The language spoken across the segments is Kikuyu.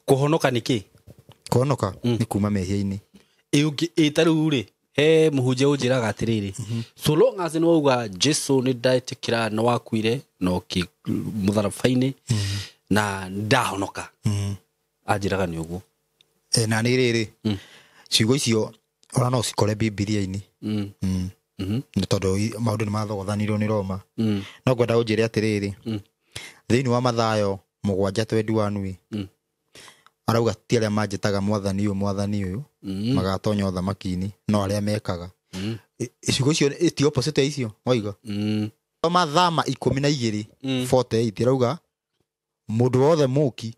Kũhonoka nĩ kĩ? Kũhonoka nĩ kuma mehia-inĩ. Ĩ ta rĩu rĩ, he mũhunjia ũnjĩraga atĩrĩrĩ, so long as nĩ wauga Jesu nĩ ndetĩkĩra nĩ wakuire na ũkĩ mũtharaba-inĩ na ndahonoka, anjĩraga nĩ ũguo. Na nĩ rĩrĩ, ciugo icio ona no cikore Bibilia-inĩ. Nĩ tondũ maũndũ nĩ mathogothanirwo nĩ Roma. No ngwenda ũnjĩre atĩrĩrĩ, thĩinĩ wa Mathayo 7:21 ĩ, arauga ti arĩa manjĩtaga mwathani ũyũ mwathani ũyũ magatonya ũthamaki-inĩ, no arĩa mekaga. Ciugo icio ti opposite ya icio waiga. Mathama 12:48 arauga mũndũ wothe mũki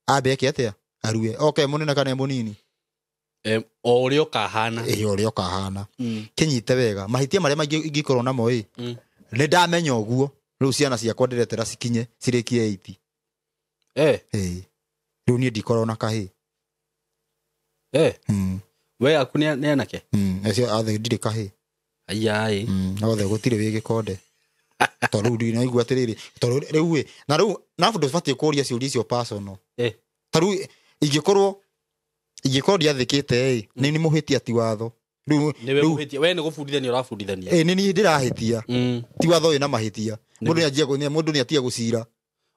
ambe eke atĩa? Arue. Oke mũnene kana mũnini? O ũrĩa ũkahana. Ĩ, ũrĩa ũkahana. Kĩnyite wega. Mahĩtia marĩa maingĩ ingĩkorwo namo ĩ, nĩ ndamenya ũguo. Rĩu ciana ciakwa ndĩretera cikinye cirĩkie 8. Ĩ. Rĩu niĩ ndikorwo na kahĩ. We aku nĩ anake? Acio othe ndirĩ kahĩ. Aya ĩ. Othe gũtirĩ wĩ gĩkonde. Tondũ rĩu ndinaigua atĩrĩrĩ, tondũ rĩu ĩ, na rĩu na ndũbatiĩ kũũria ciũria icio personal. Ta rĩu ingĩkorwo ndiathĩkĩte ĩ, nĩ nĩ mũhĩtia ti watho. Rĩu nĩwe mũhĩtia, we nĩ gũbundithania ũrabundithania. Ĩ, nĩ niĩ ndĩrahĩtia. Ti watho wĩna mahĩtia. Mũndũ nĩ anjia mũndũ nĩ atiga gũcira.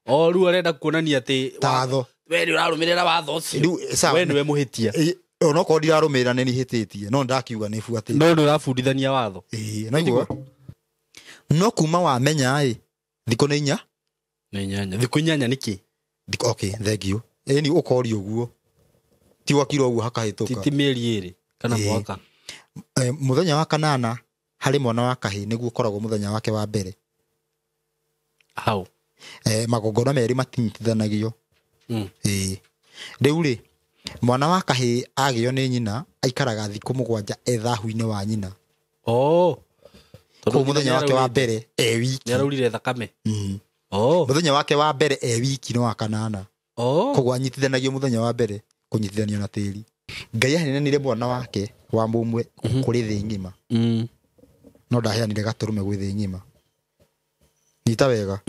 O rĩu arenda kuonania atĩ Watho. We nĩ ũrarũmĩrĩra watho ũcio. Rĩu, sawa. We nĩwe mũhĩtia. Ĩ, onokorwo ndirarũmĩrĩra nĩ nĩhĩtĩtie, no ndakiuga nĩ buatĩte. No nĩ ũrabundithania watho. Ĩ, naigua. No kuma wamenya ĩ, thikũ nĩ inya? Nĩ inyanya. Thikũ inyanya nĩ kĩ? Thikũ, okay, thank you. Ĩ, ni ũkoria ũguo. Ti gwakirwo ũguo hakahĩtũka. Ti mĩeri ĩrĩ kana mwaka. Mũthenya wa kanana harĩ mwana wa kahĩĩ nĩguo ũkoragwo mũthenya wake wa mbere. Hau. Magongona merĩ matinyitithanagio. Rĩu rĩ, mwana wa kahĩĩ agĩo nĩ nyina aikaraga thikũ 7 e thahu-inĩ wa nyina. Tondũ Koguo mũthenya wake wa mbere e wiki. Nĩ araurire thakame. Mũthenya wake wa mbere e wiki no wa kanana. Koguo anyitithanagio mũthenya wa mbere kũnyitithanio na tĩri. Ngai aheanire mwana wake wa mũmwe kũrĩ thĩ ng'ima. No ndaheanire gatũrũme gwĩ thĩ ng'ima. Nyita wega.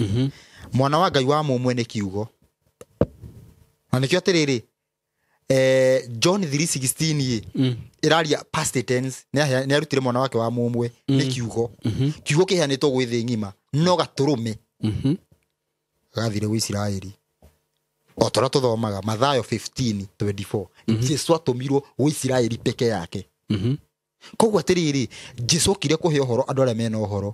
Mwana wa Ngai wa mũmwe nĩ kiugo. Na nĩkĩo atĩrĩrĩ, John 3:16 ĩ, ĩraria past tense, nĩ arutire mwana wake wa mũmwe nĩ kiugo. Kiugo kĩheanĩtwo gwĩ thĩ ng'ima, no gatũrũme gathire gwĩ Isiraeli. O ta ũrĩa tũthomaga Mathayo 15:24, Jesu atũmirwo gwĩ Isiraeli peke yake. Koguo atĩrĩrĩ, Jesu okire kũhe ũhoro andũ arĩa mena ũhoro.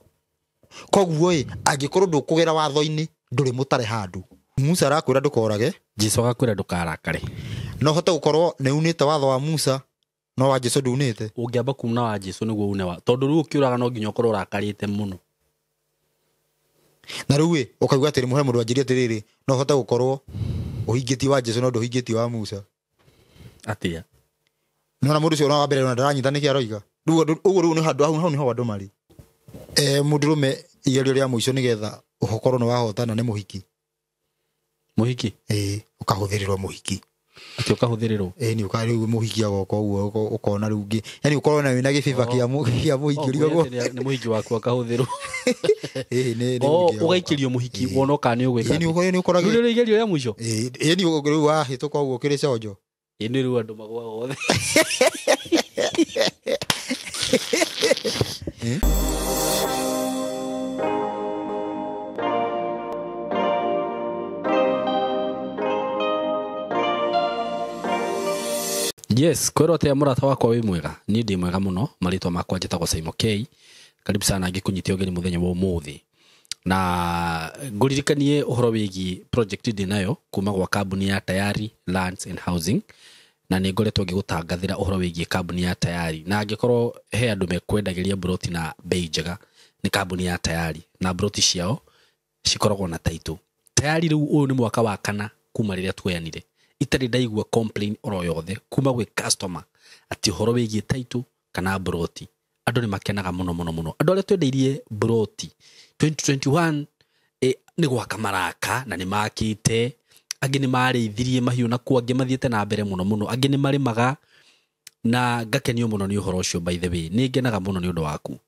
Koguo ĩ, angĩkorwo ndũkũgera watho-inĩ, ndũrĩ mũtare handũ. Musa arakwĩra ndũkorage, Jesu agakwĩra ndũkarakare. No hote gũkorwo nĩ unĩte watho wa Musa, no wa Jesu ndunĩte. Ũngĩamba kuna wa Jesu nĩguo une wa, tondũ rĩu ũkĩũraga no nginya ũkorwo ũrakarĩte mũno. Na rĩu ĩ, ũkaigua atĩrĩ, mũhe mũndũ anjĩrie atĩrĩrĩ, no hote gũkorwo ũhingĩtie wa Jesu no ndũhingĩtie wa Musa. Atĩa? Nĩ wona mũndũ ũcio wa mbere ona ndaranyita nĩkĩ aroiga. Rĩu ũguo rĩu nĩ handũ hau, hau nĩho andũ marĩ. Mũndũrũme igerio rĩa mũico nĩgetha ũkorwo nĩ wahotana nĩ mũhiki. Mũhiki? Ĩĩ, ũkahũthĩrĩrwo mũhiki. Atĩ ũkahũthĩrĩrwo? Ĩĩ, nĩ ũka rĩu mũhiki agoka ũguo, ũkona rĩu ũngĩ. Yaani ũkorwo na wĩna gĩbiba kĩa mũhiki, ũrigagwo. Kwĩra atĩ nĩ mũhiki waku akahũthĩrwo. Ĩĩ, nĩ mũhiki agoka. Ũgaikĩrio mũhiki, wona kana nĩ ũgwĩka Ĩĩ, atĩa? nĩ ũkoragwo Rĩu rĩrĩ igerio rĩa mũico? Ĩĩ, ĩĩ, nĩ rĩu wahĩtũka ũguo ũkĩrĩ conjo. Ĩĩ, nĩ rĩu andũ magũaga othe. Yes, kwĩrwo atĩa mũrata wakwa wĩ mwega? Niĩ ndĩ mwega mũno, marĩtwa makwa njĩtagwo Simon K. Karibu sana ngĩkũnyitia ũgeni mũthenya wa ũmũthĩ. Na ngũririkanie ũhoro wĩgiĩ project ndĩ nayo kuma gwa kambuni ya Tayari Lands and Housing. Na nĩ ngoretwo ngĩgũtangathĩra ũhoro wĩgiĩ kambuni ya Tayari. Na angĩkorwo he andũ mekwendagĩria mburoti na bei njega nĩ kambuni ya Tayari. Na mburoti ciao cikoragwo na title. Tayari rĩu ũyũ nĩ mwaka wa kana kuma rĩrĩa tuoyanire. Itarĩ ndaigua complain oro yothe kuma gwĩ customer atĩ ũhoro wĩgiĩ title kana mburoti. Andũ nĩ makenaga mũno mũno mũno. Andũ arĩa twendeirie mburoti 2021, nĩ gwaka maraka na nĩ makĩte, angĩ nĩ marĩithirie mahiũ na kuo, angĩ mathiĩte na mbere mũno mũno, angĩ nĩ marĩmaga, na ngakenio mũno nĩ ũhoro ũcio. By the way, nĩ ngenaga mũno nĩ ũndũ waku.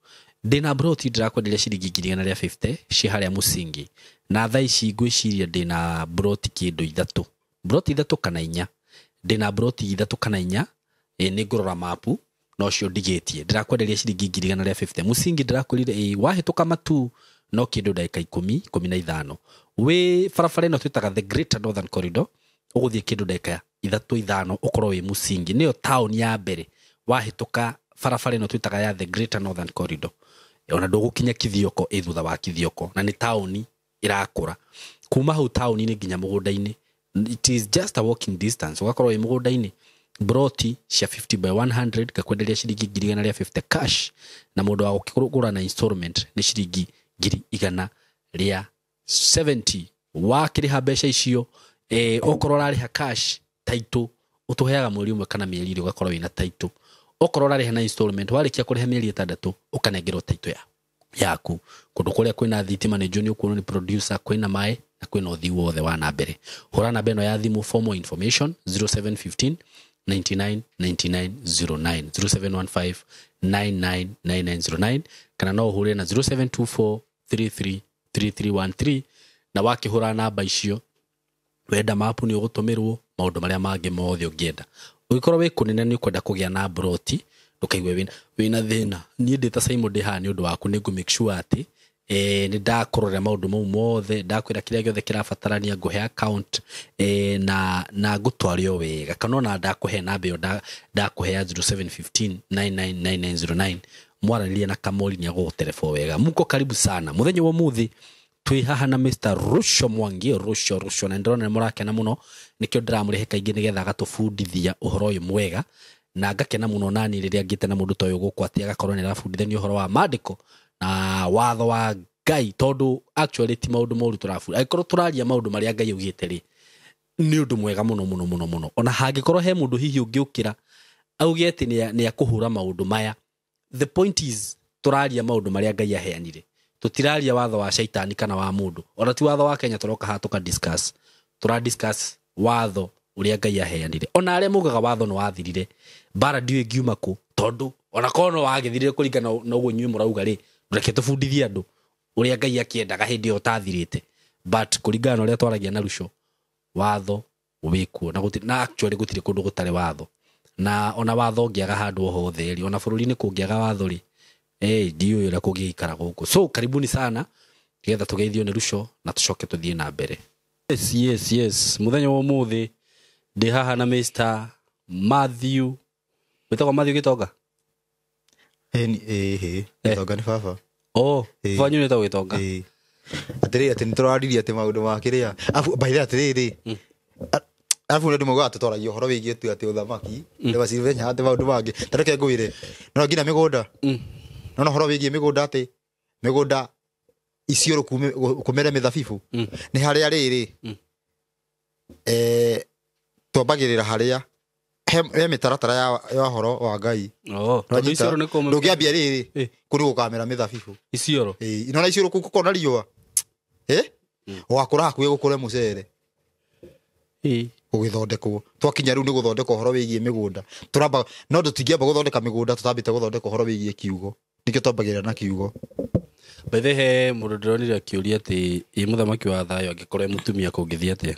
Ndĩna mburoti ndĩrakwenderia ciringi ngiri igana rĩa 50 ciĩ harĩa Mũcingi, na thaa ici ngwĩciria ndĩna mburoti kĩndũ ithatũ. Broti 3 kana 4. Ndĩna broti 3 kana 4, nĩ ngũrora mapu no cio ndigĩtie. Ndĩrakwenderia ciringi 150,000. Musingi ndĩrakwĩrire wahĩtũka matu no kĩndũ ndagĩka 10 15. Wĩ barabara ĩno twĩtaga the Greater Northern Corridor, ũgũthiĩ kĩndũ ndagĩka 3 5 ũkorwo wĩ Musingi. Nĩyo taũni ya mbere wahĩtũka barabara ĩno twĩtaga ya the Greater Northern Corridor. Ona ndũgũkinya Kithioko, ĩ thutha wa Kithioko, na nĩ taũni ĩrakũra. Kuma hau taũni-inĩ nginya mũgũnda-inĩ, it is just a walking distance. Ũgakorwo wĩ mũgũnda-inĩ broti cia 50 by 100 ngakwenderia ciringi 150,000 cash, na mũndũ wa gũkĩgũra na installment nĩ ciringi 170,000. Wakĩrĩha mbeca icio, okorwo ũrarĩha cash title ũtũheaga mweri ũmwe kana mĩeri ĩrĩ ũgakorwo wĩna title. Okorwo ũrarĩha na installment, warĩkia kũrĩha mĩeri 6 ũkanengerwo title yaku. Kũndũ kũrĩa kwĩna thitima nĩ njũĩ nĩ ũkuona nĩ producer, kwĩna maĩ na kwĩna ũthii wothe wa na mbere. Hũra namba ĩno ya thimũ for more information 0715 99 99 09, 0715 99 99 09, kana no ũhũre na 0724 33 3313. Na wakĩhũra namba icio wenda mapu nĩ ũgũtũmĩrwo maũndũ marĩa mangĩ mothe ũngĩenda. Ũngĩkorwo wĩ kũnene nĩ ũkwenda kũgĩa na broti, ndũkaigue wĩna thĩna. Niĩ ndĩ ta Simon ndĩ haha nĩ ũndũ waku, nĩ ngũ make sure atĩ nĩ ndakũrorera maũndũ mau mothe, ndakwĩra kĩrĩa gĩothe kĩrabatarania, ngũhe account na ngũtware o wega. Kana ona ndakũhe namba ĩyo ndakũhe ya 0715 999909, mwaranĩrie na Kamori nĩ agũgũtereba wega. Muko karibu sana. Mũthenya wa ũmũthĩ twĩ haha na Mr. Ruco Mwangi, Ruco, na ndĩrona nĩ mũrakena mũno, nĩkĩo ndĩramũrehe kaingĩ nĩgetha agatũbundithia ũhoro ũyũ mwega, na ngakena mũno nani rĩrĩa ngĩte na mũndũ ta ũyũ gũkũ atĩ agakorwo nĩ arabundithania ũhoro wa maandĩko na watho wa Ngai, tondũ actually ti maũndũ moru tũrabundithia. Angĩkorwo tũraria maũndũ marĩa Ngai augĩte rĩ, nĩ ũndũ mwega mũno mũno mũno mũno. Ona hangĩkorwo he mũndũ hihi ũngĩũkĩra auge atĩ nĩ akũhũra maũndũ maya, the point is tũraria maũndũ marĩa Ngai aheanire. Tũtiraria watho wa shaitani kana wa mũndũ. Ona ti watho wa Kenya tũroka haha tũka discuss. Tũra discuss watho ũrĩa Ngai aheanire. Ona arĩa maugaga watho nĩ wathirire, mbara ndiũĩ ĩngiuma kũ, tondũ ona korwo no wagĩthirire kũringana na ũguo inyuĩ mũrauga rĩ, reke tũbundithie andũ ũrĩa Ngai akĩendaga hĩndĩ ĩyo ũtathirĩte. But kũringana na ũrĩa twaragia na Ruco, watho wĩkuo na gũtirĩ, na actually gũtirĩ kũndũ gũtarĩ watho. Na ona watho ũngĩaga handũ o hothe rĩ, ona bũrũri-inĩ kũngĩaga watho rĩ, ndiũĩ ũrĩa kũngĩikara gũkũ. So karibuni sana nĩgetha tũgeithio nĩ Ruco na tũcoke tũthiĩ na mbere. Yes, yes, yes. Mũthenya wa ũmũthĩ ndĩ haha na Mr. Matthew. Wĩtagwo Matthew Gĩtonga? Gĩtonga nĩ baba. Oh, baba nĩ wĩtagwo Gĩtonga. Atĩrĩrĩ, atĩ nĩtũraririe atĩ maũndũ ma kĩrĩa. Afu by the way atĩrĩrĩ, arabu nĩ ndĩmaugaga tũtwaragia ũhoro wĩgiĩ tu atĩ ũthamaki, ndĩmacirenya atĩ maũndũ mangĩ. Ta reke ngwĩre, no nginya mĩgũnda. No ũhoro wĩgiĩ mĩgũnda atĩ mĩgũnda Isiolo kũmere mĩthabibũ nĩ harĩa rĩrĩ, twambagĩrĩra harĩa he mĩtaratara ya ũhoro wa Ngai. Tondũ Isiolo nĩ kũmũ. Ndũngĩambia rĩrĩ, kũu nĩ gũkamera mĩthabibũ. Isiolo. Nona Isiolo kũu gũkorwo na riũa. Ũgakũra hakuhĩ gũkũre mũcere. Gũgĩthondekwo. Twakinya rĩu nĩ gũthondeka ũhoro wĩgiĩ mĩgũnda. Tũramba no tũtingĩamba gũthondeka mĩgũnda tũtambĩte gũthondeka ũhoro wĩgiĩ kiugo. Nĩkĩo twambagĩrĩra na kiugo. By the way, mũndũ ndĩronire akĩũria atĩ ĩ mũthamaki wa thayũ angĩkorwo e mũtumia kũngĩthiĩ atĩa?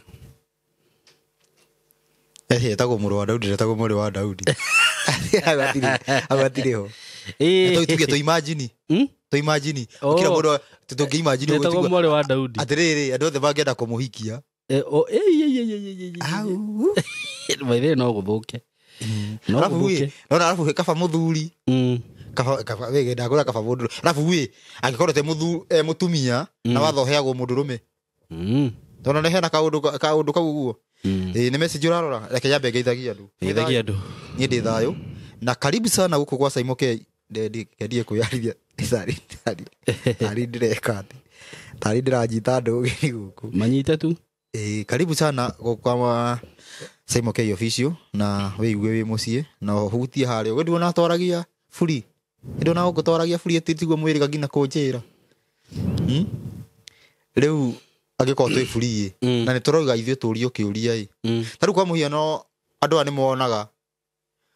Etagwo mũrũ wa Daudi, etagwo mwarĩ wa Daudi. Hatirĩ ho. Tuge tũ imagine. Tũ imagine. Kila mũndũ tũngĩ imagine etagwo mwarĩ wa Daudi. Atĩrĩrĩ, andũ othe mangĩenda kũmũhikia. By the way, no gũthũke. No gũthũke. Nona arabu kaba mũthuri. Kaba wege ndakũra kaba mũndũ. Arabu we angĩkorwo te mũtumia na watho heagwo mũndũrũme. Tondũ nĩ hena kaũndũ kau ũguo. Nĩ message ũrarora, reke nyambe ngeithagia andũ. Ngeithagia andũ. Niĩ ndĩ thayũ. Na karibu sana gũkũ gwa Simon K. Ndendie kwĩyarithia. Tarĩ ndĩreka atĩ. Tarĩ ndĩranyita andũ ũgeni gũkũ. Manyite tu. Karibu sana gũkũ kwa Simon K official, na wĩigue wĩ mũciĩ na ũhutie harĩa. We nduona twaragia free. Nduona gũkũ twaragia free atĩ tiguo mwĩrĩga nginya kũnjĩra. Rĩu angĩkorwo twĩ free na nĩ tũrauga ithuĩ tũrio kĩũria ĩ. Ta rĩu kwa mũhiano andũ aya nĩ monaga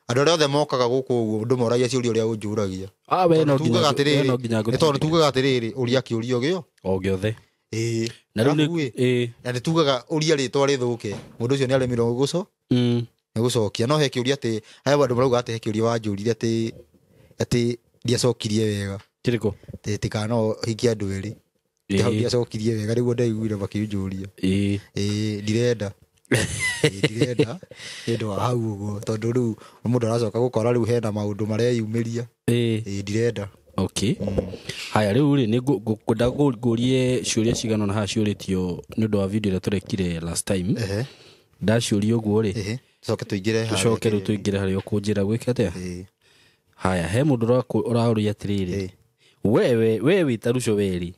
andũ arĩa othe mokaga gũkũ ũguo ndũmoragia ciũria ũrĩa ũnjũragia. We no nginya tondũ tugaga atĩrĩrĩ, ũria kĩũria gĩo o gĩothe. Ĩĩ. Na rĩu Arabu nĩ ĩ, ĩĩ. na nĩ tugaga ũria rĩtwa rĩthũke, mũndũ ũcio nĩ aremirwo nĩ gũcokia. No he kĩũria atĩ he andũ marauga atĩ he kĩũria wanjũrire atĩ ndiacokirie wega. Kĩrĩkũ? Atĩ tikana hikia andũ erĩ. Hau ndiacokirie wega nĩguo ndaiguire makĩnjũria. Ĩĩ, ndirenda. Ĩĩ, ndirenda nĩ ũndũ wa hau ũguo, tondũ rĩu mũndũ aracoka gũkora rĩu hena maũndũ mareyumĩria. Ĩĩ, ndirenda. Okay. Haya, rĩu rĩ, nĩ ngwenda ngũrie ciũria cigana ũna haha ciũrĩtio nĩ ũndũ wa video ĩrĩa tũrekire last time. Ndaciũria ũguo rĩ, Tũcoke tũingĩre harĩa tũcoke rĩu kĩrĩa. tũingĩre harĩa ũkũnjĩra gwĩka atĩa. Ĩĩ. Haya, he mũndũ ũraũria atĩrĩrĩ, wewe wĩ ta Ruco Weri,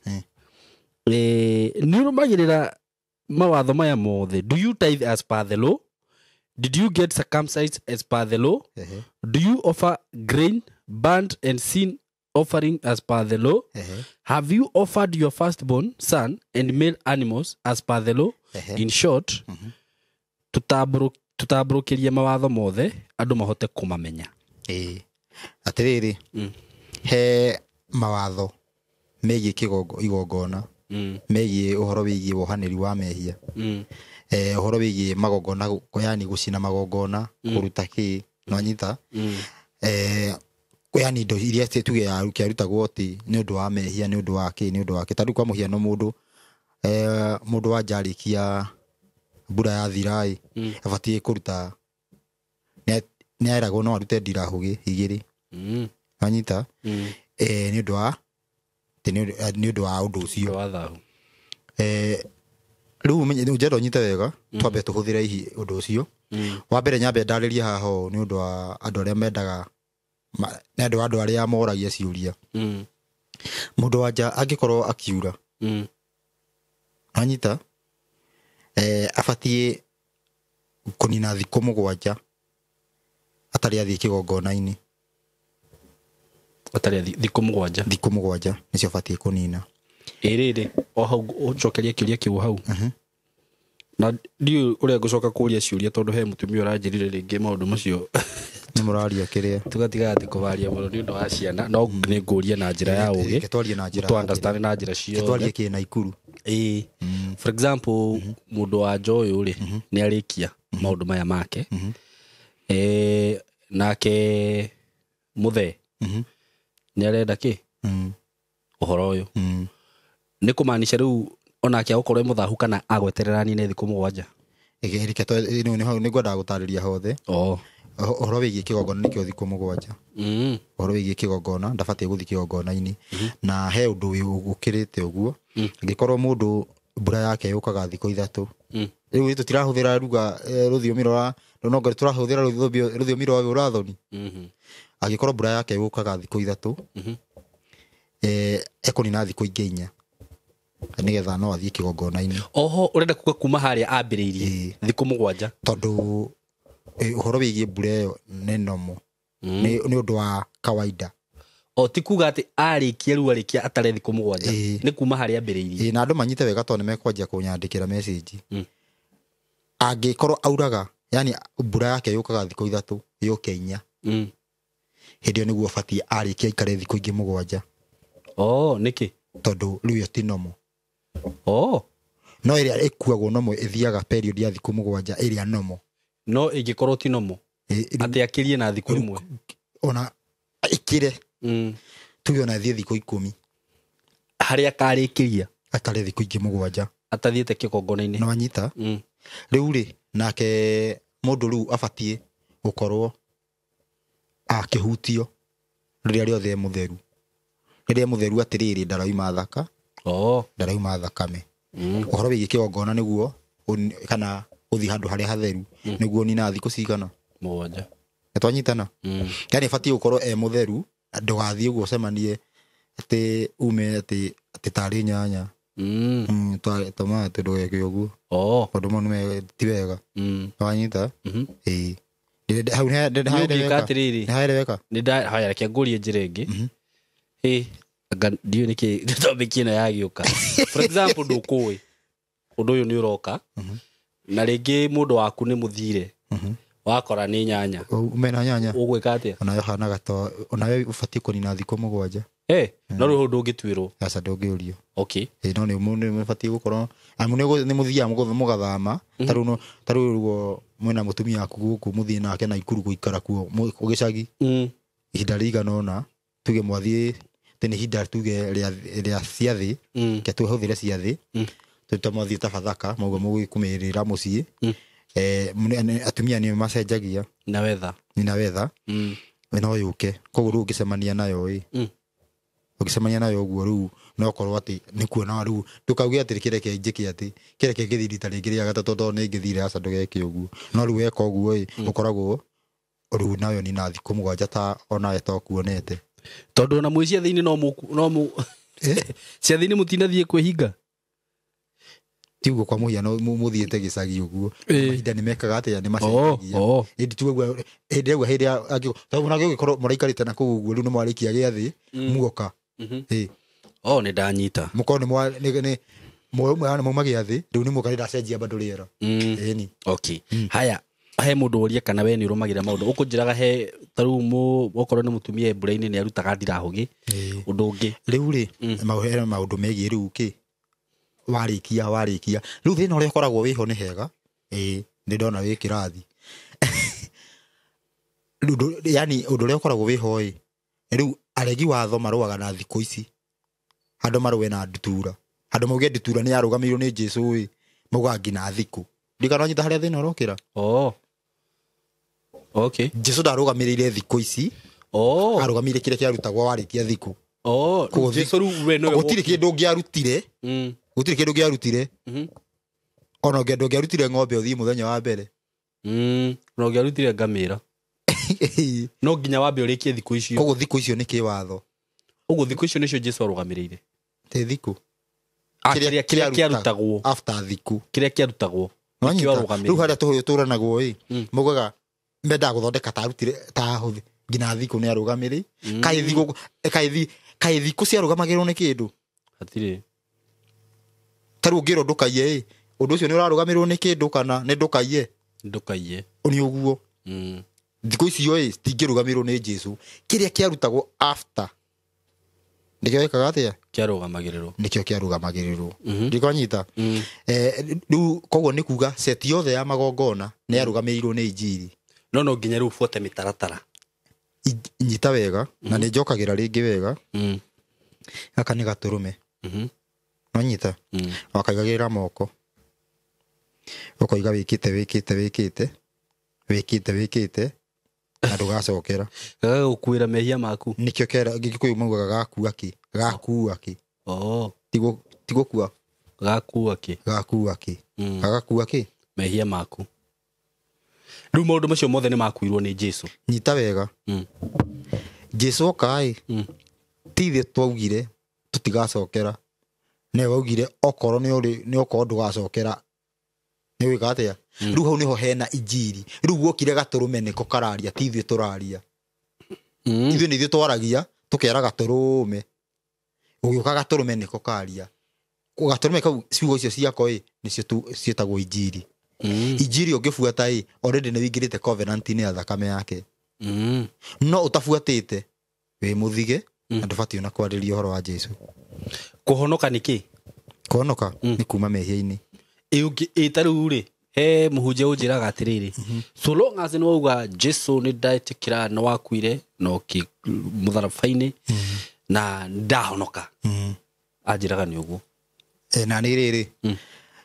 nĩ ũrũmagĩrĩra mawatho maya mothe? Do you tithe as per the law? Did you get circumcised as per the law? Do you offer grain, burnt and sin offering as per the law? Have you offered your firstborn son and male animals as per the law? In short, tutambũrũkĩrie mawatho mothe andũ mahote kũmamenya. Ĩĩ. Atĩrĩrĩ, he mawatho megiĩ kĩgongo igongona, megiĩ ũhoro wĩgiĩ wohanĩri wa mehia, ũhoro wĩgiĩ magongona, yani gũcina magongona, kũruta kĩ, nwanyita, yani indo iria tuge kĩarutagwo atĩ nĩ ũndũ wa mehia, nĩ ũndũ wa kĩ, nĩ ũndũ wa kĩ. Ta rĩu kwa mũhiano mũndũ wa njarĩkia mbura yathira ĩ, abatiĩ kũruta, nĩ eragwo no arute ndirahũgĩ igĩrĩ. Wanyita? Nĩ ũndũ wa, nĩ ũndũ wa ũndũ ũcio. Wa thahu. Rĩu ũmenye, rĩu njenda ũnyite wega, twambe tũhũthĩre ihi ũndũ ũcio. Wa mbere nyambe ndarĩrie haha ũũ nĩ ũndũ wa andũ arĩa mendaga, nĩ ũndũ wa andũ arĩa moragia ciũria. Mũndũ wa nja angĩkorwo akiura, wanyita? Abatiĩ kũnina thikũ 7 atarĩ athiĩ kĩgongona-inĩ. Atarĩ athiĩ thikũ 7. Thikũ 7 nĩcio abatiĩ kũnina. Ĩ rĩrĩ, o hau ũnjokerie kĩũria kĩu hau. Na ndiũĩ ũrĩa ngũcoka kũria ciũria tondũ he mũtumia ũranjĩrire rĩngĩ maũndũ macio. Nĩ mũraria kĩrĩa. Tũgatigaga atĩ kũvaria mũno nĩ ũndũ wa ciana, no nĩ ngũria na njĩra ya ũgĩ. Reke twarie na njĩra Tũ ya understand ũgĩ. na njĩra ciothe. Reke twarie kĩ Naikuru. Ĩĩ. For example, mũndũ wa nja ũyũ rĩ, nĩ arĩkia maũndũ maya make. Nake mũthee nĩ arenda kĩ? Ũhoro ũyũ. Nĩ kũmaanisha rĩu onake agũkorwo e mũthahu kana agweterera nine thikũ 7? Ĩgĩ, reke nĩ hau nĩ ngwendaga gũtarĩria hothe. Ũhoro wĩgiĩ kĩgongona nĩkĩo thikũ 7. Ũhoro wĩgiĩ kĩgongona, ndabatiĩ gũthiĩ kĩgongona-inĩ. Na he ũndũ ũkĩrĩte ũguo. Angĩkorwo mũndũ mbura yake yũkaga thikũ 3. Rĩu tũtirahũthĩra ruga, rũthiomi rwa, no ngo tũrahũthĩra rũthiomi rwa ũrathoni. Angĩkorwo mbura yake yũkaga thikũ 3, ekũnina thikũ ingĩ 4. Nĩgetha no athiĩ kĩgongona-inĩ. Oho ũrenda kuga kuma harĩa ambĩrĩirie thikũ 7. Tondũ, ũhoro wĩgiĩ mbura ĩyo nĩ nomo. Nĩ ũndũ wa kawaida. O ti kuga atĩ arĩkia rĩu arĩkia atare thikũ 7. Nĩ kuma harĩa ambĩrĩirie. Na andũ manyite wega tondũ nĩ mekwanjia kũnyandĩkĩra message. Angĩkorwo auraga, yani mbura yake yũkaga thikũ 3, yũke 4. Hĩndĩ ĩyo nĩguo abatiĩ arĩkia aikare thikũ ingĩ 7. Oh, nĩkĩ? Tondũ rĩu ĩyo ti nomo. Oh. No ĩrĩa ĩkuagwo nomo ĩthiaga period ya thikũ 7 ĩrĩa nomo. No ĩngĩkorwo ti nomo, atĩ akĩrie na thikũ 1. Ona ĩkĩre. Tuge ona ĩthiĩ thikũ 10. Harĩa akarĩkĩria. Atarĩ thikũ ingĩ 7. Atathiĩte kĩgongona-inĩ. No anyita. Rĩu rĩ, nake mũndũ rĩu abatiĩ gũkorwo akĩhutio rĩrĩa rĩothe e mũtheru. Rĩrĩa e mũtheru atĩrĩrĩ, ndarauma thaka. Ndarauma thakame. Ũhoro wĩgiĩ kĩgongona nĩguo, kana gũthiĩ handũ harĩa hatheru, nĩguo nina thikũ cigana? 7. Nĩ twanyitana? Yani abatiĩ gũkorwo e mũtheru, ndũgathiĩ ũguo ũcemanie atĩ ume atĩ tarĩ nyanya. Tomate ndũgeke ũguo. Maũndũ mau ti wega. Wanyita? Ĩĩ. Hau Nĩ ũngĩka atĩrĩrĩ. nĩ haereweka? Nĩ haya, reke ngũrie njĩra ĩngĩ. Ĩĩ, anga ndiũĩ nĩkĩ topic ĩno yagĩũka. For example, ndũkũĩ ũndũ ũyũ nĩ ũroka, na rĩngĩ mũndũ waku nĩ mũthire, wakora nĩ nyanya. Ume na nyanya. Ũgwĩka atĩa? Onayo hanaga to, onayo ũbatiĩ kũnina thikũ 7. No rĩu hau ndũngĩtuĩrwo. Aca ndũngĩũrio. Okay. No nĩ mũbatiĩ gũkorwo amu nĩ mũthiaga mũgathama ta rĩu ta rĩu mwĩna mũtumia waku gũkũ mũthiĩ nake Naikuru gũikara kuo gĩcagi ihinda rĩigana ũna tuge mwathiĩ tene ihinda tuge rĩa ciathĩ ke tũhũthĩre ciathĩ ta mwathiĩ ta Bathaka mauga mũgũkũmĩrĩra mũciĩ atumia nĩ macenjagia na wetha na wetha no yũke koguo rĩu ũngĩcemania nayo ĩ ũngĩcemania nayo ũguo rĩu no korwo atĩ nĩ kuona rĩu ndũkauge atĩ kĩreke njĩke atĩ kĩreke ngĩthiĩ rita rĩngĩ rĩa gatatũ tondũ nĩ ngĩthire aca ndũgeke ũguo no rĩu weka ũguo ĩ ũkoragwo rĩu nayo nĩ na thikũ mũgwanja ta onawe to kuonete tondũ ona mwĩ ciathĩ-inĩ no mũ ciathĩ-inĩ mũtinathiĩ kwĩhinga ti ũguo kwa mũhiano mũthiĩte gĩcagi ũguo mahinda nĩ mekaga atĩa nĩ macenjagia ĩndĩ tu ũguo hĩndĩ ĩyo hĩndĩ tondũ ona gĩgĩkorwo mũraikarĩte na kũu ũguo rĩu nĩ mwarĩkia gĩathĩ muoka nĩ ndanyita mũkorwo nĩ mwauma gĩathĩ rĩu nĩ muoka nĩ ndacenjia bado rĩera ĩni okay haya he mũndũ ũria kana we nĩ ũrũmagĩrĩra maũndũ ũkũnjĩraga he ta rĩu okorwo nĩ mũtumia mbura-inĩ nĩ arutaga ndirahũgĩ ũndũ ũngĩ rĩu rĩ maũndũ megiĩ rĩu kĩ warĩkia rĩu thĩna ũrĩa ũkoragwo wĩho nĩ hega nĩ ndona wĩ kĩrathi yani ũndũ ũrĩa ũkoragwo wĩho ĩ rĩu aregi watho marũaga na thikũ ici handũ marũe na ndutura handũ mauge ndutura nĩ yarũgamĩirwo nĩ Jesũ ĩ maugaga nginya thikũ ndikana nyita harĩa thĩna ũrokĩra okay Jesũ ndarũgamĩrĩire thikũ ici arũgamĩrĩire kĩrĩa kĩarutagwo warĩkia thikũ Jesũ rĩu we nĩwe gũtirĩ kĩndũ ũngĩarutire gũtirĩ kĩndũ ũngĩarutire ona ndũngĩarutire ng'ombe ũthiĩ mũthenya wa mbere na ũngĩarutire ngamĩra no nginya wambe ũrĩkie thikũ icio koguo thikũ icio nĩ kĩwatho ũguo thikũ icio nĩcio Jesũ arũgamĩrĩire ti thikũ kĩrĩa kĩarutagwo after thikũ kĩrĩa kĩarutagwo nĩkĩo arũgamĩrĩire rĩu harĩa tũhũranagwo ĩ maugaga mendaga gũthondeka ta arutire ta hũthĩ nginya thikũ nĩ arũgamĩrĩ kaĩ thikũ ciarũgamagĩrĩrwo nĩ kĩndũ hatirĩ ta rĩu ũngĩrwo ndũkaiye ĩ ũndũ ũcio nĩ ũrarũgamĩrĩrwo nĩ kĩndũ kana nĩ ndũkaiye ndũkaiye nĩ ũguo thikũ icio ĩ citingĩrũgamĩrĩrwo nĩ Jesũ kĩrĩa kĩarutagwo after nĩkĩo gĩkaga atĩa kĩarũgamagĩrĩrwo nĩkĩo kĩarũgamagĩrĩrwo ndikanyita rĩu koguo nĩ kuga seti yothe ya magongona nĩ yarũgamĩrĩirwo nĩ injiri no nginya rĩu buate mĩtaratara nyita wega na nĩ njokagĩra rĩngĩ wega gaka nĩ gatũrũme no nyita wakaigagĩrĩra moko ũkoiga wĩkĩte wĩkĩte wĩkĩte wĩkĩte wĩkĩte na ndũgacokera gagagũkuĩra mehia maku nĩkĩo kera Gĩkũyũ maugaga gakua kĩ gakua kĩ ti gũkua gakua kĩ gakua kĩ gagakua kĩ mehia maku rĩu maũndũ macio mothe nĩ makuirwo nĩ Jesũ nyita wega Jesũ oka ĩ ti ithuĩ twaugire tũtigacokera nĩwe waugire okorwo nĩ okorwo ndũgacokera nĩ gwĩka atĩa rĩu hau nĩho hena injiri rĩu guokire gatũrũme nĩko kararia ti ithuĩ tũraria ithuĩ nĩ ithuĩ twaragia tũkera gatũrũme ũgĩũka gatũrũme nĩko karia gatũrũme kau ciugo icio ciako ĩ nĩcio ciĩtagwo injiri injiri ũngĩbuata ĩ already nĩ wĩingĩrĩte covenant-inĩ ya thakame yake no ũtabuatĩte wĩ mũthige na ndũbatiĩ ona kwarĩria ũhoro wa Jesũ kũhonoka nĩ kĩ kũhonoka nĩ kuma mehia-inĩ ĩ ta rĩu rĩ he mũhunjia ũnjĩraga atĩrĩrĩ so long as nĩ wauga Jesũ nĩ ndetĩkĩra nĩ wakuire na ũkĩ mũtharaba-inĩ na ndahonoka anjĩraga nĩ ũguo na nĩ rĩrĩ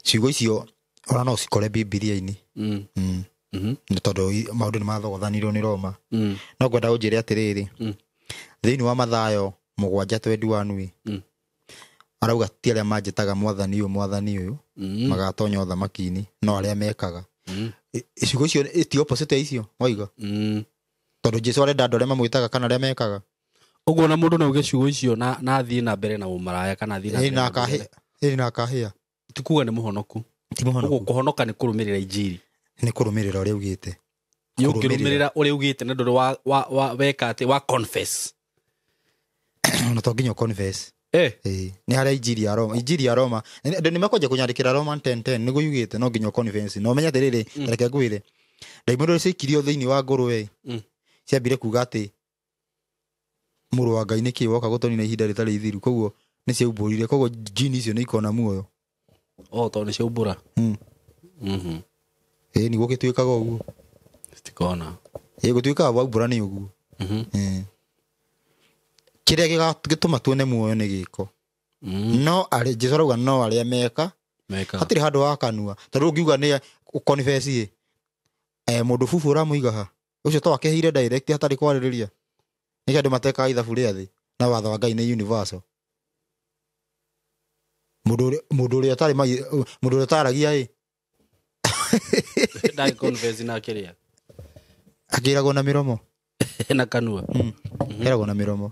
ciugo icio ona no cikore Bibilia-inĩ nĩ tondũ maũndũ nĩ mathogothanirwo nĩ Roma no ngwenda ũnjĩre atĩrĩrĩ thĩinĩ wa Mathayo 7:21 arauga ti arĩa manjĩtaga mwathani ũyũ mwathani ũyũ magatonya ũthamaki-inĩ no arĩa mekaga ciugo icio ti opposite ya icio waiga tondũ Jesũ arenda andũ arĩa mamwĩtaga kana arĩa mekaga ũguo na mũndũ no auge ciugo icio na athiĩ na mbere na ũmaraya kana athiĩ na mbere ĩĩ na akahĩa ti kuga nĩ mũhonoku ti mũhonoku ũguo kũhonoka nĩ kũrũmĩrĩra injiri nĩ kũrũmĩrĩra ũrĩa ugĩte ũngĩrũmĩrĩra ũrĩa ugĩte na ndũrĩ weka atĩ wa confess ona to nginya confess nĩ harĩa injiri ya Roma injiri ya Roma andũ nĩ makwanjia kũnyandĩkĩra Roman 10:10 nĩguo yugĩte no nginya confess na ũmenye atĩrĩrĩ reke ngwĩre ndaimono ciaikirio thĩinĩ wa ngũrwe ciambire kuga atĩ Mũrũ wa Ngai nĩkĩ woka gũtũnina ihinda rĩtarĩ ithiru, koguo nĩ ciaumbũrire, koguo jini icio nĩ ikona muoyo. Oh, tondũ nĩ ciaumbũra. Ĩĩ nĩguo gĩtuĩkaga ũguo. Citikona. Ĩĩ gũtuĩkaga waumbũra nĩ ũguo. Kĩrĩa gĩtũma tuone muoyo nĩ gĩko. No arĩa Jesũ arauga no arĩa meka. Hatirĩ handũ wa kanua. Tondũ ũngiuga nĩ confess ĩ. Mũndũ bubu ũramũiga ha. Ũcio to akeheire direct hatarĩ kwarĩrĩria. Nĩkĩo andũ matekaga ithabu rĩa thĩ. Na watho wa Ngai nĩ universal. Mũndũ ũrĩa ũtarĩ mũndũ ũrĩa ũtaragia ĩ. Ndangĩ confess na kĩrĩa. Akĩragwo na mĩromo. Na kanua. Akĩragwo na mĩromo.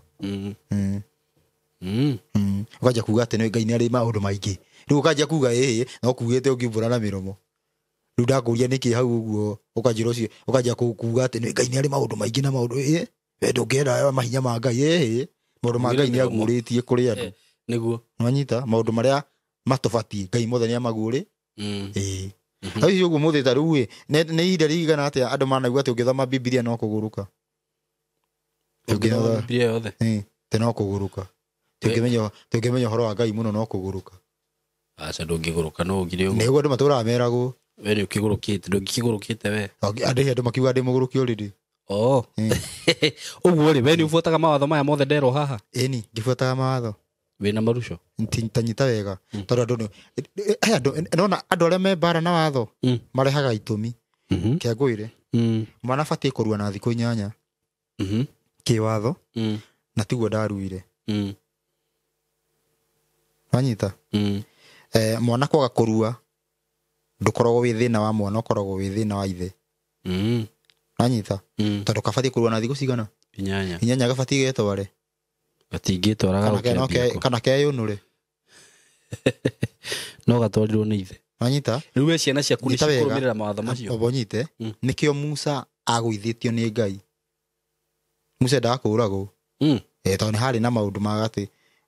Ũkanjia kuga atĩ Ngai nĩ arĩ maũndũ maingĩ. Rĩu ũkanjia kuga ĩĩ no kugĩte ũngiumbũra na mĩromo. Rĩu ndakũria nĩkĩ hau ũguo ũkanjĩra ũcio ũkanjia kuga atĩ Ngai nĩ arĩ maũndũ maingĩ na maũndũ ĩĩ we ndũngĩenda mahinya ma Ngai ĩĩ maũndũ ma Ngai nĩ aguũrĩtie kũrĩ andũ. Nĩguo. Nĩwanyita maũndũ marĩa matũbatiĩ Ngai mothe nĩ amaguũrĩ. Ĩĩ. Hau icio ũguo mũthĩ ta rĩu ĩ nĩ ihinda rĩigana atĩa andũ manaigua atĩ ũngĩthoma Bibilia no kũgũrũka. Ũngĩthoma Bibilia yothe. Ĩĩ te no kũgũrũka. Tũngĩmenya ũhoro wa Ngai mũno no kũgũrũka. Aca ndũngĩgũrũka no ũngire ũguo. Nĩguo andũ matũraga meragwo. We nĩ ũkĩgũrũkĩte ndũngĩkĩgũrũkĩte we. Andũ makiuga ndĩ mũgũrũki already. Oh. Ũguo rĩ we nĩ ũbuataga mawatho maya mothe nderwo haha? Ĩni ngĩbuataga mawatho. Wĩna maruco? Tanyita wega. Tondũ andũ andũ nona andũ arĩa me mbara na watho marehaga itũmi. Kĩangũire. Mwana abatiĩ kũrua na thikũ 8. Kĩwatho. Na tiguo ndaruire. Wanyita? Mwana kwaga kũrua ndũkoragwo wĩ thĩna wa mwana, ũkoragwo wĩ thĩna wa ithe. Wanyita? Tondũ kabatiĩ kũrua na thikũ cigana? 8. 8 gabatiĩ getware. Gatingĩtwara kana keyũnũre. No gatwarirwo nĩ ithe. Wanyita? Rĩu we ciana ciaku nĩ cikũrũmĩrĩra mawatho macio. Obo nyite. Nĩkĩo Musa agũithĩtio nĩ Ngai. Musa endaga kũũragwo. Tondũ nĩ harĩ na maũndũ ma atĩ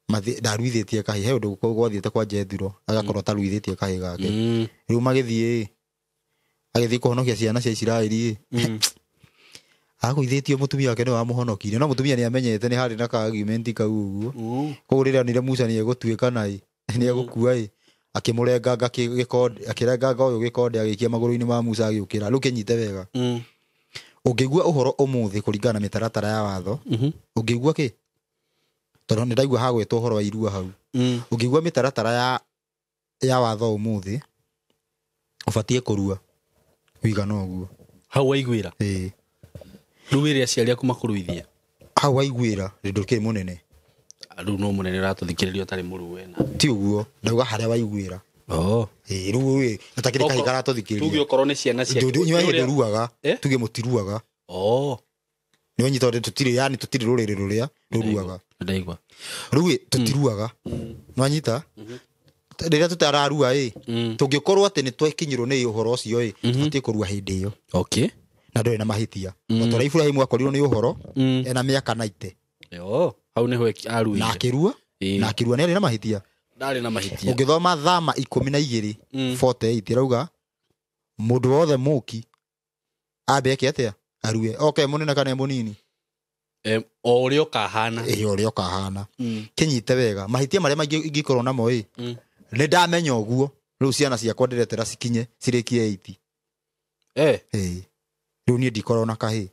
ndaruithĩtie kahĩĩ, he ũndũ gwathiĩte kwa Jethro agakorwo ataruithĩtie kahĩĩ gake. Rĩu magĩthiĩ agĩthiĩ kũhonokia ciana cia Isiraeli. Agũithĩtio mũtumia wake nĩwe wamũhonokirie, no mũtumia nĩ amenyete nĩ harĩ na ka argument kau ũguo. Koguo rĩrĩa onire Musa nĩ egũtuĩka na ĩ nĩ egũkua ĩ akĩmũrenganga gĩkonde, akĩrenganga ũyũ gĩkonde agĩikia magũrũ-inĩ ma Musa agĩũkĩra. Rĩu kĩnyite wega. Ũngĩigua ũhoro ũmũthĩ kũringana na mĩtaratara ya watho, ũngĩigua kĩ? Tondũ nĩ ndaigua hagwetwo ũhoro wa irua hau. Ũngĩigua mĩtaratara ya watho ũmũthĩ ũbatiĩ kũrua ũigana ũguo. Hau waiguĩra? Ĩĩ. Rĩu wĩre aciari aku makũruithie? Hau waiguĩra ndũkĩrĩ mũnene. Rĩu no mũnene ũratũthikĩrĩria ũtarĩ mũrue na. Ti ũguo, ndauga harĩa waiguĩra. Oh. Ĩĩ, rĩu ĩ ũtakĩrĩ kahĩĩ karatũthikĩrĩria. Tuge okorwo nĩ ciana ciake. Inyuĩ ndũruaga, tuge mũtiruaga. Oh. Nĩ wanyita tondũ tũtirĩ, yani tũtirĩ rũrĩrĩ rũrĩa rũruaga. Ndaigua. Rĩu ĩ tũtiruaga. Nĩ wanyita? Rĩrĩa tũtararua ĩ, tũngĩkorwo atĩ nĩ twakinyirwo nĩ ũhoro ũcio ĩ, tũbatiĩ kũrua hĩndĩ ĩyo. Okay. Na ndũrĩ na mahĩtia. O ta ũrĩa Iburahĩmu akorirwo nĩ ũhoro ena mĩaka 90. Yo, hau nĩho aruire. Na akĩrua, na akĩrua nĩ arĩ na mahĩtia. Ndarĩ na mahĩtia. Ũngĩthoma Thama 12 48 ĩrauga mũndũ wothe mũki ambe eke atĩa? Arue. Oke mũnene kana mũnini? O ũrĩa ũkahana. Ĩĩ, ũrĩa ũkahana. Kĩnyite wega. Mahĩtia marĩa maingĩ ingĩkorwo namo ĩ, nĩ ndamenya ũguo. Rĩu ciana ciakwa ndĩretera cikinye cirĩkie 80. Ĩĩ. Rĩu niĩ ndikorwo na kahĩĩ.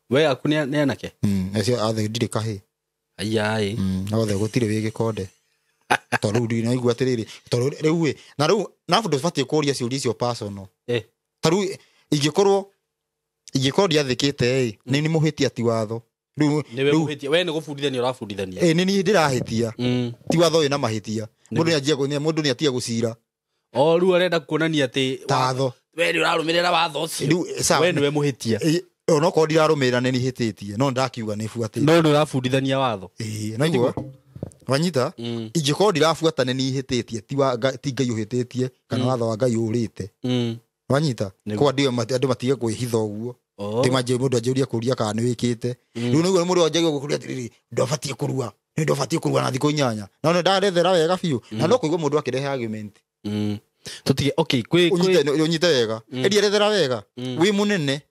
We aku nĩ anake? Acio othe ndirĩ kahĩĩ. Aiya ĩ. Othe gũtirĩ wĩ gĩkonde. Tondũ rĩu ndinaigua atĩrĩrĩ, tondũ rĩu ĩ, na rĩu na ndũbatiĩ kũũria ciũria icio personal. Ta rĩu ingĩkorwo ndiathĩkĩte ĩ, nĩ mũhĩtia ti watho. Rĩu nĩwe mũhĩtia, we nĩ gũbundithania ũrabundithania. Ĩ, nĩ niĩ ndĩrahĩtia. Ti watho wĩna mahĩtia. Mũndũ nĩ atiga gũcira. O rĩu arenda kuonania atĩ watho. We nĩ ũrarũmĩrĩra watho ũcio. We nĩwe mũhĩtia. Onokorwo ndirarũmĩrĩra nĩ hĩtĩtie, no ndakiuga nĩ buatĩte. No nĩ ũrabundithania watho. Ĩĩ, naigua. Wanyita? Ingĩkorwo ndirabuata nĩ hĩtĩtie, ti Ngai ũhĩtĩtie kana watho wa Ngai ũrĩte. Wanyita? Kwa andũ matige kwĩhitha ũguo. Ndĩmanjie mũndũ anjĩũrie kũria kana nĩ wĩkĩte. Rĩu nĩguo mũndũ anjagia gũkũria atĩrĩrĩ, ndũbatiĩ kũrua. Nĩ ndũbatiĩ kũrua na thikũ 8. No nĩ ndarethera wega biũ. Na no kũigua mũndũ akĩrehe argument. Tũtige, okay, kwĩ ũnyite wega. Ĩndĩ erethera wega. Wĩ mũnene.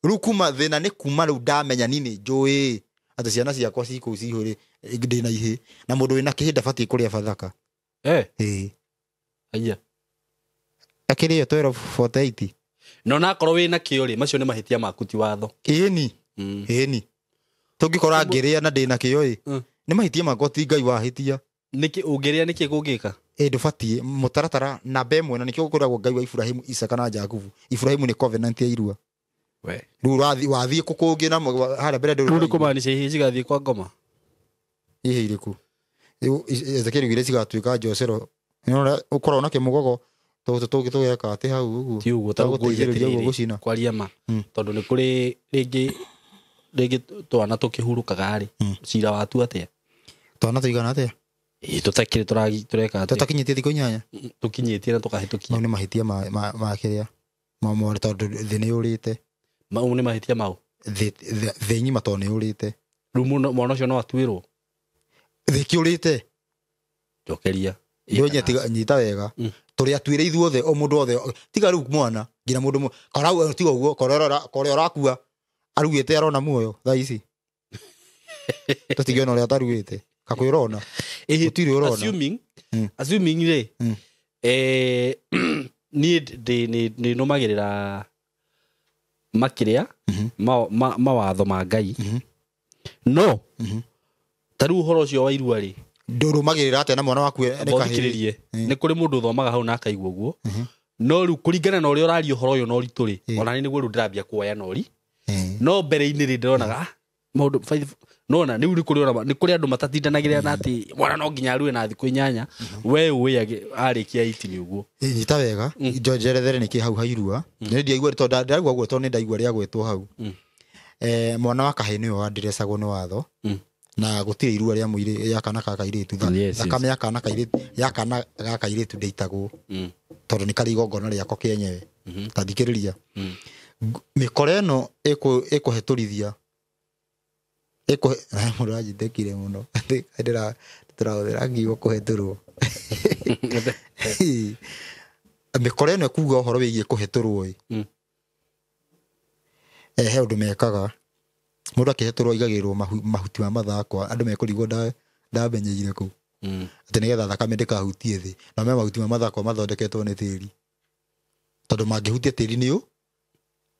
Rĩu kuma thĩna nĩ kuma rĩu ndamenya ni nĩ njũĩ atĩ ciana ciakwa cikũu cihũrĩ ndĩna ihĩ na mũndũ wĩna kĩhĩ ndabatiĩ kũrĩa bathaka. Ĩĩ. Aya. Akĩrĩo 1248. No nakorwo wĩna kĩo rĩ, macio nĩ mahĩtia maku ti watho. Ĩni. Ĩni. Tũngĩkora ngĩrĩa na ndĩna kĩo ĩ, nĩ mahĩtia makwa ti Ngai wahĩtia. Nĩkĩ ũngĩrĩa nĩkĩ kũngĩka? Ĩ ndũbatiĩ mũtaratara namba ĩmwe na nĩkĩo gũkoragwo Ngai wa Ibrahimu, Isaka na Jakubu. Ibrahimu nĩ covenant ya irua. We. Rĩu wathiĩ kũ kũngĩ na harĩa mbere ndũrĩ. Rĩu nĩ kũmaanisha ihĩĩ cigathiĩ kwa ngoma? Ihĩĩ irĩkũ? Rĩu Ezekiel oigire cigatuĩka njocero. Nĩũrona ũkoragwo na kĩmũgogo tũtũ tũngĩ tũgeka atĩ hau ũguo. Ti ũguo, ta Tũgũteithĩrĩria ũguo ũguo gũcina. Kwaria ma. Tondũ nĩ kũrĩ rĩngĩ twana tũkĩhurũkaga rĩ, cira watu atĩa? Twana tũigana atĩa? Ĩ, tũtakĩrĩ tũreka atĩa? Tũtakinyĩtie thikũ 8? Tũkinyĩtie na tũkahĩtũkia. Mau nĩ mahĩtia ma kĩrĩa. Ma mwarĩ tondũ thĩ nĩ yũrĩte. Mau nĩ mahĩtia mau? Thĩ ng'ima tondũ nĩ yũrĩte. Rĩu mwana ũcio no atuĩrwo? Thĩ kĩũrĩte. Njokeria. Ndio tiga nyita wega. Tũrĩ atuĩre ithuothe, o mũndũ wothe, tiga rĩu mwana, nginya mũndũ kora u, tiga ũguo, kora ũrora, kora ũrakua, aruĩte arona muoyo thaa ici. Tũtingĩona ũrĩa ataruĩte. Kakwĩ ũrona. Ĩhĩ, Gũtirĩ ũrona. Assuming rĩ, niĩ nĩ nũmagĩrĩra makĩria mawatho ma Ngai. No, ta rĩu ũhoro ũcio wa irua rĩ, Ndũrũmagĩrĩra atĩa na mwana waku nĩ kahĩĩ? Thikĩrĩrie. Nĩ kũrĩ mũndũ ũthomaga hau na akaigua ũguo. No rĩu kũringana na ũrĩa ũraria ũhoro ũyũ na ũritũ rĩ, ona nĩ nĩguo rĩu ndĩrambia kuoya na ũri. No mbere-inĩ rĩ, ndĩronaga, maũndũ, five, nona, rĩu nĩ kũrĩ ona ma-, nĩ kũrĩ andũ matatindanagĩrĩra na atĩ mwana no nginya arue na thikũ 8, we ũĩ arĩkia 8 nĩ ũguo. Ĩ, nyita wega, njerethere nĩkĩ hau hairua. Nĩ ndiaigua tondũ ndaigua ũguo tondũ nĩ ndaigua rĩa gwĩtwo hau. Mwana wa kahĩĩ nĩwe wandirecagwo nĩ watho. Na gũtirĩ irua rĩa mũirĩ, ya kana ga kairĩtu, thakame ya kana kairĩtu, ya kana ga kairĩtu ndĩitagwo. Tondũ nĩ karĩ igongona rĩako kĩenyewe. Ta thikĩrĩria. Mĩkora ĩno ĩkũhetũrithia. Mũndũ anjĩtĩkire mũno. Atĩ ndĩrahũthĩra ngiugo kũhetũrwo. Mĩkora ĩno ĩkuga ũhoro wĩgiĩ kũhetũrwo ĩ. He ũndũ mekaga. Mũndũ akĩhetũrwo aigagĩrĩrwo mahuti ma mathakwa, andũ mekũrigwo ndamenyeire kũ. Atĩ nĩgetha thakame ndĩkahutie thĩ. Na me mahuti ma mathakwa mathondeketwo nĩ tĩri. Tondũ mangĩhutia tĩri nĩ ũ,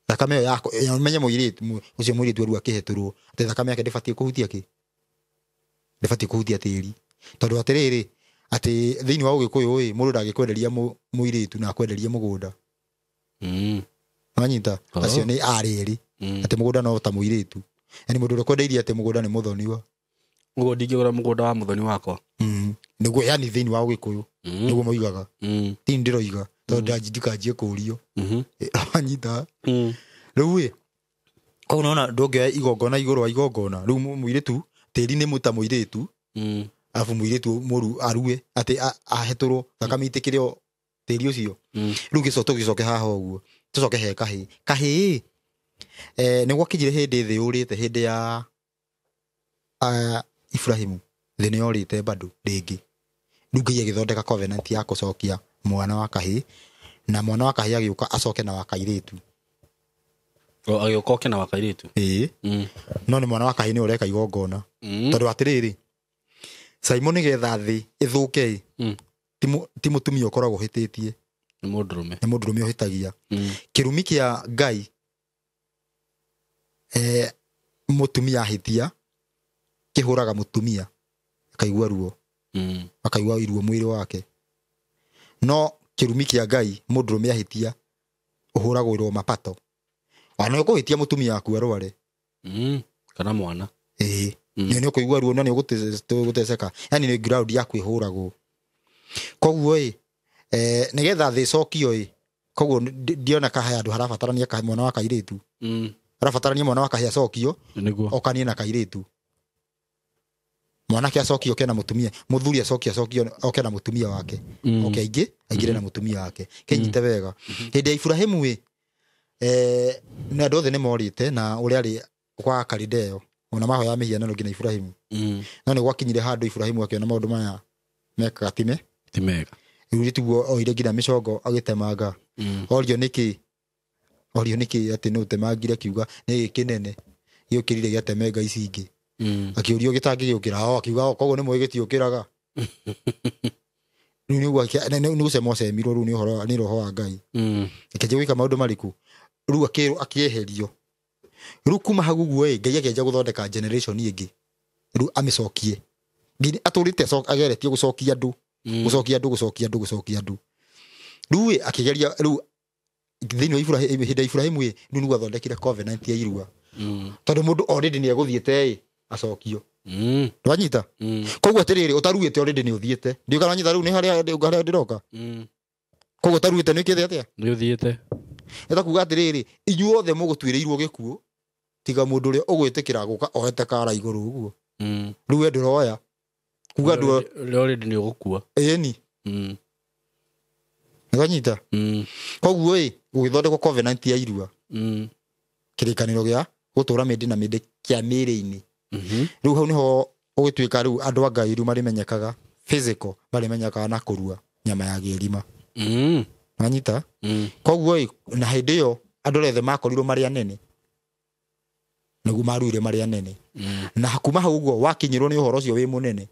thakame ĩyo yako, ĩyo menye mũirĩtu, ũcio mũirĩtu arua akĩhetũrwo, atĩ thakame yake ndĩbatiĩ kũhutia kĩ? Ndĩbatiĩ kũhutia tĩri. Tondũ atĩrĩrĩ, atĩ thĩinĩ wa Ũgĩkũyũ ĩ, mũndũ ndangĩkwenderia mũirĩtu na akwenderie mũgũnda. Wanyita? Acio nĩ arĩ erĩ. Atĩ mũgũnda no ta mũirĩtu. Yaani mũndũ ũrĩa ũkwendeirie atĩ mũgũnda nĩ mũthoniwa. Ũguo ndingĩgũra mũgũnda wa mũthoni wakwa. Nĩguo, yaani thĩinĩ wa Ũgĩkũyũ. Nĩguo moigaga. Ti ndĩroiga, tondũ ndikanjie kũũrio. Wanyita? Rĩu ĩ, koguo nĩwona ndũngĩoya igongona igũrũ wa igongona. Rĩu mũirĩtu, tĩri nĩ mũta mũirĩtu. Arabu mũirĩtu mũru arue, atĩ ahetũrwo, thakame itĩkĩre o tĩri ũcio. Rĩu tũgĩcoke haha ũguo. Tũcoke he kahĩĩ. Kahĩĩ, nĩ gwakinyire hĩndĩ thĩ yũrĩte, hĩndĩ ya Ibrahimu. Thĩ nĩ yorĩte bado rĩngĩ. Rĩu Ngai agĩthondeka covenant ya gũcokia mwana wa kahĩĩ, na mwana wa kahĩĩ agĩũka acoke na wa kairĩtu. O, agĩũka oke na wa kairĩtu? Ĩĩ. No nĩ mwana wa kahĩĩ nĩwe ũreka igongona. Tondũ atĩrĩrĩ, Simon nĩgetha thĩ ĩthũke ĩ, ti mũtumia ũkoragwo ũhĩtĩtie. Nĩ mũndũrũme. Nĩ mũndũrũme ũhĩtagia. Kĩrumi kĩa Ngai, mũtumia ahĩtia, kĩhũraga mũtumia, akaigua ruo. Akaigua iruo mwĩrĩ wake. No kĩrumi kĩa Ngai, mũndũrũme ahĩtia, ũhũragwo irwo mapato. Ona ũkũhĩtia mũtumia waku arware. Kana mwana. Ĩĩ. Nĩ ũkũigua ruo na nĩ ũgũteceka. Yaani nĩ ground yaku ĩhũragwo. Koguo ĩ, nĩgetha thĩ ĩcokio ĩ, koguo ndiona ka he handũ harabatarania ka mwana wa kairĩtu. Harabatarania mwana wa kahĩĩ acokio, okanie na kairĩtu. Mwanake acokio oke na mũtumia, mũthuri acokio acokio oke na mũtumia wake. Oke aingĩ, aingĩre na mũtumia wake. Kĩnyite wega. Hĩndĩ ya Ibrahimu ĩ, na andũ othe nĩ morĩte na ũrĩa arĩ kwa Kalideo, ona mahoya mĩhianano nginya Ibrahimu. No nĩ gwakinyire handũ Ibrahimu akĩona maũndũ maya mekaga ti me? Ti mega. Rĩu tiguo oire nginya mĩcongo agĩtemanga. Orio nĩkĩ? Orio nĩkĩ atĩ nĩ ũtemangire akiuga nĩ gĩkĩ nene gĩũkĩrire gĩatemenga ici ingĩ. Akĩũrio gĩtangĩgĩũkĩra o akiuga o koguo nĩ mũĩ gĩtiũkĩraga. Rĩu nĩguo nĩ gũcema ũcemirwo rĩu nĩ ũhoro nĩ roho wa Ngai. Akĩanjia gwĩka maũndũ marĩkũ? Rĩu akĩrwo akĩeherio. Rĩu kuma hau ũguo ĩ Ngai akĩanjia gũthondeka generation ĩngĩ. Rĩu amĩcokie. Ngai atũrĩte ageretie gũcokia andũ. Gũcokia andũ gũcokia andũ gũcokia andũ. Rĩu ĩ akĩgeria rĩu thĩinĩ wa Ibrahim hĩndĩ ya Ibrahimu ĩ rĩu nĩguo athondekire covenant ya irua. Tondũ mũndũ already nĩ egũthiĩte ĩ acokio. Ndwanyita? Koguo atĩrĩrĩ ũtaruĩte already nĩ ũthiĩte. Ndiũ kana wanyita rĩu nĩ harĩa ndĩroka. Koguo ũtaruĩte nĩ ũkĩte atĩa? Nĩ ũthiĩte. Nĩ ta kuga atĩrĩrĩ inyuothe mũgũtuĩrĩirwo gĩkuũ tiga mũndũ ũrĩa ũgwĩtĩkĩra gũka oete kara igũrũ ũguo. Rĩu we ndũroya. Kuga ndũ already nĩ ũgũkua. Ĩni. Nĩwanyita? Koguo ĩ gũgĩthondekwo covenant ya irua. Kĩrĩkanĩro gĩa gũtũra mĩndĩ na mĩndĩ kĩa mĩĩrĩ-inĩ. Rĩu hau nĩho ũgĩtuĩka rĩu andũ a Ngai rĩu marĩmenyekaga physical marĩmenyekaga na kũrua nyama ya gĩrima. Wanyita? Koguo ĩ na hĩndĩ ĩyo andũ arĩa othe makorirwo marĩ anene nĩguo maruire marĩ anene. Na kuma hau ũguo wakinyĩrwo nĩ ũhoro ũcio wĩ mũnene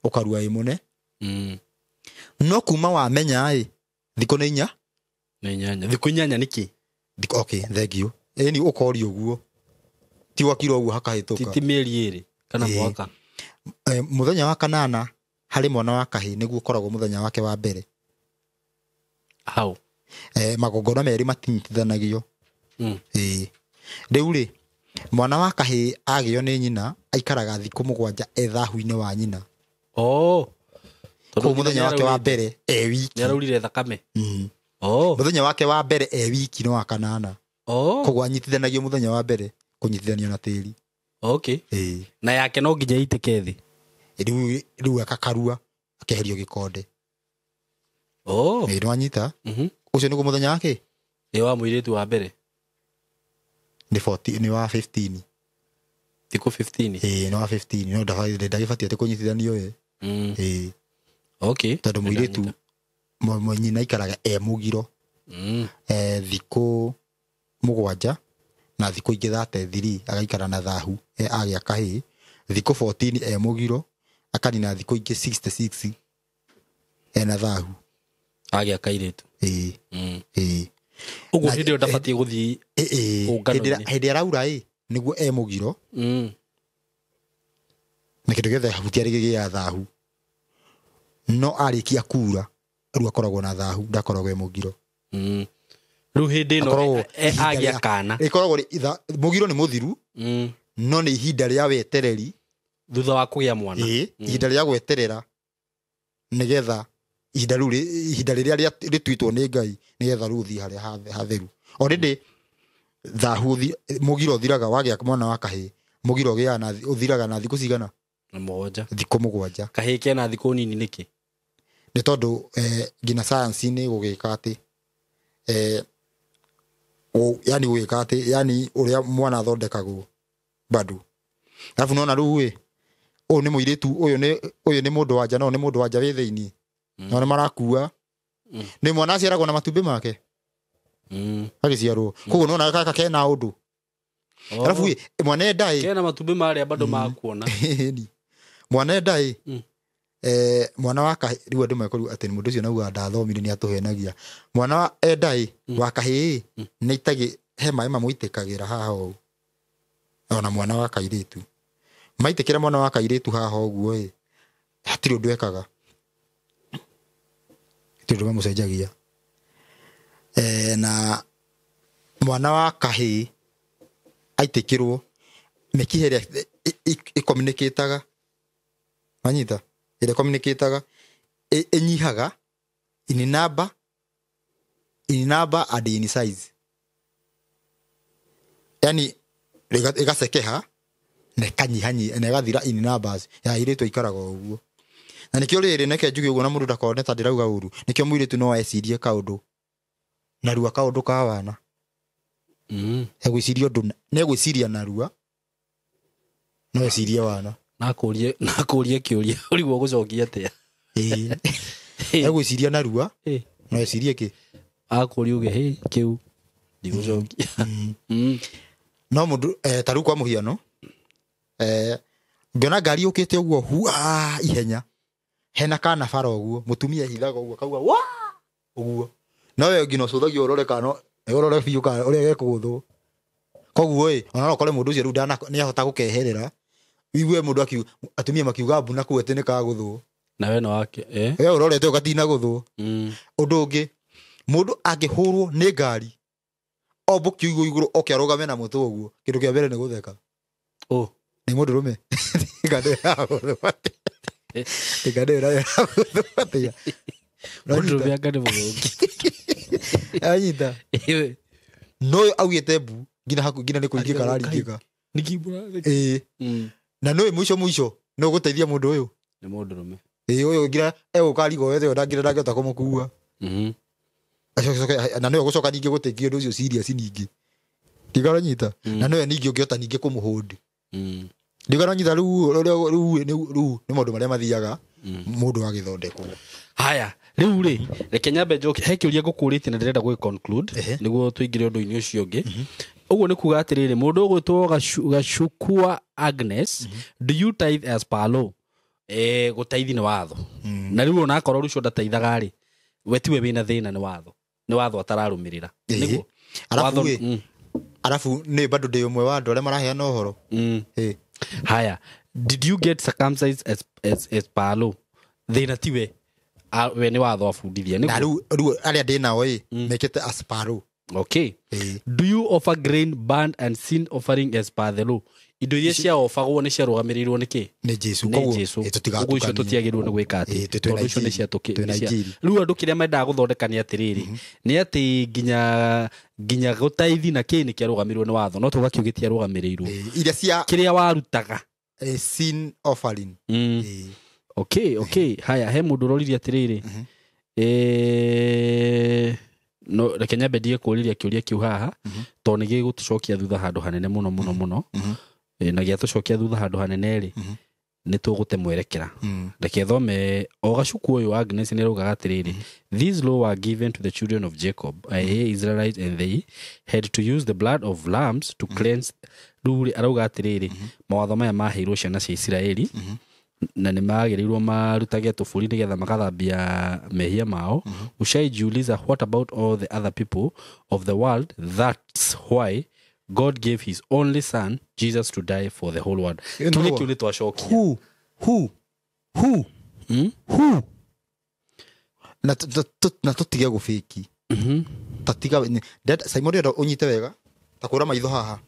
ũkarua wĩ mũne. No kuma wamenya ĩ thikũ nĩ inya? Nĩ inyanya. Thikũ inyanya nĩkĩ? Okay, thank you. Ĩni ũkorio ũguo. Ti gwakirwo ũguo hakahĩtũka. Ti mĩeri ĩrĩ kana mwaka. Mũthenya wa kanana harĩ mwana wa kahĩĩ nĩguo ũkoragwo mũthenya wake wa mbere. Hau. Magongona merĩ matinyitithanagio. Rĩu rĩ mwana wa kahĩĩ agĩo nĩ nyina aikaraga thikũ 7 e thahu-inĩ wa nyina. Oh. Koguo mũthenya wake wa mbere e wiki. Nĩaraurire thakame. Mũthenya wake wa mbere e wiki no wa kanana. Koguo anyitithanagio mũthenya wa mbere kũnyitithanio na tĩri. Okay. Na yake no nginya ĩitĩke thĩ. Rĩu akakarua akeherio gĩkonde. Nĩwanyita? Ũcio nĩguo mũthenya wake? Nĩ wa mũirĩtu wa mbere. Nĩ 14, nĩ wa 15. Thikũ 15. Nĩ wa 15. No ndagĩbatiĩ atĩ kũnyitithanio ĩ. Okay. Tondũ mũirĩtu nyina aikaraga e mũgiro. Thikũ 7 na thikũ ingĩ 33 agaikara na thahu agĩa kahĩĩ. Thikũ 14 e mũgiro akanina thikũ ingĩ 66 ena thahu. Agĩa kairĩtu. Ũguo hĩndĩ ĩyo ndabatiĩ gũthiĩ ũngano-inĩ. Hĩndĩ araura ĩ nĩguo e mũgiro. Na kĩndũ gĩothe ahutia rĩgĩgĩa thahu. No arĩkia kura rĩu akoragwo na thahu ndakoragwo e mũgiro. Rĩu hĩndĩ ĩno agĩa kana. Ĩkoragwo mũgiro nĩ mũthiru. No nĩ ihinda rĩa wetereri thutha wa kũgĩa mwana. Ihinda rĩa gweterera nĩgetha ihinda rĩu ihinda rĩrĩa rĩtuĩtwo nĩ Ngai nĩgetha rĩu ũthiĩ harĩa hatheru. Already thahu mũgiro ũthiraga wagĩa mwana wa kahĩĩ. Mũgiro ũgĩaga na ũthiraga na thikũ cigana? 7. Thikũ 7. Kahĩĩ kena thikũ nini nĩkĩ? Nĩ tondũ nginya science-inĩ gũgĩka atĩ yani gũgĩka atĩ yani ũrĩa mwana athondekagwo bado. Alafu nona rĩu ĩ ũyũ nĩ mũirĩtu ũyũ nĩ mũndũ wa nja no nĩ mũndũ wa nja wĩ thĩinĩ. No nĩ marakua. Nĩ mwana aciaragwo na matumbĩ make. Agĩciarwo. Koguo nona gaka kena ũndũ. Alafu ĩ mwana enda ĩ kena matumbĩ marĩa bado makuona. Mwana enda ĩ mwana wa kahĩĩ rĩu andũ mekorwo atĩ mũndũ ũcio nauga ndathomire nĩ atũhenagia. Mwana wa enda ĩ wa kahĩĩ nĩ itagĩ he maĩ mamũitĩkagĩra haha ũũ. Ona mwana wa kairĩtu. Maitĩkĩra mwana wa kairĩtu haha ũguo ĩ hatirĩ ũndũ ekaga. Hatirĩ ũndũ mamũcenjagia. Na mwana wa kahĩĩ aitĩkĩrwo mĩkiha ĩrĩa ĩcommunicataga. Manyita? Ĩrĩa ĩcommunicataga ĩnyihaga in number and in size. Yani ĩgacekeha na ĩkanyihanyiha na ĩgathira in numbers. Ya airĩtu aikaraga ũguo. Na nĩkĩo rĩrĩ neke njuge ũguo na mũndũ ndakone ta ndĩrauga ũru. Nĩkĩo mũirĩtu no ecirie kaũndũ narua kaũndũ ka wana. Egwĩciria ũndũ nĩegwĩciria narua no ecirie wana. Nakũrie kĩũria ũrigwo gũcokia atĩa? Egwĩciria narua no ecirie kĩ? Akũrie uge hĩ kĩu Ndigũcokia. No mũndũ ta rĩu kwa mũhiano, ngĩona ngari yũkĩte ũguo hua ihenya, hena kana bara ũguo, mũtumia ehithaga ũguo akauga wa ũguo, no we nginya ũcũthagia ũrore kana ũrore biũ kana ũrĩa gekũgũthwo. Koguo ĩ, ona no ũkore mũndũ ũcio rĩu nĩahota gũkeherera, wigue mũndũ akiuga, atumia makiuga mbu na kũu atĩ nĩ kagũthwo. Na we no wake, eh? We ũrorete ũgatina gũthwo. Ũndũ ũngĩ, mũndũ angĩhũrwo nĩ ngari ombũkio igũrũ igũrũ oke arũgame na mũtwe ũguo, kĩndũ kĩa mbere nĩ gũtheka. Oh. Nĩ mũndũrũme. Tiga Mũndũrũme anga nĩ mũthũki. Anyita. No ũyũ augĩte mbu nginya hakuhĩ nginya nĩ kũringĩka araringĩka. Nĩkĩ mũratheka? Ĩĩ. Na nĩũĩ mũico mũico nĩ ũgũteithia mũndũ ũyũ. Nĩ mũndũrũme. Ĩĩ, ũyũ nginya egũka arigo wethe ona nginya ndangĩhota kũmũkua. Acoke, na nĩwe ũgũcoka ningĩ gũtĩkia ũndũ ũcio serious ningĩ. Ndikaranyita. Na nĩwe ningĩ ũngĩhota ningĩ kũmũhold. Ndikaranyita rĩu, rĩu, rĩu, rĩu, rĩu nĩ maũndũ marĩa mathiaga mũndũ agĩthondekwo. Haya, rĩu rĩ, reke nyambe njoke, he kĩũria ngũkũrĩtie na ndĩrenda gũgĩ conclude, nĩguo tũingĩre ũndũ-inĩ ũcio ũngĩ. Ũguo nĩ kuga atĩrĩrĩ, mũndũ ũgwĩtwo Gacukua Agnes, do you tithe as per law? Gũtaithi nĩ watho. Na rĩu onakorwo rũcio ndataithaga rĩ, we tiwe wĩna thĩna, nĩ watho. Nĩ watho atararũmĩrĩra. Nĩguo? Arabu Watho, ĩ, arabu nĩ bado ndĩ ũmwe wa andũ arĩa maraheana ũhoro. Haya, did you get circumcised as per law? Thĩna tiwe. We nĩ watho abundithia, nĩguo? Na rĩu arĩa ndĩ nao ĩ, mekĩte as per law. Okay. Do you offer grain, burnt and sin offering as per the law? Indo iria ciaofagwo nĩ ciarũgamĩrĩirwo nĩ kĩ? Nĩ Jesũ. Nĩ Koguo, Jesũ. tũtigatukanie. Koguo icio tũtiagĩrĩirwo nĩ gwĩka atĩ. Twĩna Tondũ icio nĩ Injiri. ciatũkĩ- Twĩna nĩ cia- Injiri. Rĩu andũ kĩrĩa mendaga gũthondeka nĩ atĩrĩrĩ, nĩ atĩ nginya gũtaithi na kĩ nĩ kĩarũgamĩrĩirwo nĩ watho, no tũgakiu gĩtiarũgamĩrĩirwo. Iria cia Kĩrĩa warutaga. Sin offering. Okay, okay. Haya, he mũndũ ũroririe atĩrĩrĩ. No, reke nyambe ndige kũũrĩria kĩũria kĩu haha, tondũ nĩ gĩgũtũcokia thutha handũ hanene mũno, mũno, mũno. Na gĩatũcokia thutha handũ hanene rĩ, nĩ tũgũte mwerekera. Reke thome o gacuku ũyũ Agnes nĩ araugaga atĩrĩrĩ, these law were given to the children of Jacob, that is Israelites, and they had to use the blood of lambs to cleanse. Rĩu rĩ, arauga atĩrĩrĩ, mawatho maya maheirwo ciana cia Isiraeli, na nĩ magĩrĩirwo marutage tũbũri nĩgetha magathambia mehia mao. Ushaijiuliza, what about all the other people of the world? That's why God gave his only son Jesus to die for the whole world. You Kĩũria know kĩu nĩ twacokia. Who? Who? Who? Who? Na tũtige gũbĩki. Tatiga, Simon ndĩrenda ũnyite wega, ta kũra maitho haha.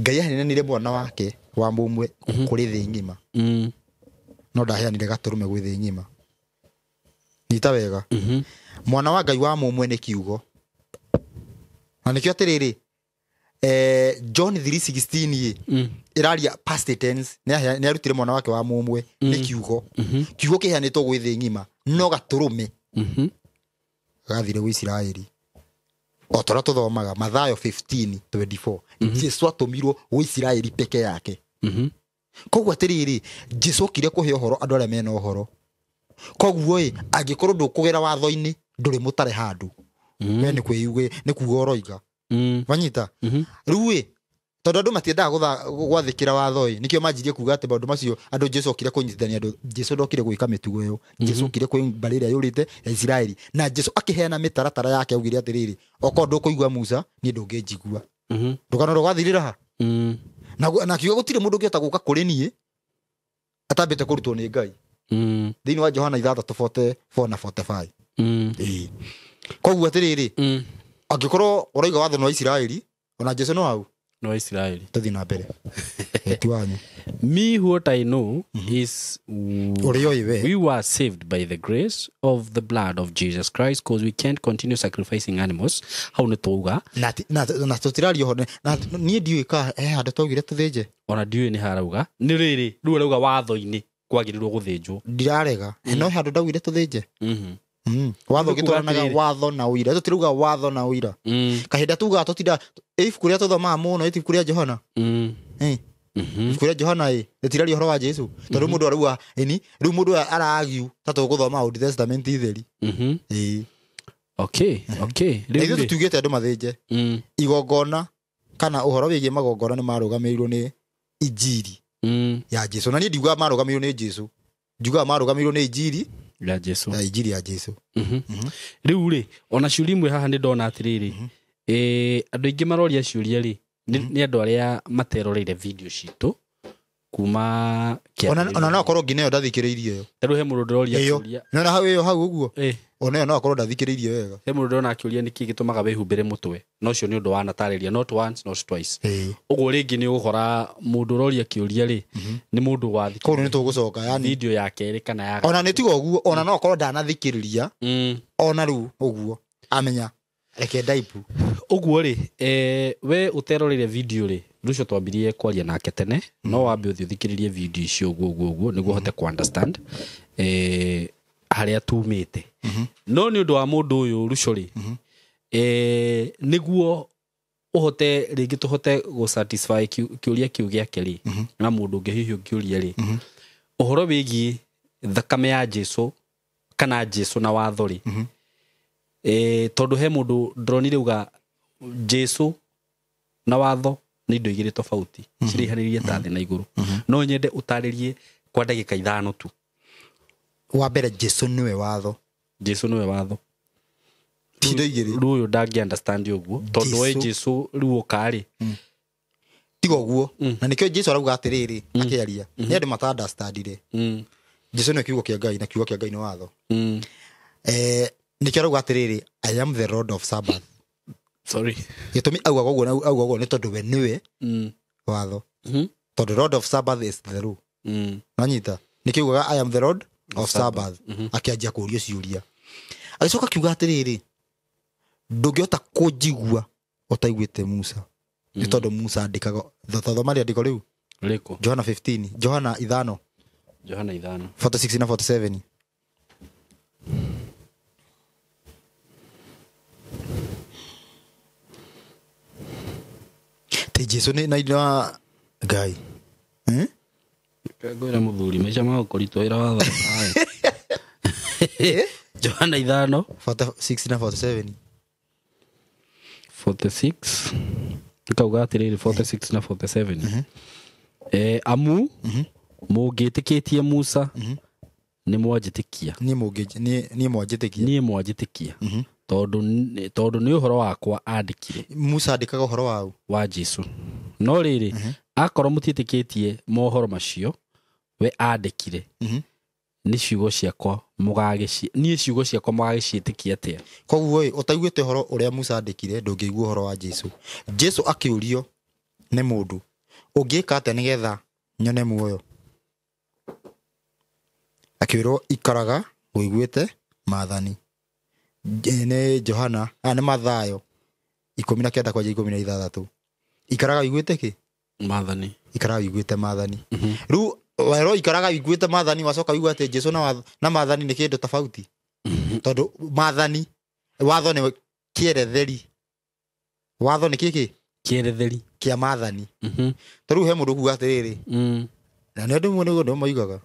Ngai aheanire mwana wake wa mũmwe kũrĩ thĩ ng'ima. No ndaheanire gatũrũme gwĩ thĩ ng'ima. Nyita wega. Mwana wa Ngai wa mũmwe nĩ kiugo. Na nĩkĩo atĩrĩrĩ, John 3:16 ĩ, ĩraria past tense, nĩ arutire mwana wake wa mũmwe nĩ kiugo. Kiugo kĩheanĩtwo gwĩ thĩ ng'ima, no gatũrũme gathire gwĩ Isiraeli. O ta ũrĩa tũthomaga Mathayo 15:24, Jesũ atũmirwo gwĩ Isiraeli peke yake. Koguo atĩrĩrĩ, Jesũ okire kũhe ũhoro andũ arĩa mena ũhoro. Koguo ĩ, angĩkorwo ndũkũgera watho-inĩ, ndũrĩ mũtare handũ. We nĩ kwĩyuge, nĩ kuga ũroiga. Wanyita? Rĩu ĩ, tondũ andũ matiendaga gwathĩkĩra watho ĩ, nĩkĩo manjirie kuga atĩ maũndũ macio andũ Jesũ okire kũnyitithania andũ. Jesũ ndokire gwĩka mĩtugo ĩyo. Jesũ okire kwĩ mbarĩ ĩrĩa yũrĩte ya Isiraeli. Na Jesũ akĩheana mĩtaratara yake, augire atĩrĩrĩ, okorwo ndũkũigua Musa, niĩ ndũngĩnjigua. Ndũkanore gwathirĩra ha? Na akiuga gũtirĩ mũndũ ũngĩhota gũka kũrĩ niĩ atambĩte kũrutwo nĩ Ngai. Thĩinĩ wa Johana ithathatũ forty-four na forty-five. Ĩĩ. Koguo atĩrĩrĩ, angĩkorwo ũrauga watho nĩ wa Isiraeli, ona Jesũ no hau. No Isiraeli. Tũthiĩ na mbere. Ti wanyu. Me what I know is Ũrĩa ũĩ we. we were saved by the grace of the blood of Jesus Christ, because we can't continue sacrificing animals. Hau nĩ twauga. Na ti-, na, na tũtiraria ũhoro, na niĩ ndiũĩ ka, he handũ twaugire tũthĩnje. Ona ndiũĩ nĩ harauga. Nĩ rĩrĩ, rĩu arauga watho-inĩ kwagĩrĩirwo gũthĩnjwo. Ndirarega. No he handũ ndaugire tũthĩnje. Watho Nĩ kuga ũgĩtwaranaga atĩrĩrĩ. watho na ũira. Tũtirauga watho na ũira. Kahinda tugaga tũtinda, ibuku rĩrĩa tũthomaga mũno, ibuku rĩa Johana. Ibuku rĩa Johana, rĩtiraria ũhoro wa Jesũ. Tondũ mũndũ arauga, ĩni, rĩu mũndũ ũyũ araagiu ta tũgũthoma Old Testament itheri. Okay, okay. Na ithuĩ tũtiugĩte andũ mathĩnje. Igongona kana ũhoro wĩgiĩ magongona nĩ marũgamĩrĩirwo nĩ injiri ya Jesu. Na niĩ ndiugaga marũgamĩrĩirwo nĩ Jesu, njugaga marũgamĩrĩirwo nĩ injiri ya Jesu. Ya injiri ya Jesu. Rĩu rĩ, ona ciũria imwe haha nĩ ndona atĩrĩrĩ, andũ aingĩ maroria ciũria rĩ, nĩ andũ arĩa materoreire video citũ kuma ona no akorwo nginya ĩyo ndathikĩrĩirie ĩyo. Rĩu he mũndũ ndĩroria kĩũria. Nĩwona hau ĩyo hau ũguo? Ona ĩyo no akorwo ndathikĩrĩirie wega. He mũndũ ndĩrona akĩũria nĩkĩ gĩtũmaga wĩhumbĩre mũtwe. No ũcio nĩ ũndũ wanatarĩria, not once not twice. Ũguo rĩngĩ nĩ ũgũkora mũndũ ũroria kĩũria rĩ, nĩ mũndũ wathikĩrĩria. Koguo nĩ tũgũcoka yani video ya kerĩ kana ya ona nĩ tiga ũguo, ona no akorwo ndanathikĩrĩria ona rĩu ũguo amenya reke ndaipu. Ũguo rĩ, we ũteroreire video rĩ, Ruco twambirie kwaria nake tene, no wambe ũthiĩ ũthikĩrĩrie video icio ũguo ũguo ũguo nĩguo ũhote ku understand harĩa tumĩte. No nĩ ũndũ wa mũndũ ũyũ Ruco rĩ, nĩguo ũhote rĩngĩ tũhote gũ satisfy kĩũria kĩu gĩake rĩ, na mũndũ ũngĩ hihi ũngĩũria rĩ, ũhoro wĩgiĩ thakame ya Jesu kana Jesu na watho rĩ, tondũ he mũndũ ndĩronire uga Jesu na watho nĩ indo igĩrĩ tofauti, ciraihanĩrĩirie ta thĩ na igũrũ. No nyende ũtarĩrie kwa ndagĩka 5 tu. Wa mbere, Jesu nĩwe watho. Jesu nĩwe watho. Ti indo igĩrĩ. Rĩu ũyũ ndangĩ understand ũguo, tondũ we Jesu rĩu ũka rĩ, tiga ũguo. Na nĩkĩo Jesu arauga atĩrĩrĩ, akĩaria, nĩ andũ mata understandire. Jesu nĩwe kiugo kĩa Ngai na kiugo kĩa Ngai nĩ watho. Nĩkĩo arauga atĩrĩrĩ, I am the Lord of Sabbath. Sorry. Gĩtũmi augaga ũguo na augaga ũguo nĩ tondũ we nĩwe watho. Tondũ Lord of Sabbath is the law. Nanyita. Nĩkĩo augaga I am the Lord of Sabbath. Akĩanjia kũũrio ciũria. Agĩcoka akiuga atĩrĩrĩ, ndũngĩhota kũnjigua ũtaiguĩte Musa. Nĩ tondũ Musa andĩkaga, thoma rĩandĩko rĩu. Rĩkũ? Johana 15, Johana 5. Johana 5. 46 na 47. Ti Jesu nĩ na Ngai. Ngwĩra mũthuri maica ma gũkoritwo wĩra wa thaa. Johana 5 46 na 47. 46. Nikauga atĩrĩrĩ 46 na 47. Amu mũngĩtĩkĩtie Musa nĩ mwanjĩtĩkia. Niĩ mwanjĩtĩkia. Niĩ mwanjĩtĩkia. Tondũ nĩ ũhoro wakwa andĩkire. Musa andĩkaga ũhoro wau wa Jesu. No rĩrĩ, akorwo mũtiĩtĩkĩtie mohoro macio we andĩkire, nĩ ciugo ciakwa mũgagĩci, niĩ ciugo ciakwa mũgagĩciĩtĩkia atĩa? Koguo ĩ, ũtaiguĩte ũhoro ũrĩa Musa andĩkire ndũngĩigua ũhoro wa Jesu. Jesu akĩũrio nĩ mũndũ, ũngĩka atĩa nĩgetha nyone muoyo? Akĩũrwo ikaraga ũiguĩte maathani. Nĩ Johana, nĩ Mathayo 19 kwanjia 16. Ikaraga ũiguĩte kĩ? Maathani. Ikaraga ũiguĩte maathani. Rĩu werwo ikaraga ũiguĩte maathani wacoka ũigua atĩ Jesu na maathani nĩ kĩndũ tofauti. Tondũ maathani, watho nĩ kĩeretheri. Watho nĩ kĩkĩ? Kĩeretheri kĩa maathani. Ta rĩu he mũndũ ũkuga atĩrĩrĩ, na nĩ andũ nĩguo nĩo moigaga.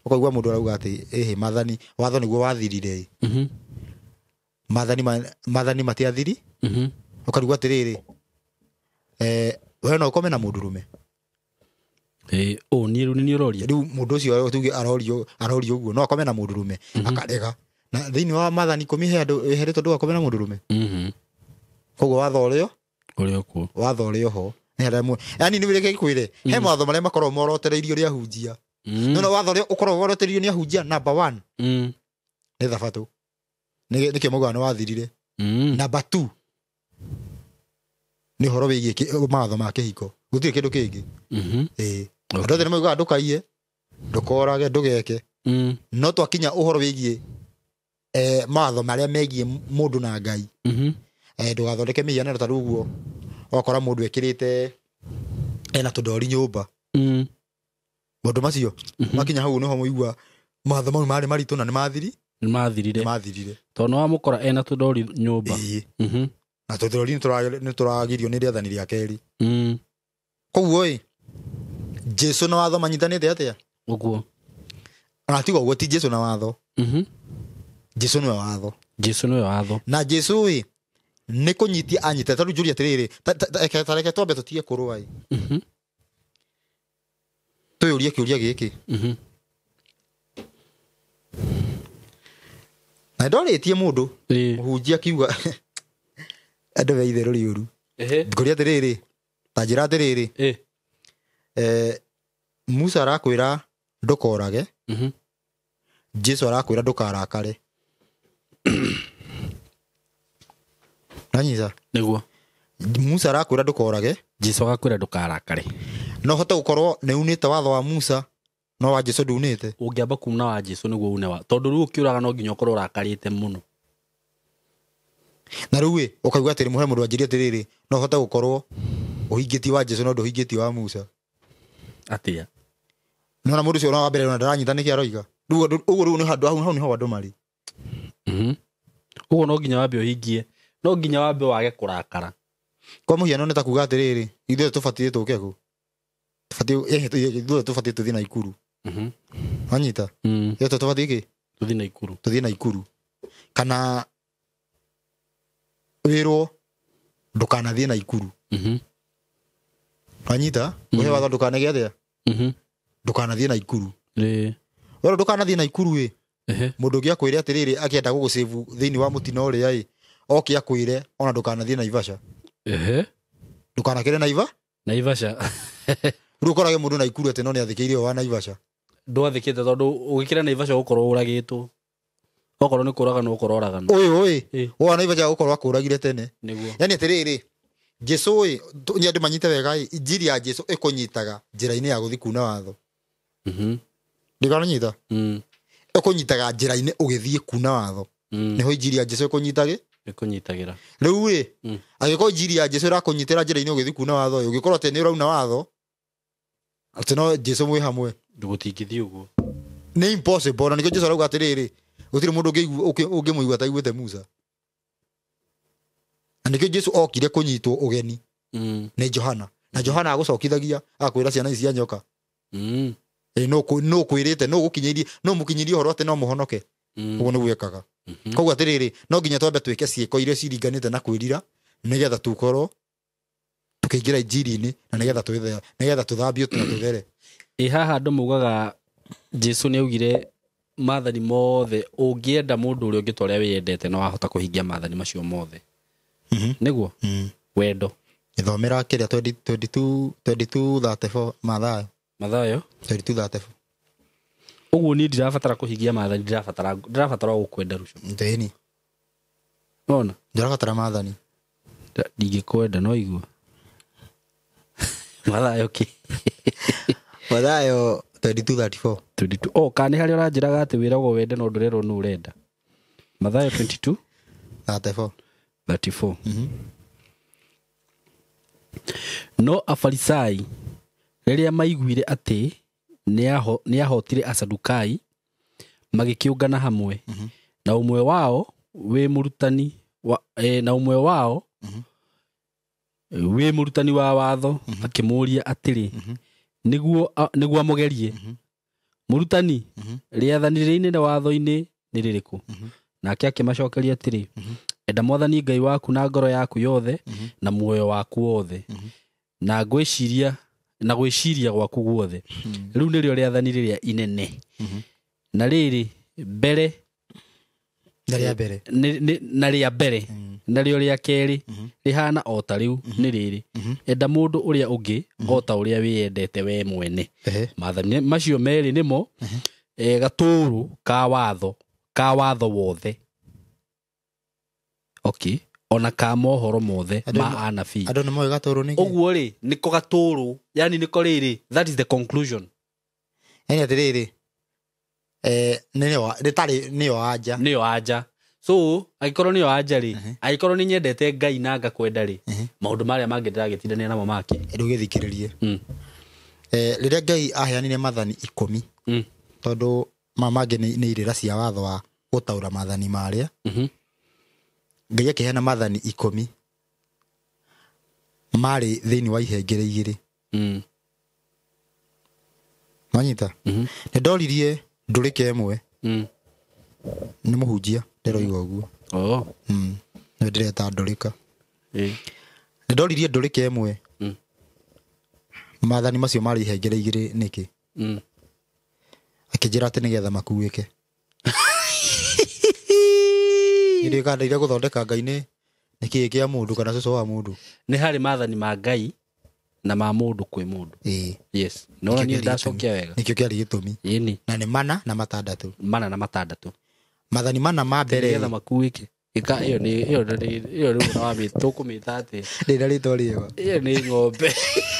Ũkaigua mũndũ arauga atĩ ĩhĩ maathani, watho nĩguo wathirire. Maathani matiathiri. Ũkarigwo atĩrĩrĩ, we no ũkome na mũndũrũme. Niĩ rĩu nĩ ũroria. Rĩu mũndũ ũcio tuge arorio ũguo, no akome na mũndũrũme, akarega. Na thĩinĩ wa maathani 10 he andũ heretwo ndũgakome na mũndũrũme. Koguo watho ũrĩa ũrĩa ũkuo. Watho ũrĩa ho. Nĩ harĩa yani nĩ reke ngwĩre, he mawatho marĩa makoragwo morotereirio nĩ ahunjia. No watho ũrĩa ũkoragwo worotereirio nĩ ahunjia number 1. Nĩ thabatũ. Nĩkĩo maugaga nĩ wathirire. Number 2 nĩ ũhoro wĩgiĩ mawatho ma kĩhiko. Gũtirĩ kĩndũ kĩngĩ. Andũ othe nĩ maugaga ndũkaiye, ndũkorage, ndũgeke. No twakinya ũhoro wĩgiĩ mawatho marĩa megiĩ mũndũ na Ngai. Ndũgathondeke mĩhianano ta rĩu ũguo. Ũgakora mũndũ ekĩrĩte ena tũndori nyũmba. Maũndũ macio makinya hau nĩho mũigua mawatho mau marĩ maritũ na nĩ mathiri. Nĩ mathirire. Nĩ mathirire. Tondũ wamũkora ena tũndori nyũmba. Na tũndori nĩ tũragirio nĩ rĩathani rĩa kerĩ. Koguo ĩ, Jesu na watho manyitanĩte atĩa? Ũguo. Ona tiga ũguo, ti Jesu na watho. Jesu nĩwe watho. Jesu nĩwe watho. Na Jesu ĩ nĩ kũnyitia anyite tondũ njũria atĩrĩrĩ, ta reke twambe tũtige kũrũa ĩ. Twĩyũrie kĩũria gĩkĩ. Na ndorĩtie mũndũ mũhunjia akiuga andũ me itherũ rĩũru. Ngũria atĩrĩrĩ, ta njĩra atĩrĩrĩ, Musa arakwĩra ndũkorage, Jesu arakwĩra ndũkarakare. Nanyita? Nĩguo. Musa arakwĩra ndũkorage, Jesu agakwĩra ndũkarakare. No hote gũkorwo nĩ unĩte watho wa Musa no wa Jesu ndunĩte. Ũngĩamba kuna wa Jesu nĩguo une wa, tondũ rĩu ũkĩũraga no nginya ũkorwo ũrakarĩte mũno. Na rĩu ĩ ũkaigua atĩrĩ, mũhe mũndũ anjĩrie atĩrĩrĩ, no hote gũkorwo ũhingĩtie wa Jesu no ndũhingĩtie wa Musa. Atĩa? Nĩwona mũndũ ũcio wa mbere ona ndaranyita nĩkĩ aroiga. Rĩu ũguo rĩu nĩ handũ hau nĩho andũ marĩ. Ũguo no nginya wambe ũhingie, no nginya wambe wage kũrakara. Kwa mũhiano nĩ ta kuga atĩrĩrĩ, ithuĩ tũbatiĩ tũke kũ? Tũbatiĩ ithuĩ tũbatiĩ tũthiĩ Naikuru. Wanyita? Ithuĩ tũbatiĩ kĩ? Tũthiĩ Naikuru. Tũthiĩ Naikuru. Kana wĩrwo ndũkanathiĩ Naikuru. Wanyita? Ũhe watho ndũkanege atĩa? Ndũkanathiĩ Naikuru. Werwo ndũkanathiĩ Naikuru ĩ, mũndũ ũngĩ akwĩre atĩrĩrĩ, akĩenda gũgũsave thĩinĩ wa mũtino ũrĩa ĩ, oke akwĩre ona ndũkanathiĩ Naivasha. Ndũkanakĩre Naivasha. Rĩu ũkorage mũndũ Naikuru atĩ no nĩathĩkĩire ũyũ wa Naivasha. Ndwathĩkĩte tondũ ũgĩkĩra Naivasha ũgũkorwo ũragĩtwo. Okorwo nĩ kũraganwo ũkorwo ũraganwo. Ũyũ ĩ, ũyũ wa Naivasha gũkorwo akũragire tene. Nĩguo. Yani atĩrĩrĩ, Jesu ĩ, nyende andũ manyite wega ĩ, injiri ya Jesu ĩkũnyitaga njĩra-inĩ ya gũthiĩ kuna watho. Ndĩkananyita? Ĩkũnyitaga njĩra-inĩ ũgĩthiĩ kuna watho. Nĩho injiri ya Jesu ĩkũnyitagĩ? Ĩkũnyitagĩra. Rĩu ĩ, angĩkorwo injiri ya Jesu ĩrakũnyitĩra njĩra-inĩ ũgĩthiĩ kuna watho ĩ, ũngĩkorwo atĩ nĩ ũrauna watho, atĩ no Jesu mwĩ hamwe. Gũtingĩthiĩ ũguo. Nĩ impossible, na nĩkĩo Jesu arauga atĩrĩrĩ, gũtirĩ mũndũ ũngĩmũigua ataiguĩte Musa. Na nĩkĩo Jesu okire kũnyitwo ũgeni nĩ Johana. Na Johana agũcokithagia akwĩra ciana ici cia nyoka. No kwĩrĩte, no gũkinyĩirie, no mũkinyĩrie ũhoro atĩ no mũhonoke. Ũguo nĩguo ekaga. Koguo atĩrĩrĩ, no nginya twambe twĩke ciĩko iria ciringanĩte na kwĩrira nĩgetha tũkorwo tũkĩingĩra injiri-inĩ na nĩgetha tũthambio na tũthere. Ĩ haha andũ maugaga Jesu nĩaugire maathani mothe, ũngĩenda mũndũ ũrĩa ũngĩ ta ũrĩa wĩyendete no wahota kũhingia maathani macio mothe. Nĩguo? Wendo. Gĩthomera kĩrĩa 22:34 Mathayo. Mathayo? 22:34. Ũguo niĩ ndirabatara kũhingia maathani, ndirabatara gũkwenda Ruco. Ndĩni. Nona? Ndirabatara maathani. Ndingĩkwenda no igua. Mathayo kĩ? Mathayo 22:34. 22. Oh, kana nĩ harĩa ũranjĩraga atĩ wĩragwo wende no ndũrerwo nũ ũrenda. Mathayo 22 34. 34. No Afarisai rĩrĩa maiguire atĩ nĩahotire Asadukai magĩkĩũngana hamwe. Na ũmwe wao wĩ mũrutani wa, na ũmwe wao wĩ mũrutani wa watho akĩmũũria atĩrĩ, nĩguo amũgerie, mũrutani, rĩathani rĩrĩa inene watho-inĩ nĩ rĩrĩkũ? Nake akĩmacokeria atĩrĩ, enda mwathani Ngai waku na ngoro yaku yothe na muoyo waku wothe na gwĩciria na gwĩciria gwaku guothe. Rĩu nĩrĩo rĩathani rĩrĩa inene. Na rĩrĩ mbere na rĩa mbere na rĩa mbere narĩo rĩa kerĩ rĩhana o ta rĩu nĩ rĩrĩ, enda mũndũ ũrĩa ũngĩ o ta ũrĩa wĩyendete we mwene. Maathani macio merĩ nĩmo gatũrũ ka watho wothe. Okay, ona ka mohoro mothe ma anabii. Andũ nĩ moĩ gatũrũ nĩkĩ? Ũguo rĩ nĩko gatũrũ, yani nĩko rĩrĩ, that is the conclusion. Yani atĩrĩrĩ, nĩ nĩyo anja. Nĩyo anja. So angĩkorwo nĩyo anja rĩ, angĩkorwo nĩ nyendete Ngai na ngakwenda rĩ, maũndũ marĩa mangĩ ndĩragĩtindania namo make. Rĩu gĩthikĩrĩrie. Rĩrĩa Ngai aheanire maathani 10, tondũ ma mangĩ nĩ irĩra cia watho wa gũtaũra maathani marĩa, Ngai akĩheana maathani 10 marĩ thĩinĩ wa ihengere igĩrĩ. Wanyita? Nĩ ndoririe ndũrĩke ĩmwe. Nĩ mũhunjia ndĩroiga ũguo. Oh. Nĩ ndĩreta ndũrĩka. Ĩĩ. Nĩ ndoririe ndũrĩka ĩmwe. Maathani macio marĩ ihengere igĩrĩ nĩkĩ? Akĩnjĩra atĩ nĩgetha makuĩke. Nĩ kandeire gũthondeka Ngai nĩ kĩĩ kĩa mũndũ kana cũcũ wa mũndũ. Nĩ harĩ maathani ma Ngai na ma mũndũ kwĩ mũndũ. Ĩĩ. Yes. No niĩ ndacokia wega. Nĩkĩo kĩarĩ gĩtũmi. Ĩni. Na nĩ 4 na 6. 4 na 6. Maathani 4 ma mbere. Nĩgetha makuĩke. Ĩka ĩyo nĩ ĩyo ĩyo rĩu na wamĩ tũkũmĩta atĩ. Ndĩna rĩtwa rĩega. Ĩyo nĩ ng'ombe.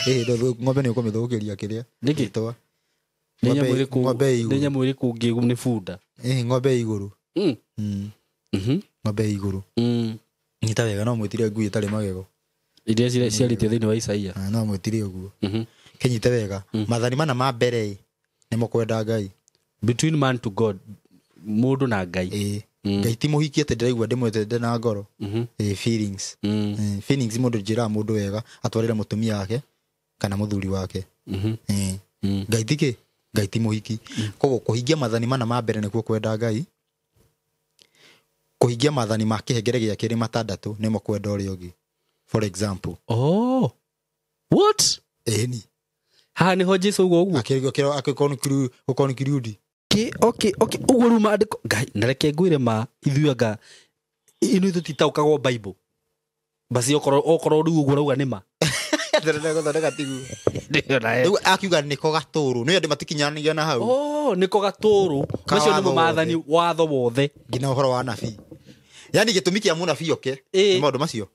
Ĩĩ ng'ombe nĩ ũkũmĩthũkĩria kĩrĩa. Nĩkĩ? Rĩtwa. Nĩ nyamũ ĩrĩkũ? Nĩ nyamũ ĩrĩkũ ngĩgu nĩ bunda? Ĩĩ ng'ombe igũrũ. Ng'ombe igũrũ. Nyita wega no mwĩtire ngui ĩtarĩ magego. Iria ciarĩtio thĩinĩ wa Isaia. No mwĩtire ũguo. Kĩnyite wega. Maathani 4 ma mbere nĩmo kwenda Ngai. Between man to God. Mũndũ na Ngai. Ĩĩ. Ngai ti mũhiki atĩ ndĩraigua ndĩmwendete na ngoro. Ĩĩ feelings. Feelings mũndũ njĩraga mũndũ wega atwarĩre mũtumia wake kana mũthuri wake. Ngai ti kĩ? Ngai ti mũhiki. Koguo kũhingia maathani 4 ma mbere nĩkuo kwenda Ngai. Kũhingia maathani ma kĩhengere gĩa kerĩ 6 nĩmo kwenda ũrĩa ũngĩ. For example. Oh. What? Ĩni. Haha nĩho Jesu uguo ũguo. Akĩrwo Okay, okay. Ũguo rĩu maandĩko Ngai na reke ngwĩre ma ithuĩ anga ithuĩ tũtitaũkagwo Bible. Basi okorwo rĩu ũguo ũrauga nĩ ma. Ndĩrenda gũthondeka tiguo. Rĩu akiuga nĩko gatũrũ. Nĩ andũ matikinyanĩria na hau. Oh, nĩko gatũrũ. Macio nĩmo maathani watho wothe. Nginya ũhoro wa nabii. Yaani gĩtũmi kĩa mũnabii oke nĩ maũndũ macio.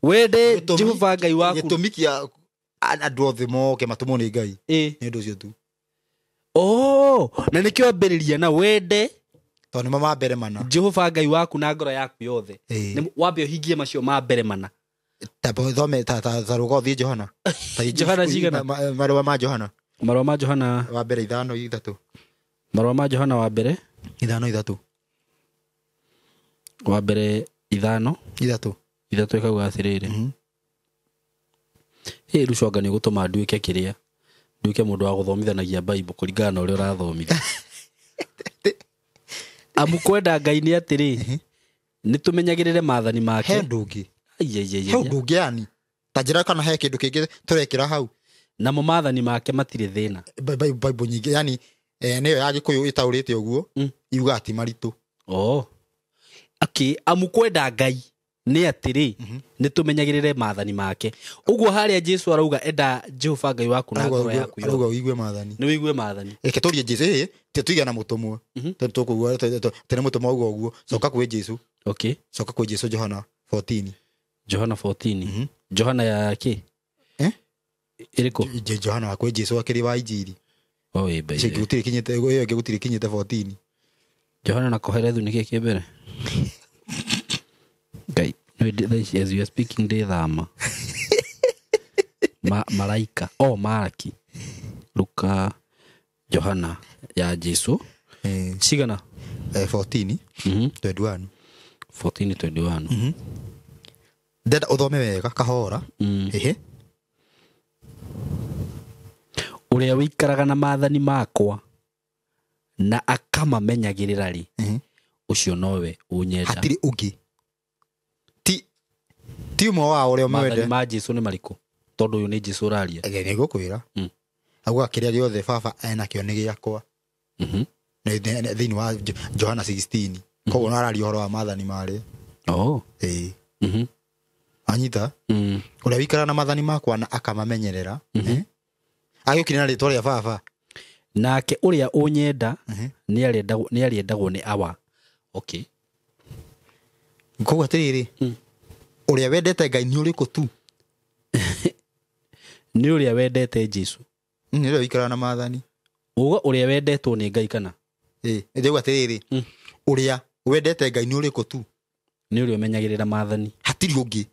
Wende Jehova Ngai waku. Gĩtũmi kĩa andũ othe moke matũmwo nĩ Ngai. Nĩ ũndũ ũcio tu. Oh, na nĩkĩo ambĩrĩria na wende tondũ nĩmo ma mbere mana. Jehova Ngai waku na ngoro yaku yothe. Wambe ũhingie macio ma mbere mana. Ta thome ta rũga ũthiĩ Johana. Johana cigana? Marũa ma Johana. Marũa ma Johana wa mbere 5:3. Marũa ma Johana wa mbere 5:3. Wa mbere 5:3. 3 ĩkauga atĩrĩrĩ. Ĩ rũconga nĩ gũtũma nduĩke kĩrĩa. Nduĩke mũndũ wa gũthomithanagia Bible kũringana na ũrĩa ũrathomithia. Amu kwenda Ngai nĩ atĩrĩ, nĩ tũmenyagĩrĩre maathani make. He ũndũ ũngĩ. He ũndũ ũngĩ yani. Ta njĩra kana he kĩndũ kĩngĩ tũrekĩra hau. Namo maathani make matirĩ thĩna. Bible nyingĩ yani nĩyo ya Gĩkũyũ ĩtaũrĩte ũguo yugaga ti maritũ. Oh. Okay, amu kwenda Ngai nĩ atĩrĩ, nĩ tũmenyagĩrĩre maathani make. Ũguo harĩa Jesu arauga enda Jehova Ngai waku na ngoro yaku yothe. Arauga ũigue maathani. Nĩ ũigue maathani. Reke tũrie Jesu, ĩ ti tuiga na mũtũmwo. Tũkũigua tene mũtũmwo auga ũguo. Coka kwĩ Jesu. Okay. Coka kwĩ Jesu Johana 14. Johana 14. Johana ya kĩ? Ĩrĩkũ? Johana wa kwĩ Jesu akĩrĩ wa Injiri. Oh, ĩ baby. Icio gũtirĩ kinyĩte, ĩyo ĩngĩ gũtirĩ kinyĩte 14. Johana na Kohelethu nĩ kĩ kĩ mbere? Ngai, as you are speaking ndĩ thama. Malaika, oh Maraki. Luka, Johana ya Jesu. Cigana? 14. 21. 14:21. Ndenda ũthome wega kahora. Ehe. Ũrĩa wĩikaraga na maathani makwa na akamamenyagĩrĩra rĩ, ũcio nowe ũnyenda. Hatirĩ ũngĩ. Ti ũmwe wao ũrĩa ũmwende. Maathani ma Jesu nĩ marĩkũ? Tondũ ũyũ nĩ Jesu ũraria. Nĩ ngũkwĩra. Auga kĩrĩa gĩothe baba enakĩo nĩ gĩakwa. Thĩinĩ wa Johana 16. Koguo araria ũhoro wa maathani marĩa. Oh. Ĩĩ. Anyita? Ũrĩa wĩikaraga na maathani makwa na akamamenyerera. Agĩũkire na rĩtwa rĩa baba. Nake ũrĩa ũnyenda nĩ arĩendagwo nĩ Awa. Okay. Koguo atĩrĩrĩ, ũrĩa wendete Ngai nĩ ũrĩkũ tu? Nĩ ũrĩa wendete Jesu. Nĩ ũrĩa wĩikaraga na maathani. Uga ũrĩa wendetwo nĩ Ngai kana? Ĩĩ, ndĩrauga atĩrĩrĩ, ũrĩa wendete Ngai nĩ ũrĩkũ tu? Nĩ ũrĩa ũmenyagĩrĩra maathani. Hatirĩ ũngĩ.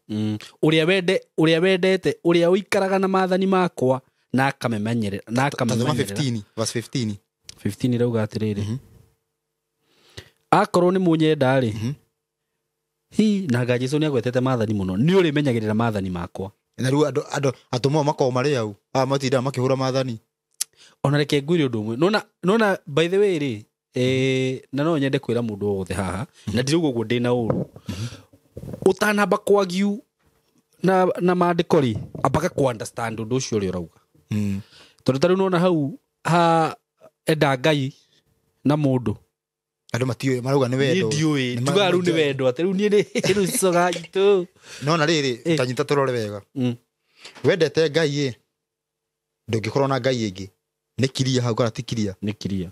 Ũrĩa wendete, ũrĩa ũikaraga na maathani makwa na akamamenyerera, na akamamenyerera. 15 verse 15. 15 ĩrauga atĩrĩrĩ. Akorwo nĩ mũnyenda rĩ, hi na nga Jesu nĩ agwetete maathani mũno, nĩ ũrĩmenyagĩrĩra maathani makwa. Na rĩu andũ atũmwo makoragwo marĩ au, aya matindaga makĩhũra maathani. Ona reke ngwĩre ũndũ ũmwe. Nona by the way rĩ, Na no nyende kwĩra mũndũ wothe haha na ndirauga ũguo ndĩna ũru ũtanamba kwagiu na maandĩko rĩ ambaga ku understand ũndũ ũcio ũrĩa ũrauga. Tondũ ta rĩu nona hau ha enda Ngai na mũndũ andũ matiũĩ marauga nĩ wendo. Ndiũĩ tuga rĩu nĩ wendo atĩ rĩu niĩ nĩ rĩu coga itũ. Nona rĩrĩ tanyita tũrore wega. Wendete Ngai ĩ ndũngĩkorwo na Ngai ĩngĩ nĩ kiria hau kana ti kiria? Nĩ kiria.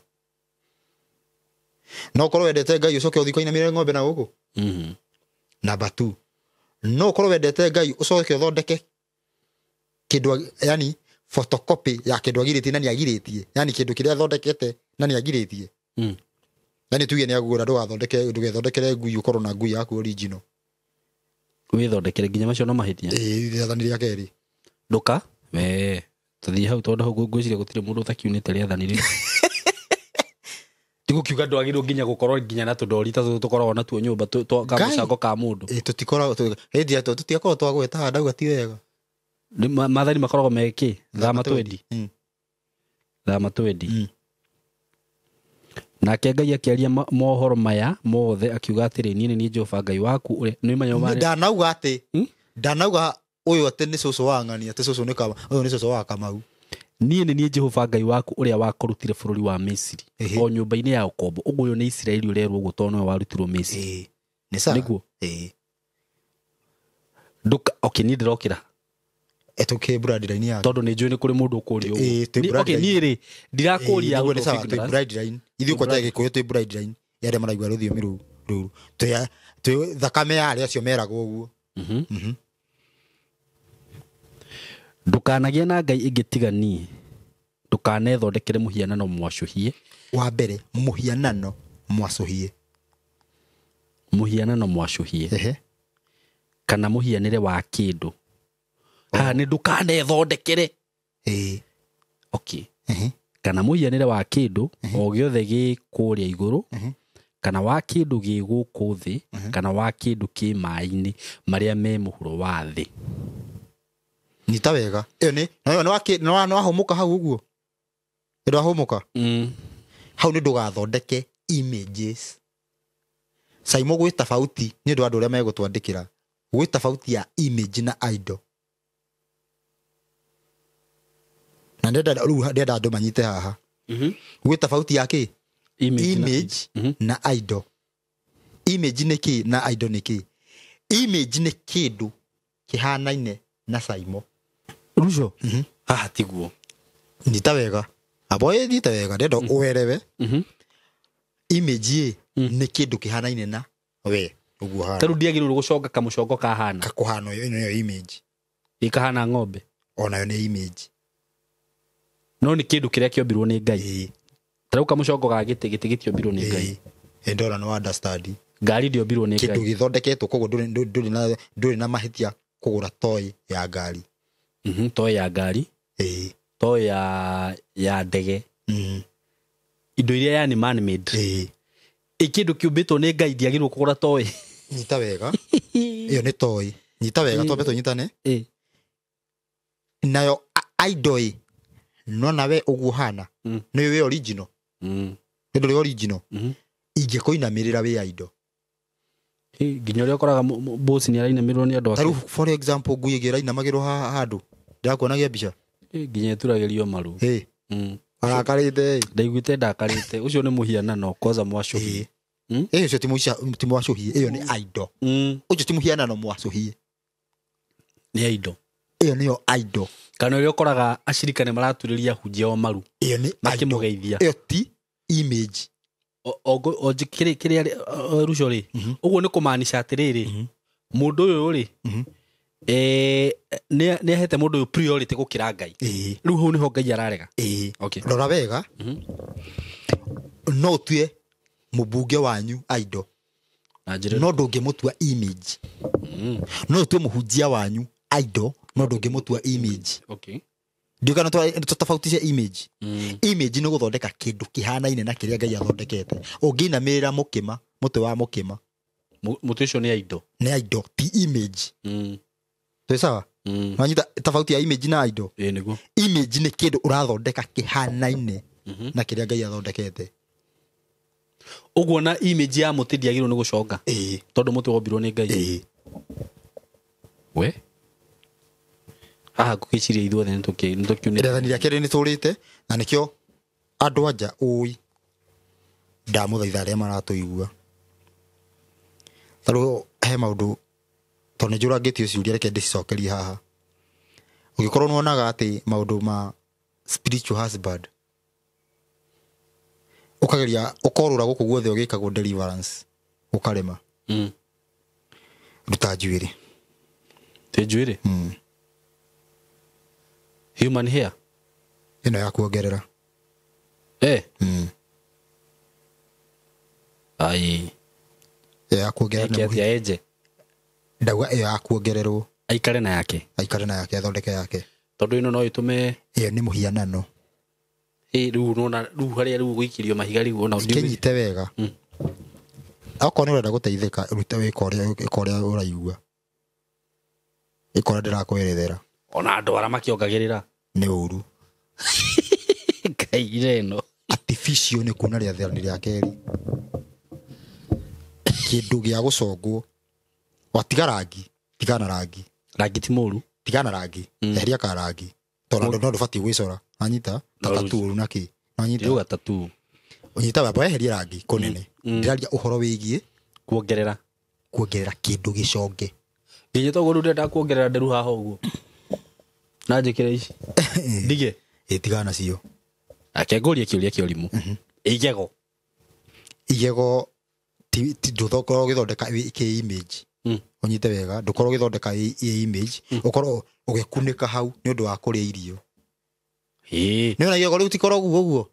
No ũkorwo wendete Ngai ũcoke ũthiĩ ũkainamĩrĩre ng'ombe na gũkũ. Number 2 no ũkorwo wendete Ngai ũcoke ũthondeke kĩndũ, yani photocopy ya kĩndũ agirĩtie na nĩagirĩtie, yani kĩndũ kĩrĩa athondekete na nĩagirĩtie. Yani tuge nĩagũra ndũgathondeke ndũgethondekere ngui ũkorwo na ngui yaku original. Wĩthondekere nginya macio no mahĩtia. Ĩĩ rĩathani rĩa kerĩ. Ndũka we tũthiĩ hau tondũ hau ngwĩciria gũtirĩ mũndũ ũtakiunĩte rĩathani rĩu. Tigũkiuga ndwagĩrĩirwo nginya gũkorwo nginya na tũndori ta tũtũ tũkoragwo natuo nyũmba ka mũcango ka mũndũ. Ĩĩ tũtikoragwo hĩndĩ tũtiakorwo twagweta haha ndauga ti wega. Maathani makoragwo me kĩ? Thama twendi. Thama twendi. Nake Ngai akĩaria mohoro maya mothe akiuga atĩrĩ niĩ nĩ niĩ Jehova Ngai waku ũrĩa nĩ manyo marĩa ndanauga atĩ ndanauga ũyũ atĩ nĩ cũcũ wa ng'ani atĩ cũcũ nĩ kama ũyũ nĩ cũcũ wa Kamau. Niĩ nĩ niĩ Jehova Ngai waku ũrĩa wakũrutire bũrũri wa Misiri o nyũmba-inĩ ya ũkombo. Ũguo ũyũ nĩ Isiraeli ũrerwo ũguo tondũ nĩwe warutirwo Misiri. Nĩ sawa. Nĩguo. Ndũka okay niĩ ndĩrokĩra Etũkĩ brand line yake. Tondũ nĩ njũĩ nĩ kũrĩ mũndũ ũkũria ũguo. Okay niĩ rĩ ndirakũria ũguo nĩ sawa twĩ brand line. Ithuĩ kwanja Gĩkũyũ twĩ brand line ya arĩa maraigua rũthiomi rũu rũu. Twĩ thakame ya arĩa acio meragwo ũguo. Ndũkanagĩe na Ngai ĩngĩ tiga niĩ. Ndũkanethondekere mũhianano mwacũhie. Wa mbere mũhianano mwacũhie. Mũhianano mwacũhie. Kana mũhianĩre wa kĩndũ. Haha nĩ ndũkanethondekere. Okay. Kana mũhianĩre wa kĩndũ o gĩothe gĩ kũrĩa igũrũ kana wa kĩndũ gĩ gũkũ thĩ kana wa kĩndũ kĩ maĩ-inĩ marĩa me mũhuro wa thĩ. Nyita wega. Ĩyo nĩ no wahũmũka hau ũguo. Ndwahũmũka. Hau nĩ ndũgathondeke images. Saimo gwĩ tofauti nĩ ũndũ wa andũ arĩa megũtwandĩkĩra. Gwĩ tofauti ya image na idol. Na ndenda rĩu ndenda andũ manyite haha. Gwĩ tofauti ya kĩ? Image na idol. Image nĩ kĩ na idol nĩ kĩ? Image nĩ kĩndũ kĩhanaine na Saimo. Ruco haha tiguo. Nyita wega. Abo nyita wega ndenda ũerewe. Image nĩ kĩndũ kĩhanaine na we ũguo hana. Ta rĩu ndiagĩrĩirwo gũconga kamũcongo kahana. Kakũhana ĩyo nĩyo image. Ĩkahana ng'ombe. Onayo nĩ image. No nĩ kĩndũ kĩrĩa kĩombirwo nĩ Ngai. Ta rĩu kamũcongo ga gĩtĩ gĩtĩ gĩtiombirwo nĩ Ngai. Ndora no understand. Ngari ndĩombirwo nĩ Ngai. Kĩndũ gĩthondeketwo koguo ndũrĩ na mahĩtia kũgũra toy ya ngari. Toy ya ngari. Toy ya ndege. Indo iria yani man made. Ĩ kĩndũ kĩũmbĩtwo nĩ Ngai ndiagĩrĩirwo kũgũra toy. Nyita wega. Ĩyo nĩ toy. Nyita wega twambe tũnyitane. Nayo idol no nawe ũguo hana nĩ wĩ original. Nĩ ndũrĩ original. Ingĩkũinamĩrĩra wĩ idol. Nginya ũrĩa ũkoraga boss nĩ arainamĩrĩrwo nĩ andũ ake. Ta rĩu for example ngui ĩngĩ ĩrainamagĩrwo haha handũ ndĩrakuonagia mbica. Nginya ĩturagĩrio maru. Arakarĩte. Ndaiguĩte ndakarĩte. Ũcio nĩ mũhianano kwanza mwacũhie. Ĩyo ũcio ti mwacũhie, ĩyo nĩ idol. Ũcio ti mũhianano mwacũhie. Nĩ idol. Ĩyo nĩyo idol. Kana ũrĩa ũkoraga acirika nĩ maraturĩria hunjia o maru. Ĩyo nĩ makĩmũgeithia. Ĩyo ti image. O kĩrĩa Ruco rĩ ũguo nĩ kũmaanisha atĩrĩrĩ mũndũ ũyũ rĩ nĩ ahete mũndũ ũyũ priority gũkĩra Ngai. Rĩu hau nĩho Ngai ararega. Okay. Rora wega. No ũtue mũmbunge wanyu idol. No ndũngĩmũtua image. No ũtue mũhunjia wanyu idol no ndũngĩmũtua image. Okay. Ndiũĩ kana tũtofautishe image. Image nĩ gũthondeka kĩndũ kĩhanaine na kĩrĩa Ngai athondekete. Ũngĩinamĩrĩra mũkĩma, mũtĩ wa mũkĩma. Mũtĩ ũcio nĩ idol. Nĩ idol, ti image. Twĩ sawa? Wanyita tofauti ya image na idol? Ĩĩ nĩguo. Image nĩ kĩndũ ũrathondeka kĩhanaine na kĩrĩa Ngai athondekete. Ũguo na image ya mũtĩ ndĩagĩrĩirwo nĩ gũconga. Ĩĩ. Tondũ mũtĩ wombirwo nĩ Ngai. Ĩĩ. We haha ngũgĩciria ithuothe nĩtũkĩunĩte. Rĩathani rĩa kerĩ nĩtũrĩte na nĩkĩo andũ anja ũi ndamũthaitha arĩa maratũigua. Tarĩu he maũndũ tondũ nĩnjũrangĩtio ciũria reke ndĩcicokerie haha. Ũngĩkorwo nĩwonaga atĩ maũndũ ma spiritual husband ũkageria ũkorũra gũkũ guothe ũgĩkagwo deliverance ũkarema. Ruta njuĩrĩ. Ti njuĩrĩ? Human hair? Ĩno ya kuongerera. Ai. Ĩyo ya kuongerera nĩ Eke atĩa enje? Ndauga ĩyo ya kuongererwo. Aikare na yake. Aikare na yake, athondeke yake. Tondũ ĩno no ĩtũme ĩyo nĩ mũhianano. Rĩu nona rĩu harĩa rĩu gũikĩrio mahiga rĩu ona kĩnyite wega. Okorwo nĩ ũrenda gũteithĩka ruta wĩka ũrĩa ũraigua. Ĩka ũrĩa ndĩrakwerethera. Ona andũ arĩa makĩongagĩrĩra. Nĩ ũru. Ngai ĩno. Artificial nĩ kuona rĩathani rĩa kerĩ. Kĩndũ gĩa gũcongwo. Watiga rangi, tigana rangi. Rangi ti mũru. Tigana rangi. Eheria ka rangi. Tondũ no ndũbatiĩ gwĩcora. Wanyita? Ta tattoo na kĩ? Wanyita? Ndiuga tattoo. Ũnyita wamba eheria rangi kũnene. Ndĩraria ũhoro wĩgiĩ kuongerera. Kuongerera kĩndũ gĩconge. Nginya toguo rĩu ndĩrenda kuongerera nderu haha ũguo. Na njĩkĩre ici. Ndige. Ĩ tigana nacio. Ake ngũrie kĩũria kĩa ũrimũ. Igego. Igego ti ndũkorwo ũgĩthondeka kĩ image. Ũnyite wega, ndũkorwo ũgĩthondeka ĩ image, ũkorwo ũgĩkunĩka hau nĩ ũndũ wa kũrĩa irio. Nĩ ona igego rĩu tikoragwo ũguo.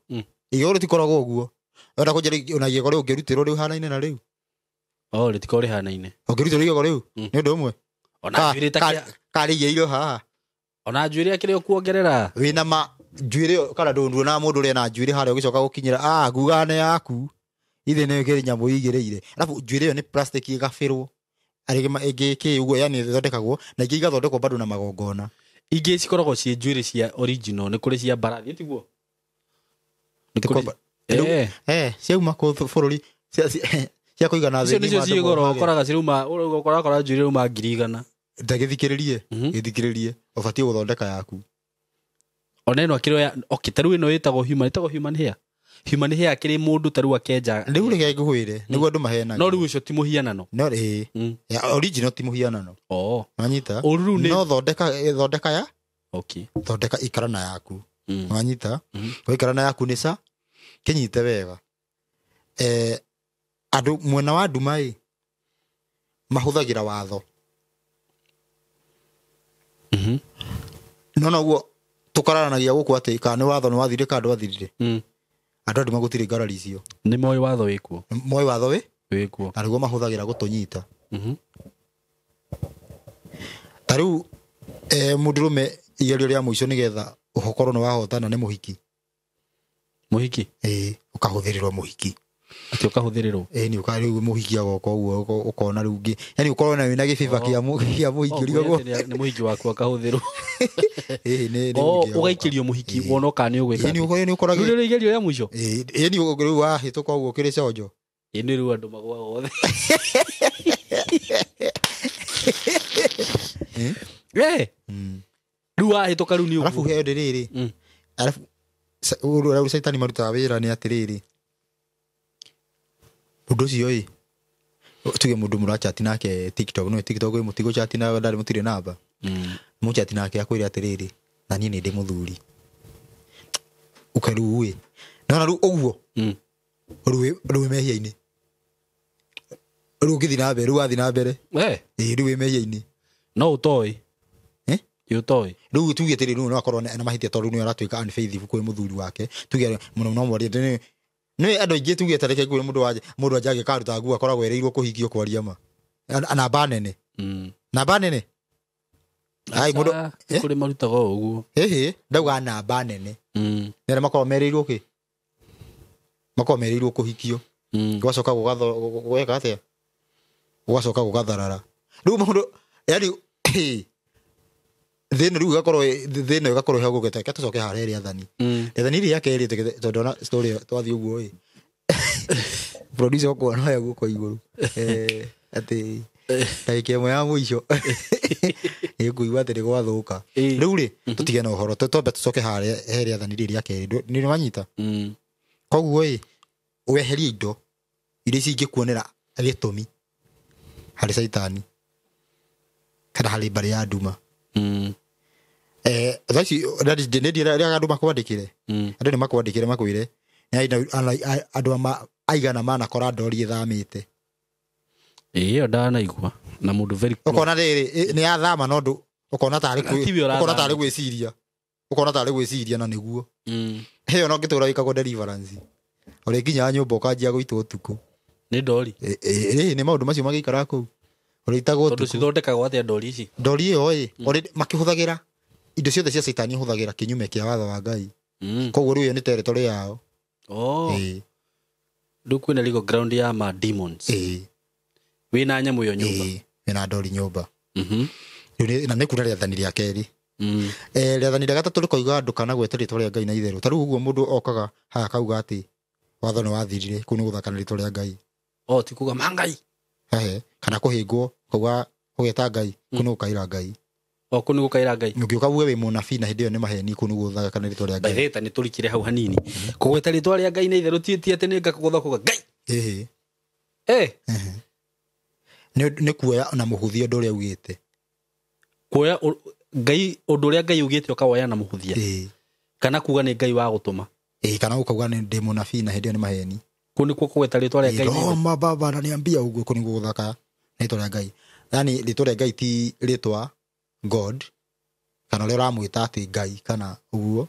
Igego rĩu tikoragwo ũguo. Wenda kũnjĩra ona igego rĩu ũngĩrutĩrwo rĩu hanaine na rĩu. Oh, rĩtikorwo rĩhanaine. Ũngĩrutĩrwo igego rĩu nĩ ũndũ ũmwe. Ona njuĩrĩ ta kĩa karĩ igĩrĩirwo haha. Ona njuĩrĩ akĩrĩ ũkuongerera. Wĩna ma njuĩrĩ ĩyo kana ndũnduonaga mũndũ ũrĩa na njuĩrĩ harĩa ũgĩcoka gũkinyĩra nguga nĩ yaku. Ithe nĩ kĩrĩ nyamũ igĩrĩire. Alafu njuĩrĩ ĩyo nĩ plastic ĩgabĩrwo. Arĩ ĩngĩ kĩ ũguo yani ĩthondekagwo na ingĩ igathondekwo bado na magongona. Ingĩ cikoragwo ciĩ njuĩrĩ cia original nĩ kũrĩ cia mbarathi tiguo? Nĩ kũrĩ ciauma kũ bũrũri cia kũigana thĩ. Icio nĩcio ciĩ goro ũkoraga cirauma ũkorakora njuĩrĩ irauma 100,000. Ndagĩthikĩrĩrie, gĩthikĩrĩrie ũbatiĩ gũthondeka yaku. Ona ĩno akĩrĩ okay ta rĩu ĩno ĩtagwo human hair. Human hair akĩrĩ mũndũ ta rĩu akenja. Rĩu reke ngũkwĩre nĩguo andũ maheanaga. No rĩu ũcio ti mũhianano. No ĩĩ. Ya original ti mũhianano. Oh. Wanyita? Ũru nĩ no thondeka ya? Okay. Thondeka ikara na yaku. Wanyita? Waikara na yaku nĩ ca kĩnyite wega. Andũ mwena wa nduma ĩ mahũthagĩra watho. No noguo tũkararanagia gũkũ atĩ kana nĩ watho nĩ wathirire kana ndwathirire. Andũ andũ magũtirĩ ngarari icio. Nĩ moĩ watho wĩkuo. Moĩ watho wĩkuo. Na nĩguo mahũthagĩra gũtũnyita. Ta rĩu mũndũrũme igerio rĩa mũico nĩgetha ũkorwo nĩ wahotana nĩ mũhiki. Mũhiki? Ĩĩ, ũkahũthĩrĩrwo mũhiki. Atĩ ũkahũthĩrĩrwo? Ĩĩ, nĩ ũka rĩu mũhiki agoka ũguo ũkona rĩu ũngĩ. Yaani ũkorwo na wĩna gĩbiba kĩa mũhiki ũrigagwo. Nĩ mũhiki waku akahũthĩrwo. Ĩĩ, nĩ mũhiki. Ũgaikĩrio mũhiki wona kana nĩ ũgwĩka. Ĩĩ, nĩ ũkoragwo. Rĩu igerio rĩa mũico? Ĩĩ, nĩ rĩu wahĩtũka ũguo ũkĩrĩ conjo. Ĩĩ, nĩ rĩu andũ magũaga othe. Rĩu wahĩtũka rĩu nĩ ũguo. Arabu he rĩrĩ. Arabu ũrĩa caitani marutaga wĩra nĩ atĩrĩrĩ. Mũndũ ũcio ĩ tuge mũndũ mũrachati nake TikTok no TikTok ĩ mũtigũ chat na ndarĩ mũtirĩ namba. Mũchati nake akwĩre atĩrĩrĩ na niĩ nĩ ndĩ mũthuri. Ũkarĩu ĩ nona rĩu ũguo rĩu mehia-inĩ. Rĩu ũngĩthiĩ na mbere rĩu wathiĩ na mbere. Ĩ rĩu wĩ mehia-inĩ. No ũtoĩ. Ũtoĩ. Rĩu tuge atĩrĩrĩ rĩu no akorwo na mahĩtia tondũ nĩ aratuĩka unfaithful kwĩ mũthuri wake. Tuge mũno no mwarie nĩ andũ aingĩ tuge tareke ngwĩre mũndũ anja angĩkaruta nguo akoragwo erĩirwo kũhikio kwaria ma. Namba nene. Namba nene. Ai mũndũ kũrĩ marutaga ũguo. Ĩhĩ, ndauga namba nene. Nĩ arĩa makoragwo merĩirwo kĩ? Makoragwo merĩirwo kũhikio. Gũgacoka gweka atĩa? Gũgacoka gũgatharara. Rĩu mũndũ yani thĩna rĩu ĩgakorwo thĩna ĩgakorwo ĩho gũgĩte reke tũcoke harĩa rĩathani. Rĩathani rĩa kerĩ tondũ ona story twathiĩ ũguo ĩ. Producer wakwa no ya guoko igũrũ. Atĩ ndagĩka ĩmwe ya mũico ĩkũigua atĩ nĩ gwathũka. Rĩu rĩ tũtige na ũhoro, twambe tũcoke harĩa he rĩathani rĩrĩ rĩa kerĩ. Nĩ wanyita? Koguo ĩ weherie indo iria cingĩkuonera gĩtũmi harĩ caitani kana harĩ mbarĩ ya nduma. Thaa ici rĩrĩa andũ makwandĩkĩre, andũ nĩ makwandĩkĩre makwĩre andũ aigana manakora ndori ĩthamĩte. Ĩyo ndanaigua na mũndũ very close. Ũkona rĩrĩ nĩ yathama no ndũ ũkona tarĩ ũkona tarĩ gwĩciria, ũkona tarĩ gwĩciria na nĩguo. Ĩyo no ngĩtũra wĩkagwo deliverance. Ũrĩkinyaga nyũmba ũkanjia gũitwo ũtukũ. Nĩ ndori? Nĩ maũndũ macio magĩikara kũu. Ũrĩitagwo ũtukũ. Tondũ cithondekagwo atĩa ndori ici? Ndori ĩyo ĩ makĩhũthagĩra indo ciothe cia caitani ihũthagĩra kĩnyume kĩa watho wa Ngai. Koguo rĩu ĩyo nĩ territory yao. Rĩu kwĩna legal ground ya ma demons. Wĩna nyamũ ĩyo nyũmba. Wĩna ndori nyũmba. Na nĩ kuna rĩathani rĩa kerĩ. Rĩathani rĩa gatatũ rĩkoiga ndũkanagwete rĩtwa rĩa Ngai na itherũ. Ta rĩu ũguo mũndũ okaga haha akauga atĩ watho nĩ wathirire, kũu nĩ gũthaka na rĩtwa rĩa Ngai. Ti kuga ma Ngai. Kana kũhĩngwo ukauga ũgeta Ngai, kũu nĩ gũkaĩra Ngai. Kũu nĩ gũkaĩra Ngai. Ũngĩũka uge wĩ mũnabii na hĩndĩ ĩyo nĩ maheni, kũu nĩ gũthaka na rĩtwa rĩa Ngai. By the way, nĩ tũrikire hau hanini. Kũgweta rĩtwa rĩa Ngai na itherũ ti atĩ nĩ ngakũgũtha kuga Ngai. Nĩ kuoya na mũhũthia ũndũ ũrĩa ugĩte. Kuoya Ngai ũndũ ũrĩa Ngai ugĩte ũkawoya na mũhũthia. Kana kuga nĩ Ngai wa gũtũma. Kana ũkauga nĩ ndĩ mũnabii na hĩndĩ ĩyo nĩ maheni. Kũu nĩkuo kũgweta rĩtwa rĩa Ngai. Roma baba ananiambia ũguo, kũu nĩkuo gũthaka na rĩtwa rĩa Ngai. Yani rĩtwa rĩa Ngai ti rĩtwa God kana ũrĩa ũramwĩta atĩ Ngai kana ũguo.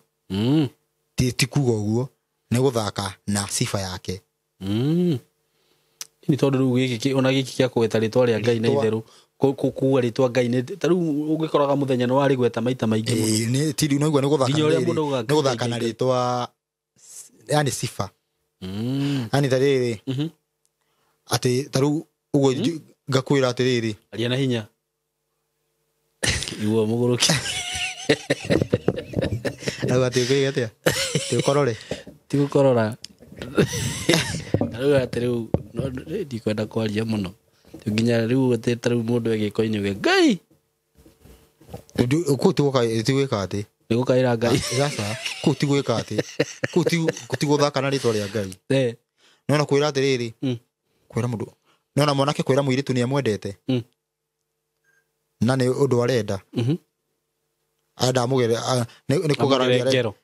Ti kuga ũguo, nĩ gũthaka na sifa yake. Nĩ tondũ rĩu gĩkĩ ona gĩkĩ kĩa kũgweta rĩtwa rĩa Ngai na itherũ, kuga rĩtwa Ngai nĩ ta rĩu ũngĩkoraga mũthenya nĩ warĩgweta maita maingĩ mũno. Nĩ ti no igua nĩ gũthaka nĩ gũthaka na rĩtwa yani sifa. Yani ta rĩrĩ atĩ ta rĩu ũguo ngakwĩra atĩrĩrĩ. Aria na hinya. Igua mũgũrũki. Rĩu atĩ ũkĩrĩ atĩa? Ti ũkorore? Ti gũkorora. Rĩu atĩ rĩu no ndikwenda kwaria mũno. Nginya rĩu atĩ ta rĩu mũndũ egĩko-inĩ uge Ngai. Kũu ti gwĩka atĩ. Nĩ gũkaĩra Ngai. Aca, kũu ti gwĩka atĩ. Kũu ti gũthaka na rĩtwa rĩa Ngai. Nĩwona kwĩra atĩrĩrĩ. Kwĩra mũndũ. Nĩwona mwanake kwĩra mũirĩtu nĩ amwendete. Na nĩ ũndũ arenda. Arenda amũgere nĩ kũgararia ngero.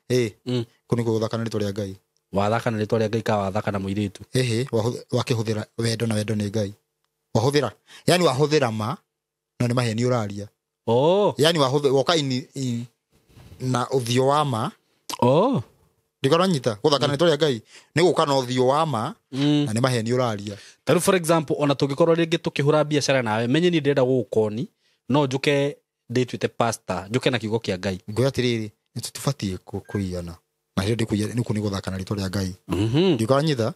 Kũu nĩ gũthaka na rĩtwa rĩa Ngai. Wathaka na rĩtwa rĩa Ngai ka wathaka na mũirĩtu. Wakĩhũthĩra wendo na wendo nĩ Ngai. Wahũthĩra. Yani wahũthĩra ma na nĩ maheni ũraria. Yani wahũthĩra woka na ũthiũ wa ma. Ndikora nyita gũthaka na rĩtwa rĩa Ngai nĩ gũka na ũthiũ wa ma na nĩ maheni ũraria. Ta rĩu for example ona tũngĩkorwo rĩngĩ tũkĩhũra biacara nawe menye ni ndĩrenda gũgũkoni no njuke ndĩtuĩte pastor njuke na kiugo kĩa Ngai. Ngoya atĩrĩrĩ nĩ tũtibatiĩ kũiyana. Na hĩndĩ ndĩkũiyana nĩ kũ gũthaka na rĩtwa rĩa Ngai. Ndikora nyita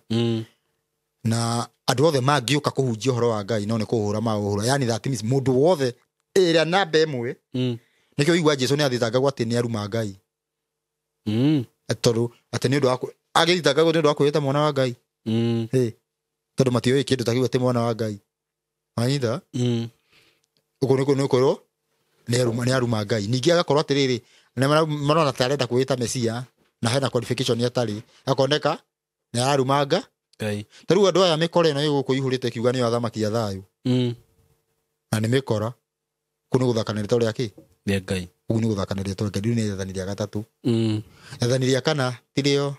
na andũ othe mangĩũka kũhunjia ũhoro wa Ngai no nĩ kũhũra maũhũra. Yani that means mũndũ wothe ĩrĩa namba ĩmwe. Nĩkĩo igua Jesu nĩ athitangagwo atĩ nĩ aruma Ngai. Tondũ atĩ nĩ ũndũ wa agĩthitangagwo nĩ ũndũ wa kwĩĩta mwana wa Ngai. Tondũ matiũĩ kĩndũ ta kĩu atĩ mwana wa Ngai. Wanyita? Ũguo nĩ kwĩrwo nĩ aruma Ngai. Ningĩ agakorwo atĩrĩrĩ nĩ marona ta arenda kwĩĩta Mesia na hena qualification atarĩ akoneka nĩ araruma Ngai. Ta rĩu andũ aya mĩkora ĩno ĩgũkũ ihũrĩte kiuga nĩyo athamaki a thayũ. Na nĩ mĩkora. Kũu nĩ gũthaka na rĩtwa rĩa kĩ? Rĩa Ngai. Kũu nĩ gũthaka na rĩtwa rĩa Ngai. Rĩu nĩ rĩathani rĩa gatatũ. Rĩathani rĩa kana ti rĩo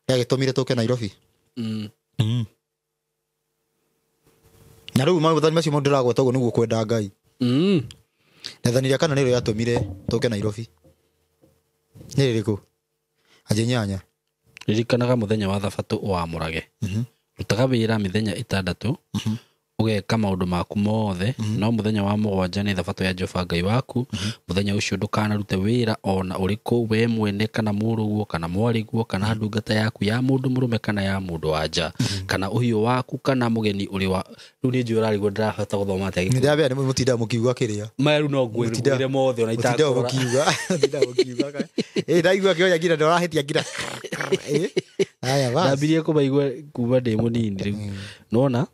rĩagĩtũmire tũke Nairobi. Na rĩu maũthani macio mũndũ ndĩragweta ũguo nĩguo kwenda Ngai. Rĩathani rĩa kana nĩrĩo rĩatũmire tũke Nairobi. Nĩ rĩrĩkũ? Anjĩ nyanya. Ririkanaga mũthenya wa thabatũ ũwamũrage. Rutaga wĩra mĩthenya ĩtandatũ, ũgeka maũndũ maku mothe, no mũthenya wa mũgwanja nĩ thabatũ ya Jehova Ngai waku. Mũthenya ũcio ndũkanarute wĩra ona ũrĩkũ, we mwene kana mũrũguo kana mwarĩguo kana ndungata yaku ya mũndũ mũrũme kana ya mũndũ wa nja, kana ũhiũ waku kana mũgeni ũrĩ wa. Rĩu nĩ njũĩ ũrarigwo ndĩrahota gũthoma atĩa Gĩkũyũ. Nĩ ndĩrambia nĩ mũtinda mũkiuga kĩrĩa. Maya rĩu no ngwĩre mothe ona itakũrora. Mũtinda mũkiuga. Mũtinda mũkiuga. Ndaigua kĩoya nginya ndĩrahĩtia nginya. Aya bas. Ndambirie kũmaigua kuma ndĩ mũnini rĩu. Nona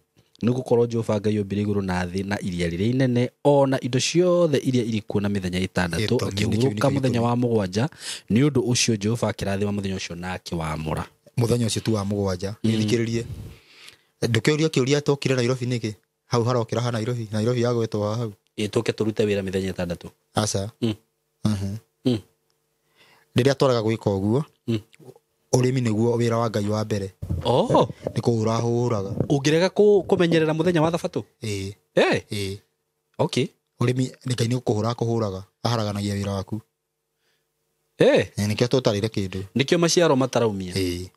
nĩ gũkorwo Jehova Ngai ombire igũrũ na thĩ na iria rĩrĩa inene ona indo ciothe iria irĩ kuo na mĩthenya ĩtandatũ, Gĩtũmi, akĩhurũka nĩkĩo mũthenya wa mũgwanja. Nĩ ũndũ ũcio Jehova akĩrathima mũthenya ũcio na akĩwamũra. Mũthenya ũcio tu wa mũgwanja. Gĩthikĩrĩrie. Ndũkĩũria kĩũria tokire Nairobi nĩkĩ? Hau harokĩra ha Nairobi. Nairobi yagwetwo hau. Ĩ tũke tũrute wĩra mĩthenya ĩtandatũ. Aca. Rĩrĩa twaraga gwĩka ũguo, ũrĩmi nĩguo wĩra wa Ngai wa mbere. Oh. Nĩ kũhũra hũraga. Ũngĩrega kũmenyerera mũthenya wa thabatũ? Ĩĩ. Eh. Ĩĩ. Okay. Ũrĩmi nĩ Ngai nĩ kũhũra kũhũraga. Aharaganagia wĩra waku. Eh. Nĩkĩo tũtarĩre kĩndũ. Nĩkĩo maciaro mataraumia. Ĩĩ.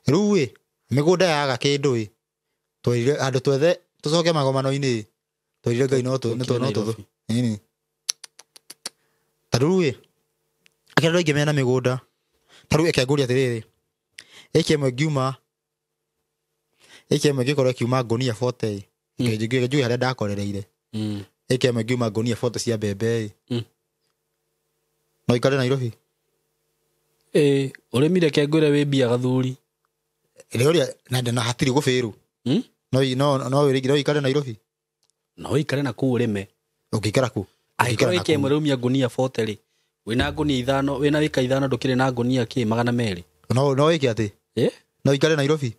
Rĩu ĩ, mĩgũnda yaga kĩndũ ĩ. Twerire andũ twethe tũcoke magomano-inĩ. Twerire Ngai no tũ. Ĩni. Ta rĩu ĩ, akĩra andũ aingĩ mena mĩgũnda. Ta rĩu eke ngũria atĩrĩrĩ. Ĩka ĩmwe ngiuma. Ĩka ĩmwe ngĩkorwo ĩkiuma ngũnia 40. Njuge harĩa ndakorereire. Ĩka ĩmwe ngiuma ngũnia 40 cia mbembe ĩ. No ikare Nairobi. Ĩ, ũrĩmi reke ngwĩre wĩ mbia gathuri. Rĩũria na hatirĩ gũbĩrũ. No ikare Nairobi. No ikare na kũu ũrĩme. Ũngĩikara kũ? Angĩkorwo ĩka ĩmwe rĩumia ngũnia 40 rĩ, wĩna ngũnia ithano, wĩna wĩka ithano ndũkĩrĩ na ngũnia kĩ 200. No wĩke atĩ? No ikare Nairobi.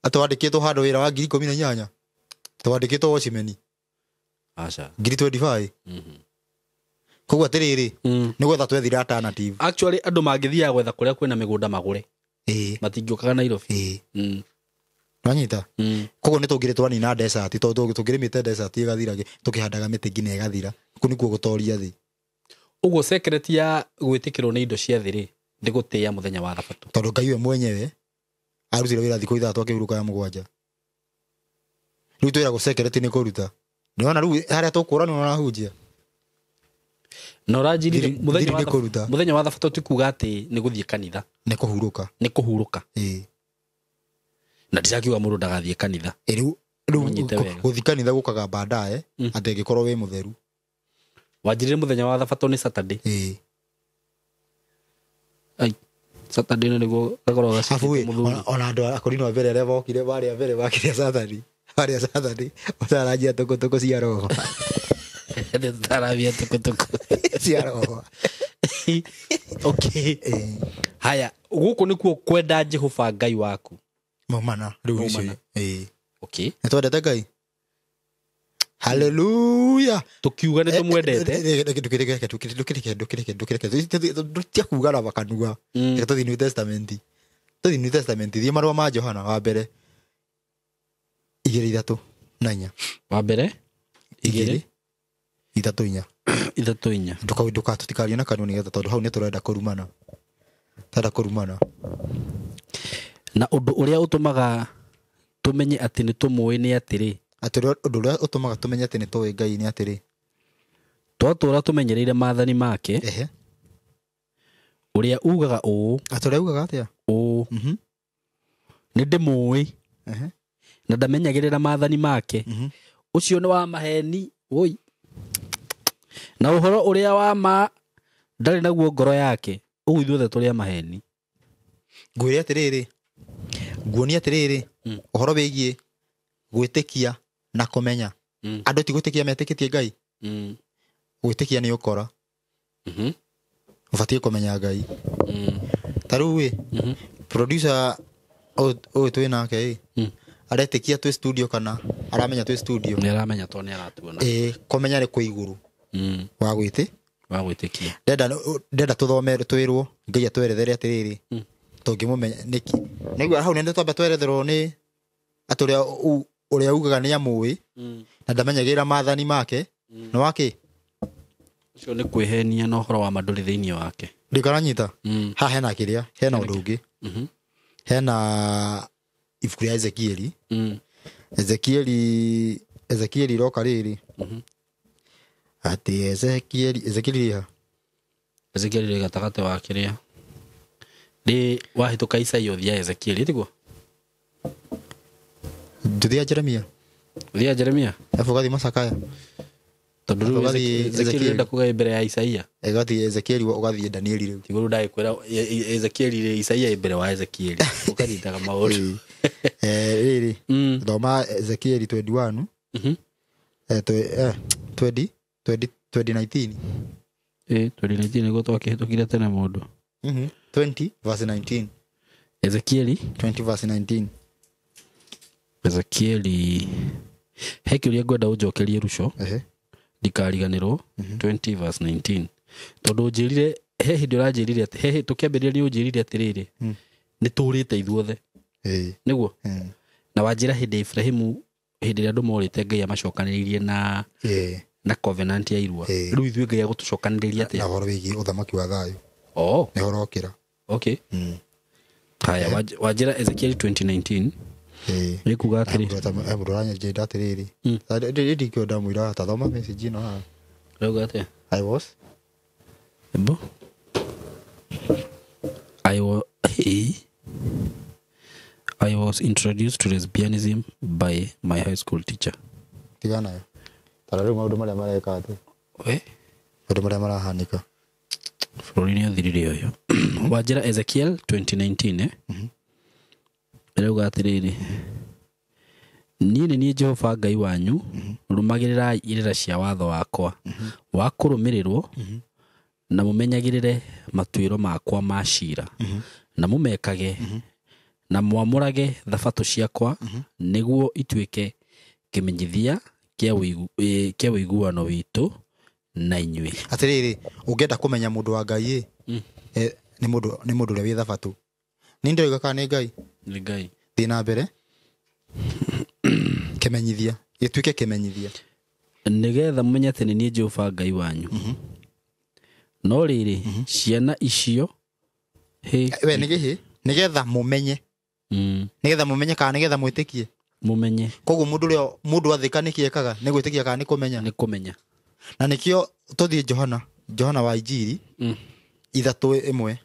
Atĩ wandĩkĩtwo handũ wĩra wa 18,000. Twandĩkĩtwo watchman. Aca. 25,000. Koguo atĩrĩrĩ, nĩ gwetha twethire alternative. Actually andũ mangĩthiaga gwetha kũrĩa kwĩna mĩgũnda magũre. Matingĩũkaga Nairobi. Nwanyita? Koguo nĩ tũngĩrĩ twanina desert, tondũ tũngĩrĩmĩte desert ĩgathira, tũkĩhandaga mĩtĩ nginya ĩgathira. Kũu nĩkuo gũtoria thĩ. Ũguo secret ya gwĩtĩkĩrwo nĩ indo cia thĩ rĩ, nĩ gũtĩĩa mũthenya wa thabatũ. Tondũ Ngai we mwenyewe arutire wĩra thikũ ithatũ akĩhurũka ya mũgwanja. Rĩu twĩragwo secret nĩ kũruta. Nĩwona rĩu harĩa tũkũra nĩ ũrahunjia. Na ũranjirire mũthenya wa thabatũ ti kuga atĩ nĩ gũthiĩ kanitha. Nĩ kũhurũka. Nĩ kũhurũka. Ĩĩ. Na ndirakiuga mũndũ ndagathiĩ kanitha. Rĩu gũthiĩ kanitha gũkaga baadaye atĩ angĩkorwo wĩ mũtheru. Wanjirire mũthenya wa thabatũ nĩ Saturday. Ĩĩ. Ai, Saturday nĩguo gakorwo gacikĩte mũthuri. Ona andũ a Korino mbere arĩa mokire marĩa mbere makĩria Saturday. Marĩa Saturday mataranjia tũkũtũkũ cia roho. Tũtarambia tũkũtũkũ cia roho. Okay. Haya, gũkũ nĩkuo kwenda Jehova Ngai waku. Maumana rĩu icio. Ĩĩ. Okay. Nĩ twendete Ngai. Hallelujah. Tukiuga nĩ tũmwendete. Ndũkĩreke kuuga na makanua. Reke tũthiĩ New Testament. Tũthiĩ New Testament. Thiĩ marũa ma Johana wa mbere 2, 3 na 4. Wa mbere 2, 3 4. 3 4. Ndũka tũtikarie na kanua nĩgetha tondũ hau nĩ tũrenda kũrumana. Tũrenda kũrumana. Na ũndũ ũrĩa ũtũmaga tũmenye atĩ nĩ tũmũĩ nĩ atĩrĩ. Atĩ ũndũ ũrĩa ũtũmaga tũmenye atĩ nĩ tũĩ Ngai nĩ atĩrĩ. Twatũũra tũmenyereire maathani make. Ũrĩa ugaga ũũ. Atĩ ũrĩa ugaga atĩa? Ũũ. Nĩ ndĩmũĩ. Na ndamenyagĩrĩra maathani make. Ũcio nĩ wa maheni. Woi. Na ũhoro ũrĩa wa ma ndarĩ naguo ngoro yake. Ũguo ithuothe tũrĩ a maheni. Ngwĩre atĩrĩrĩ. Nguonie atĩrĩrĩ. Ũhoro wĩgiĩ gwĩtĩkia na kũmenya. Andũ ti gwĩtĩkia metĩkĩtie Ngai. Gwĩtĩkia nĩ ũkora. Ũbatiĩ kũmenya Ngai. Ta rĩu ĩ, producer ũyũ twĩ nake ĩ, aretĩkia twĩ studio kana aramenya twĩ studio? Nĩ aramenya tondũ nĩ aratuona. Ĩ, kũmenya nĩ kwĩ igũrũ wa wa gwĩtĩkia. Ndenda tũthome twĩrwo Ngai atwerethere atĩrĩrĩ, tũngĩmũmenya nĩkĩ. Nĩguo hau nĩ twamba tweretherwo nĩ atĩ ũrĩa ugaga nĩ amũĩ na ndamenyagĩrĩra maathani make nĩ wakĩ? Ũcio nĩ kwĩhenia na ũhoro wa ma ndũrĩ thĩinĩ wake. Ndĩkaranyita? Haha hena kĩrĩa, hena ũndũ ũngĩ. Hena ibuku rĩa Ezekieli. Ezekieli iroka rĩrĩ. Atĩ Ezekieli rĩ ha? Ezekieli rĩ gatagatĩ wa kĩrĩa. Rĩ wahĩtũka Isaia ũthiaga Ezekieli tiguo? Nduthia Jeremia. Ũthiaga Jeremia? Arabu ũgathiĩ Macakaya. Tondũ rĩu Ezekiel enda kuga mbere ya Isaia. Ĩgathiĩ Ezekiel ũgathiĩ Danieli rĩu. Tiguo rĩu ndagĩkwĩra Ezekiel rĩ Isaia mbere wa Ezekiel. Ũkanyitaga maũndũ. Rĩrĩ. Thoma Ezekiel 21. 20 2019. 2019 nĩguo twakĩhĩtũkire tene mũndũ. 20 verse 19. Ezekiel 20 verse 19. Ezekiel he kĩũria ngwenda ũnjokerie Ruco. Ndikariganĩrwo 20 verse 19. Tondũ ũnjĩrire he hĩndĩ ũranjĩrire atĩ he tũkĩambĩrĩria ũnjĩrire atĩrĩrĩ nĩ tũrĩte ithuothe. Nĩguo? Na wanjĩra hĩndĩ ya Ibrahimu hĩndĩ ĩrĩa andũ morĩte Ngai amacokanĩrĩirie na na covenant ya irua. Rĩu ithuĩ Ngai agũtũcokanĩrĩria atĩa? Na ũhoro wĩgiĩ ũthamaki wa thayũ. Nĩ ũrokĩra. Okay. Haya wanjĩra Ezekiel 2019. Nĩ kuga atĩrĩ. Mũndũ ũranjĩra atĩrĩrĩ. Ndikĩo ndamwĩra ta thoma message ĩno haha. Rauga atĩa? I was I was introduced to lesbianism by my high school teacher. Tiga nayo. Tara rĩu maũndũ marĩa mareka atĩ. We? Maũndũ marĩa marahanĩka. Bũrũri nĩ ũthirire ũyũ. Wanjĩra Ezekiel 2019 Rauga atĩrĩrĩ. Niĩ nĩ niĩ Jehova Ngai wanyu, rũmagĩrĩrai irĩra cia watho wakwa wa kũrũmĩrĩrwo na mũmenyagĩrĩre matuĩro makwa ma ciira na mũmekage na mwamũrage thabatũ ciakwa nĩguo ituĩke kĩmenyithia kĩa ũiguano witũ na inyuĩ. Atĩrĩrĩ, ũngĩenda kũmenya mũndũ wa Ngai ĩ nĩ mũndũ ũrĩa wĩ thabatũ. Nĩ ndĩroiga kana nĩ Ngai? Nĩ Ngai. Thiĩ na mbere. Kĩmenyithia gĩtuĩke kĩmenyithia nĩgetha mũmenye atĩ nĩ niĩ Jehova Ngai wanyu. No rĩrĩ ciana icio we nĩ gĩhĩ nĩgetha mũmenye nĩgetha mũmenye kana nĩgetha mwĩtĩkie mũmenye. Koguo mũndũ ũrĩa mũndũ athĩka nĩkĩ ekaga nĩ gwĩtĩkia kana nĩ kũmenya? Nĩ kũmenya. Na nĩkĩo tũthiĩ Johana wa Injiri 3:1.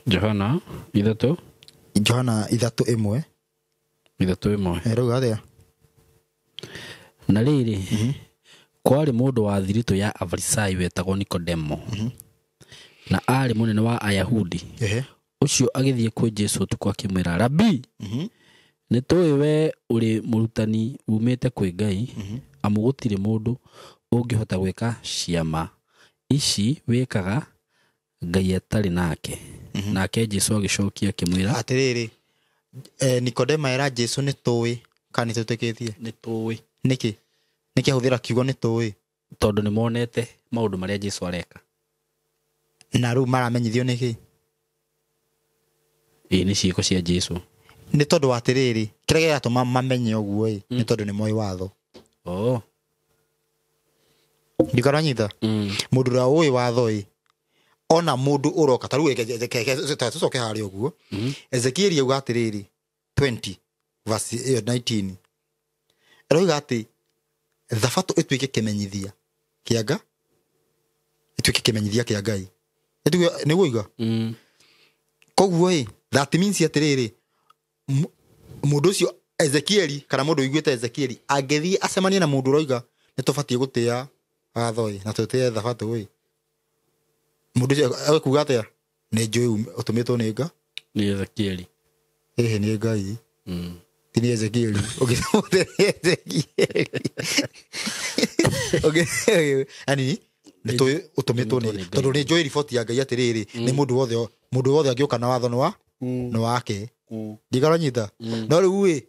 Johana 3 Johana 3:1. 3:1. Rauga atĩa? Na rĩrĩ kwarĩ mũndũ wa thiritũ ya Afarisai wetagwo Nikodemo na aarĩ mũnene wa Ayahudi. Ũcio agĩthiĩ kwĩ Jesũ ũtukũ akĩmwĩra, Rabi, nĩ tũĩ we ũrĩ mũrutani umĩte kwĩ Ngai, amu gũtirĩ mũndũ ũngĩhota gwĩka ciama ici wĩkaga Ngai atarĩ nake. Nake Jesũ agĩcokia akĩmwĩra atĩrĩrĩ, Nikodemo era Jesũ nĩ tũĩ kana nĩ tũtĩkĩtie? Nĩ tũĩ. Nĩkĩ? Nĩkĩ ahũthĩra kiugo nĩ tũĩ? Tondũ nĩ monete maũndũ marĩa Jesũ areka. Na rĩu maramenyithio nĩkĩ? Ĩĩ nĩ ciĩko cia Jesũ. Nĩ tondũ wa atĩrĩrĩ, kĩrĩa gĩatũma mamenye ũguo ĩ nĩ tondũ nĩ moĩ watho. Ndikaranyita? Mũndũ ũrĩa ũĩ watho ĩ ona mũndũ ũroka ta rĩu tũcoke harĩa ũguo. Ezekiel auga atĩrĩrĩ 20 verse 19 aroiga atĩ thabatũ ĩtuĩke kĩmenyithia kĩa Ngai, ĩtuĩke kĩmenyithia kĩa Ngai. Nĩguo iga? Koguo ĩ that means atĩrĩrĩ mũndũ ũcio Ezekiel kana mũndũ ũiguĩte Ezekiel angĩthiĩ acemanie na mũndũ ũroiga nĩ tũbatiĩ gũtĩa watho ĩ na tũtĩe thabatũ ĩ, mũndũ ũcio ekuga atĩa? Nĩ njũĩ ũtũmĩtwo nĩ Ngai. Nĩ Ezekiel. Ĩhĩ nĩ Ngai. Ti nĩ Ezekiel. Ũgĩtũmĩte Ezekiel. Okay, yani nĩ tũĩ ũtũmĩtwo nĩ tondũ nĩ njũĩ riboti ya Ngai atĩrĩrĩ nĩ mũndũ wothe angĩũka na watho nĩ wake. Ndikaranyita? No rĩu ĩ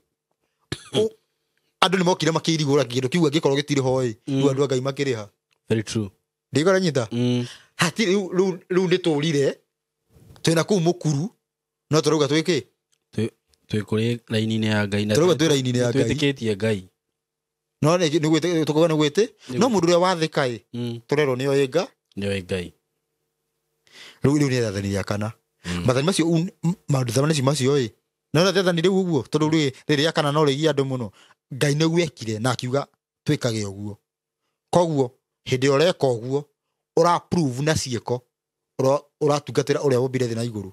andũ nĩ mokire makĩirigũra kĩndũ kĩu angĩkorwo gĩtirĩ ho ĩ rĩu andũ a Ngai makĩrĩha. Very true. Ndikaranyita? Hatirĩ rĩu nĩ tũrire twĩna kũu mũkuru no tũrauga twĩkĩ? Twĩ kũrĩ raini-inĩ ya Ngai na tũrauga twĩ raini-inĩ ya Ngai. Twĩtĩkĩtie Ngai. No nĩ tũkuga nĩ gwĩtĩ no mũndũ ũrĩa wathĩka ĩ tũrerwo nĩ oĩ Ngai. Nĩ oĩ Ngai. Rĩu nĩ rĩathani rĩa kana. Mathani macio maũndũ macio ĩ no rĩathani rĩu ũguo tondũ rĩrĩ rĩa kana no rĩgie andũ mũno. Ngai nĩguo ekire na akiuga twĩkage ũguo. Koguo hĩndĩ ĩrĩa ũreka ũguo ũra prove na ciĩko ũratungatĩra ũrĩa wombire thĩ na igũrũ.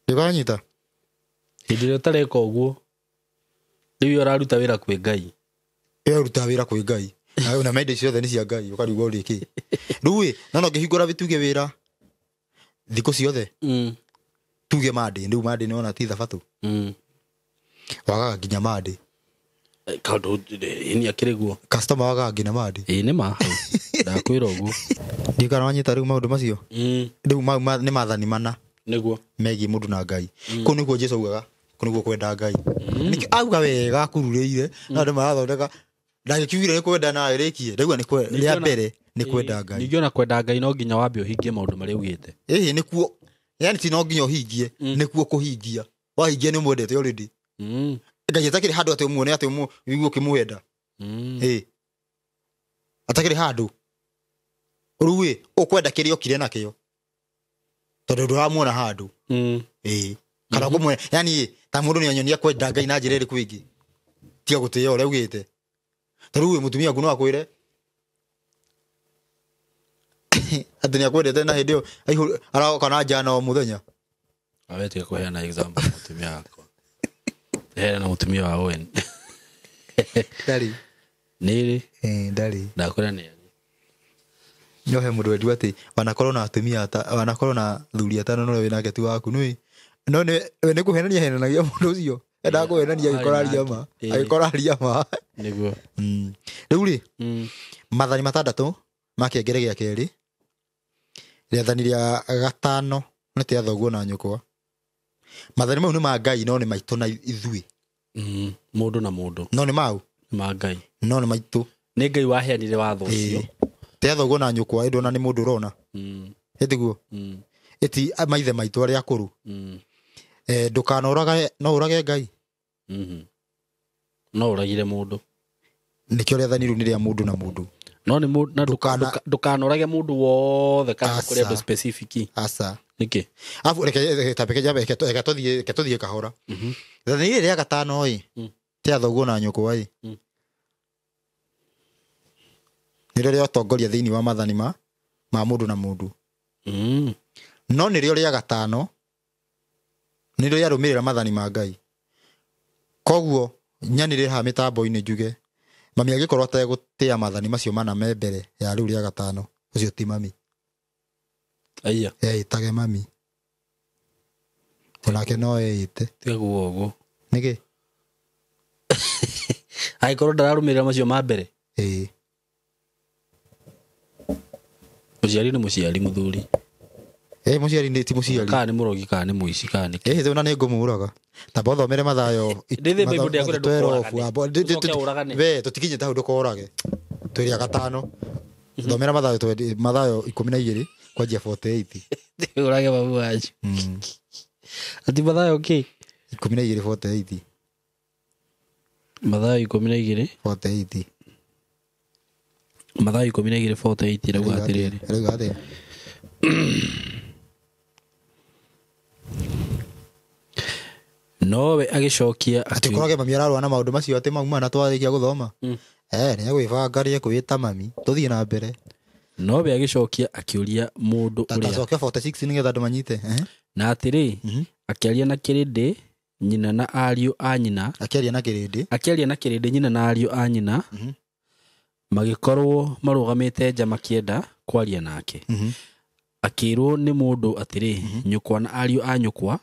Ndĩkanyita? Hĩndĩ ĩrĩa ũtareka ũguo Rĩu ũraruta wĩra kwĩ Ngai. Ĩyo ũrutaga wĩra kwĩ Ngai. Na mende ciothe nĩ cia Ngai, ũkarigwo ũrĩ kĩ. Rĩu ĩ, no ngĩhingũra tuge wĩra thikũ ciothe, tuge Monday, rĩu Monday nĩ wona ti thabatũ. Wagaga nginya Monday. Kaũndũ nĩ akĩrĩ guo. Customer wagaga nginya Monday. Ĩĩ nĩ ma. Ndakwĩra ũguo. Ndiũĩ kana wanyita rĩu maũndũ macio. Rĩu mau nĩ maathani mana. Nĩguo. Megiĩ mũndũ na Ngai. Kũu nĩkuo Jesũ augaga, kũu nĩkuo kwenda Ngai. Nĩkĩo auga wega akururĩire, no andũ marathondeka. Ndagĩkiugire nĩ kwenda na ĩrĩkie. Ndaigua nĩ rĩa mbere nĩ kwenda Ngai. Ningĩ ona kwenda Ngai no nginya wambe ũhingie maũndũ marĩa ugĩte. Ĩhĩ nĩkuo. Yaani ti no nginya ũhingie, nĩkuo kũhingia. Wahingia nĩ ũmwendete already. Ngai atakĩrĩ handũ atĩ ũmuone atĩ ũigue ũkĩmwenda. Ĩĩ. Atakĩrĩ handũ. Rĩu ĩ, ũkwenda kĩrĩa okire nakĩo. Tondũ ndũramuona handũ. Ĩĩ. Kana ũkũmuona, yaani ta mũndũ nĩ anyonia kwenda Ngai na njĩra ĩrĩkũ ĩngĩ. Tiga gũtĩĩa ũrĩa augĩte. Ta rĩu ĩ, mũtumia waku no akwĩre atĩ nĩ akwendete na hĩndĩ ĩyo aroka na njana o mũthenya. Awe tiga kũheana example mũtumia wakwa. Heana na mũtumia wa Owen. Ndarĩ. Nĩ rĩ? Ndarĩ. Ndakwĩra nĩ arĩ. No he mũndũ wendiwa atĩ wanakorwo na atumia wanakorwo na thuri atano no ũrĩa wĩnake ti waku nĩ. No nĩ we nĩ kũhenania henanagia mũndũ ũcio. Endaga kũhenania agĩkorwo aria ma. Agĩkorwo aria ma. Nĩguo. Rĩu rĩ, mathani matandatũ ma kĩengere gĩa kerĩ, rĩathani rĩa gatano nĩ tĩa thoguo na nyũkwa. Mathani mau nĩ ma Ngai no nĩ maitũ na ithuĩ. Mũndũ na mũndũ. No nĩ mau? Nĩ ma Ngai. No nĩ maitũ. Nĩ Ngai waheanire watho ũcio. Tĩa thoguo na nyũkwa ĩndĩ ona nĩ mũndũ ũrona. Ĩtiguo? Ĩti maithe maitũ arĩa akũrũ. Ndũkanorage, no ũrage Ngai. No ũragire mũndũ. Nĩkĩo rĩathani rĩu nĩ rĩa mũndũ na mũndũ. No nĩ na ndũkanorage mũndũ wothe kana kũrĩ andũ specific. Aca. Nĩkĩ? Afu reke tambeke jambe reke tũthiĩ kahora. Rĩathani rĩrĩ rĩa gatano ĩ, tĩa thoguo na nyũkwa ĩ. Nĩrĩo rĩa ũtongoria thĩinĩ wa mathani ma mũndũ na mũndũ. No nĩrĩo rĩa gatano, nĩrĩo rĩarũmĩrĩra mathani ma Ngai. Koguo nyanĩrĩre haha mĩtambo-inĩ njuge, mami angĩkorwo ategũtĩa mathani macio mana me mbere ya rĩu rĩa gatano, ũcio ti mami. Aiya. Eĩtage mami. Onake no eĩte. Tiga kuuga ũguo. Nĩkĩ? Angĩkorwo ndararũmĩrĩra macio ma mbere. Ĩĩ. Mũciari nĩ mũciari mũthuri. Mũciari nĩ ti mũciari. Kana nĩ mũrogi kana nĩ mũici kana nĩ kĩ. Ĩhĩ, ona nĩ ngũmũraga. Ta bothomere Mathayo. Ndĩthĩ Bible ndĩakwĩra ndũkoragane. Ũcoke ũragane. We, tũtikinyĩte hau ndũkorage. Twĩrĩa gatano. Thomera Mathayo Mathayo 12 kwanjia 48. Ũrage mabu wanyu. Ati Mathayo kĩ? 12 48. Mathayo 12 48. Mathayo 12 48 ĩrauga atĩrĩrĩ. Ĩrauga atĩa? Nowe agĩcokia atĩ ũkorage mami ararũa na maũndũ macio atĩ mau mana twarĩkia gũthoma. Nĩ egwĩbanga nĩ ekwĩta mami. Tũthiĩ na mbere. Nowe agĩcokia akĩũria mũndũ ũrĩa. Tacokia 46 nĩgetha andũ manyite. Na atĩrĩ, akĩaria na kĩrĩndĩ nyina na ariũ a nyina. Akĩaria na kĩrĩndĩ. Akĩaria na kĩrĩndĩ nyina na ariũ a nyina. Magĩkorwo marũgamĩte nja makĩenda kwaria nake. Akĩrwo nĩ mũndũ atĩrĩ, nyũkwa na ariũ a nyũkwa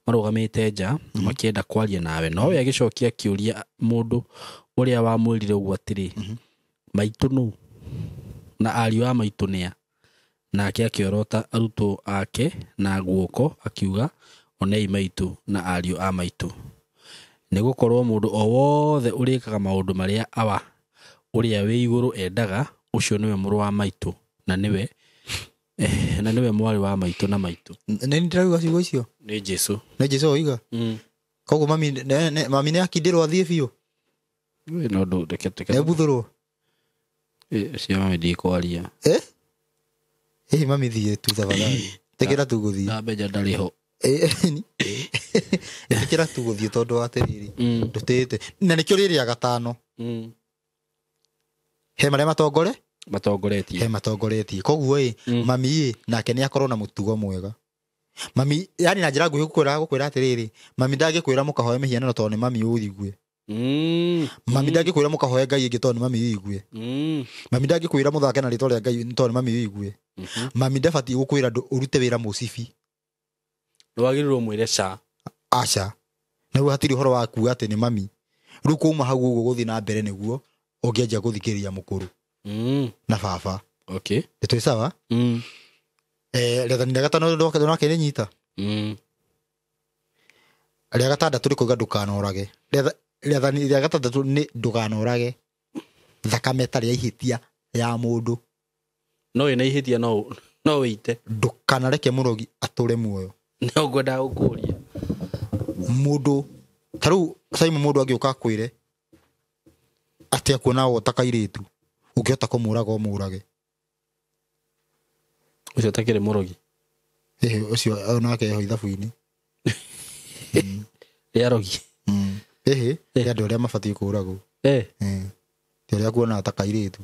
marũgamĩte nja makĩenda kwaria nawe. Nowe agĩcokia akĩũria mũndũ ũrĩa wamwĩrire ũguo atĩrĩ, maitũ nũ na ariũ a maitũ nĩa? Nake akĩorota arutwo ake na guoko akiuga, onei maitũ na ariũ a maitũ. Nĩgũkorwo mũndũ o wothe ũrĩkaga maũndũ marĩa Awa ũrĩa wĩ igũrũ endaga, ũcio nĩwe mũrũ wa maitũ na nĩwe na nĩwe mwarĩ wa maitũ na maitũ. Nĩ ndĩrauga ciugo icio? Nĩ Jesũ. Nĩ Jesũ oiga? Koguo mami nĩ akindĩrwo athiĩ biũ? No ndũ reke. Nĩ buthũrwo? Cio mami ndikwaria. Mami thiĩ tu tafadhali. Tĩkĩra tu gũthiĩ. Ndambeja ndarĩ ho. Ĩtĩkĩra tu gũthiĩ tondũ wa atĩrĩrĩ. Ndũtĩĩte. Na nĩkĩo rĩrĩa gatano. He marĩa matongore? Matongoretie. He matongoretie. Koguo ĩ, mami ĩ, nake nĩ akorwo na mũtugo mwega. Mami, yani na njĩra nguhĩ gũkwĩra atĩrĩrĩ, mami ndangĩkwĩra mũkahoe mĩhianano tondũ nĩ mami ũthigue. Mami ndangĩkwĩra mũkahoe Ngai ĩngĩ tondũ nĩ mami wĩigue. Mami ndangĩkwĩra mũthake na rĩtwa rĩa Ngai tondũ nĩ mami wĩigue. Mami ndabatiĩ gũkwĩra ũrute wĩra mũcibi. Ndwagĩrĩirwo mwĩre ca. Aca. Na rĩu hatirĩ ũhoro wa kuuga atĩ nĩ mami. Rĩu kuma hau ũguo gũthiĩ na mbere nĩguo ũngĩanjia gũthikĩrĩria mũkũrũ. Na baba. Okay. Nĩ twĩ sawa? Rĩathani rĩa gatano nake nĩ nyita. Rĩa gatandatũ rĩkauga ndũkanorage. Rĩathani rĩa gatandatũ nĩ ndũkanorage thakame ĩtarĩ ya ihĩtia ya mũndũ. No ĩna ihĩtia no wĩite. Ndũkanareke mũrogi atũre muoyo. No ngwendaga gũkũria. Mũndũ ta rĩu Simon mũndũ angĩũka akwĩre atĩ akuona wota kairĩtu ũngĩhota kũmũraga ũmũrage. Ũcio ũtakĩrĩ mũrogi. Ĩhĩ ũcio onake eho ithabu-inĩ. Rĩa rogi. Ĩhĩ rĩa andũ arĩa mabatiĩ kũũragwo. Ti arĩa akuona ta kairĩtu.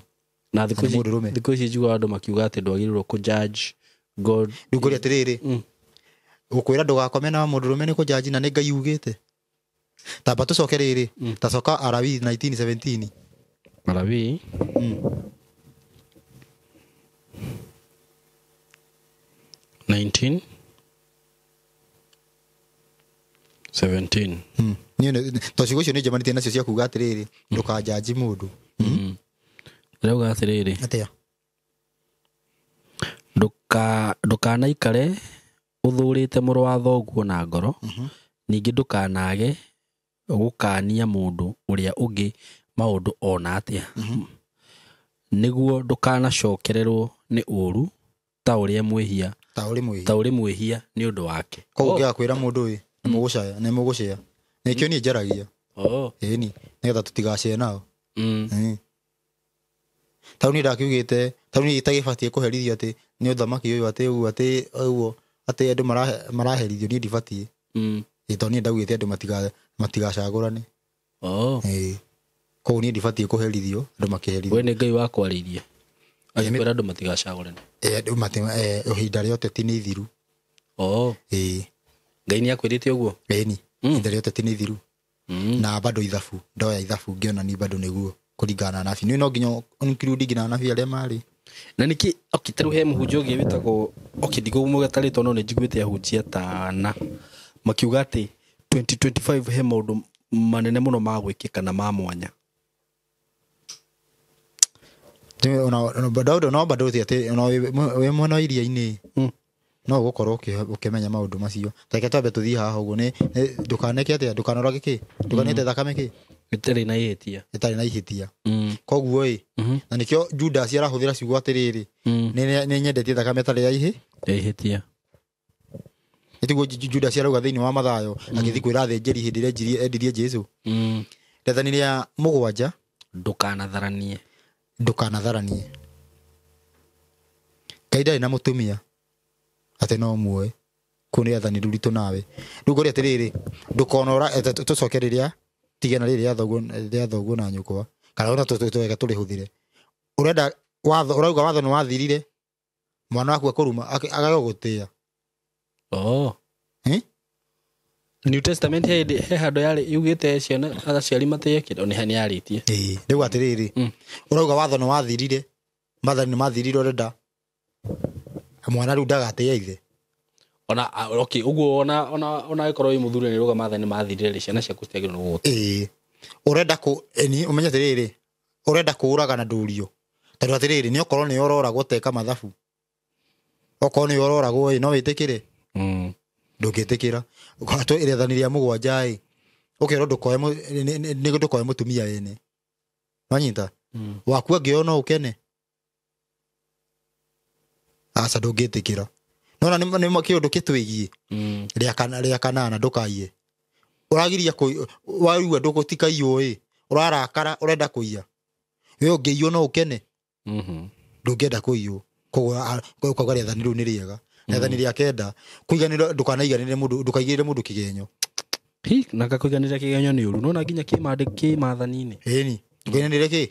Na thikũ ici njiguaga andũ makiuga atĩ ndwagĩrĩirwo kũ judge God. Rĩu ngũria atĩrĩrĩ, gũkwĩra ndũgakome na mũndũrũme nĩ kũ judge na nĩ Ngai ugĩte. Tamba tũcoke rĩrĩ, tacoka Alawii 19:17. Alawii 19:17. Niĩ to ciugo icio nĩ njemanĩtie nacio cia kuuga atĩrĩrĩ, ndũkanjanji mũndũ. Rĩauga atĩrĩrĩ. Atĩa? Ndũkanaikare ũthũrĩte mũrũ wa thoguo na ngoro, ningĩ ndũkanage gũkaania mũndũ ũrĩa ũngĩ maũndũ ona atĩa, nĩguo ndũkanacokererwo nĩ ũũru ta ũrĩa mwĩhia ta ũrĩ mwĩhia nĩ ũndũ wake. Koguo ũngĩaga kwĩra mũndũ ĩ nĩ mũgũcea. Nĩkĩo niĩ njaragia. Ĩni nĩgetha tũtigacee nao. Ta rĩu niĩ ndakiugĩte, ta rĩu niĩ itagĩbatiĩ kũherithio atĩ nĩ ũthamaki ũyũ atĩ ũguo atĩ ũguo atĩ andũ maraherithio niĩ ndibatiĩ. Ĩ tondũ niĩ ndaugĩte andũ matigacagũrane. Koguo niĩ ndibatiĩ kũherithio andũ makĩherithio. We nĩ Ngai wakwarĩirie. Agĩkwĩra andũ matigacagũrane. Andũ ihinda rĩa ũteti nĩ ithiru. Ngai nĩ akwĩrĩte ũguo? Ĩni, ihinda rĩa ũteti nĩ ithiru. Na bado ithabu, ndoya ithabu ngĩona ni bado nĩguo kũringana na anabii. Nĩ no nginya include nginya anabii arĩa marĩ. Na nĩkĩ okay ta rĩu he mũhunjia ũngĩ wĩtagwo okay ndigũmũgweta rĩtwa no nĩ njiguĩte ahunjia tana makiuga atĩ 2025 he maũndũ manene mũno ma gwĩkĩka na ma mwanya. Ona no bado ti atĩ ona wĩ mwena wa iria-inĩ no ũgũkorwo ũkĩmenya maũndũ macio. Reke twambe tũthiĩ haha ũguo nĩ ndũkaneke atĩa, ndũkanorage kĩ, ndũkanete thakame kĩ ĩtarĩ na ihĩtia. Ĩtarĩ na ihĩtia. Koguo ĩ na nĩkĩo Judas arahũthĩra ciugo atĩrĩrĩ, nĩ nyendetie thakame ĩtarĩ ya ihĩtia. Nĩtiguo Judas arauga thĩinĩ wa Mathayo agĩthiĩ kwĩra athĩnjĩri hĩndĩ ĩrĩa endirie Jesũ. Rĩathani rĩa mũgwanja, ndũkanatharanie. Ndũkanatharanie. Ngai ndarĩ na mũtumia atĩ no muoe. Kũu nĩ rĩathani rĩu ritũ nawe. Rĩu ngũria atĩrĩrĩ, ndũkonora tũcoke rĩrĩa tigana rĩrĩa rĩa thoguo na nyũkwa kana ona tũreke tũrĩhũthĩre. Ũrenda watho, ũrauga watho nĩ wathirire, mwana waku akũruma agaga gũtĩĩa. New Testament he handũ yarĩ yugĩte ciana aciari matĩe kĩndũ nĩ yarĩtie. Rĩu atĩrĩrĩ, ũrauga watho nĩ wathirire, maathani nĩ mathirire, ũrenda mwana rĩu ndagatĩe ithe. Ona okay ũguo ona ona ona ĩkorwo wĩ mũthuri nĩ rũga maathani mathirire rĩ, ciana ciaku citiagĩrĩirwo nĩ gũgũtĩa. Ũrenda ũmenye atĩrĩrĩ, ũrenda kũũraga na ndũrio. Tondũ atĩrĩrĩ, nĩ okorwo nĩ ũroragwo teka mathabu. Okorwo nĩ ũroragwo ĩ no wĩtĩkĩre. Ndũngĩtĩkĩra. Rĩathani rĩa mũgwanja ĩ ũkerwo ndũkoe mũtumia wene. Wanyita? Waku angĩoywo no ũkene. Aca ndũngĩtĩkĩra. Nona nĩ kĩũndũ kĩtwĩgiĩ. Rĩa kanana ndũkaiye. Ũragiria waigua ndũgũtikaiywo ĩ, ũrarakara ũrenda kũiya. We ũngĩiywo no ũkene. Ndũngĩenda kũiywo. Koguo ũkauga rĩathani rĩu nĩ rĩega. Rĩathani rĩa kenda, kũiganĩra ndũkanaiganĩre mũndũ, ndũkaigĩrĩre mũndũ kĩgenyo. Hi, na kũiganĩra kĩgenyo nĩ ũru. Nona nginya kĩmathani-inĩ. Ĩni, ndũkaiganĩre kĩ?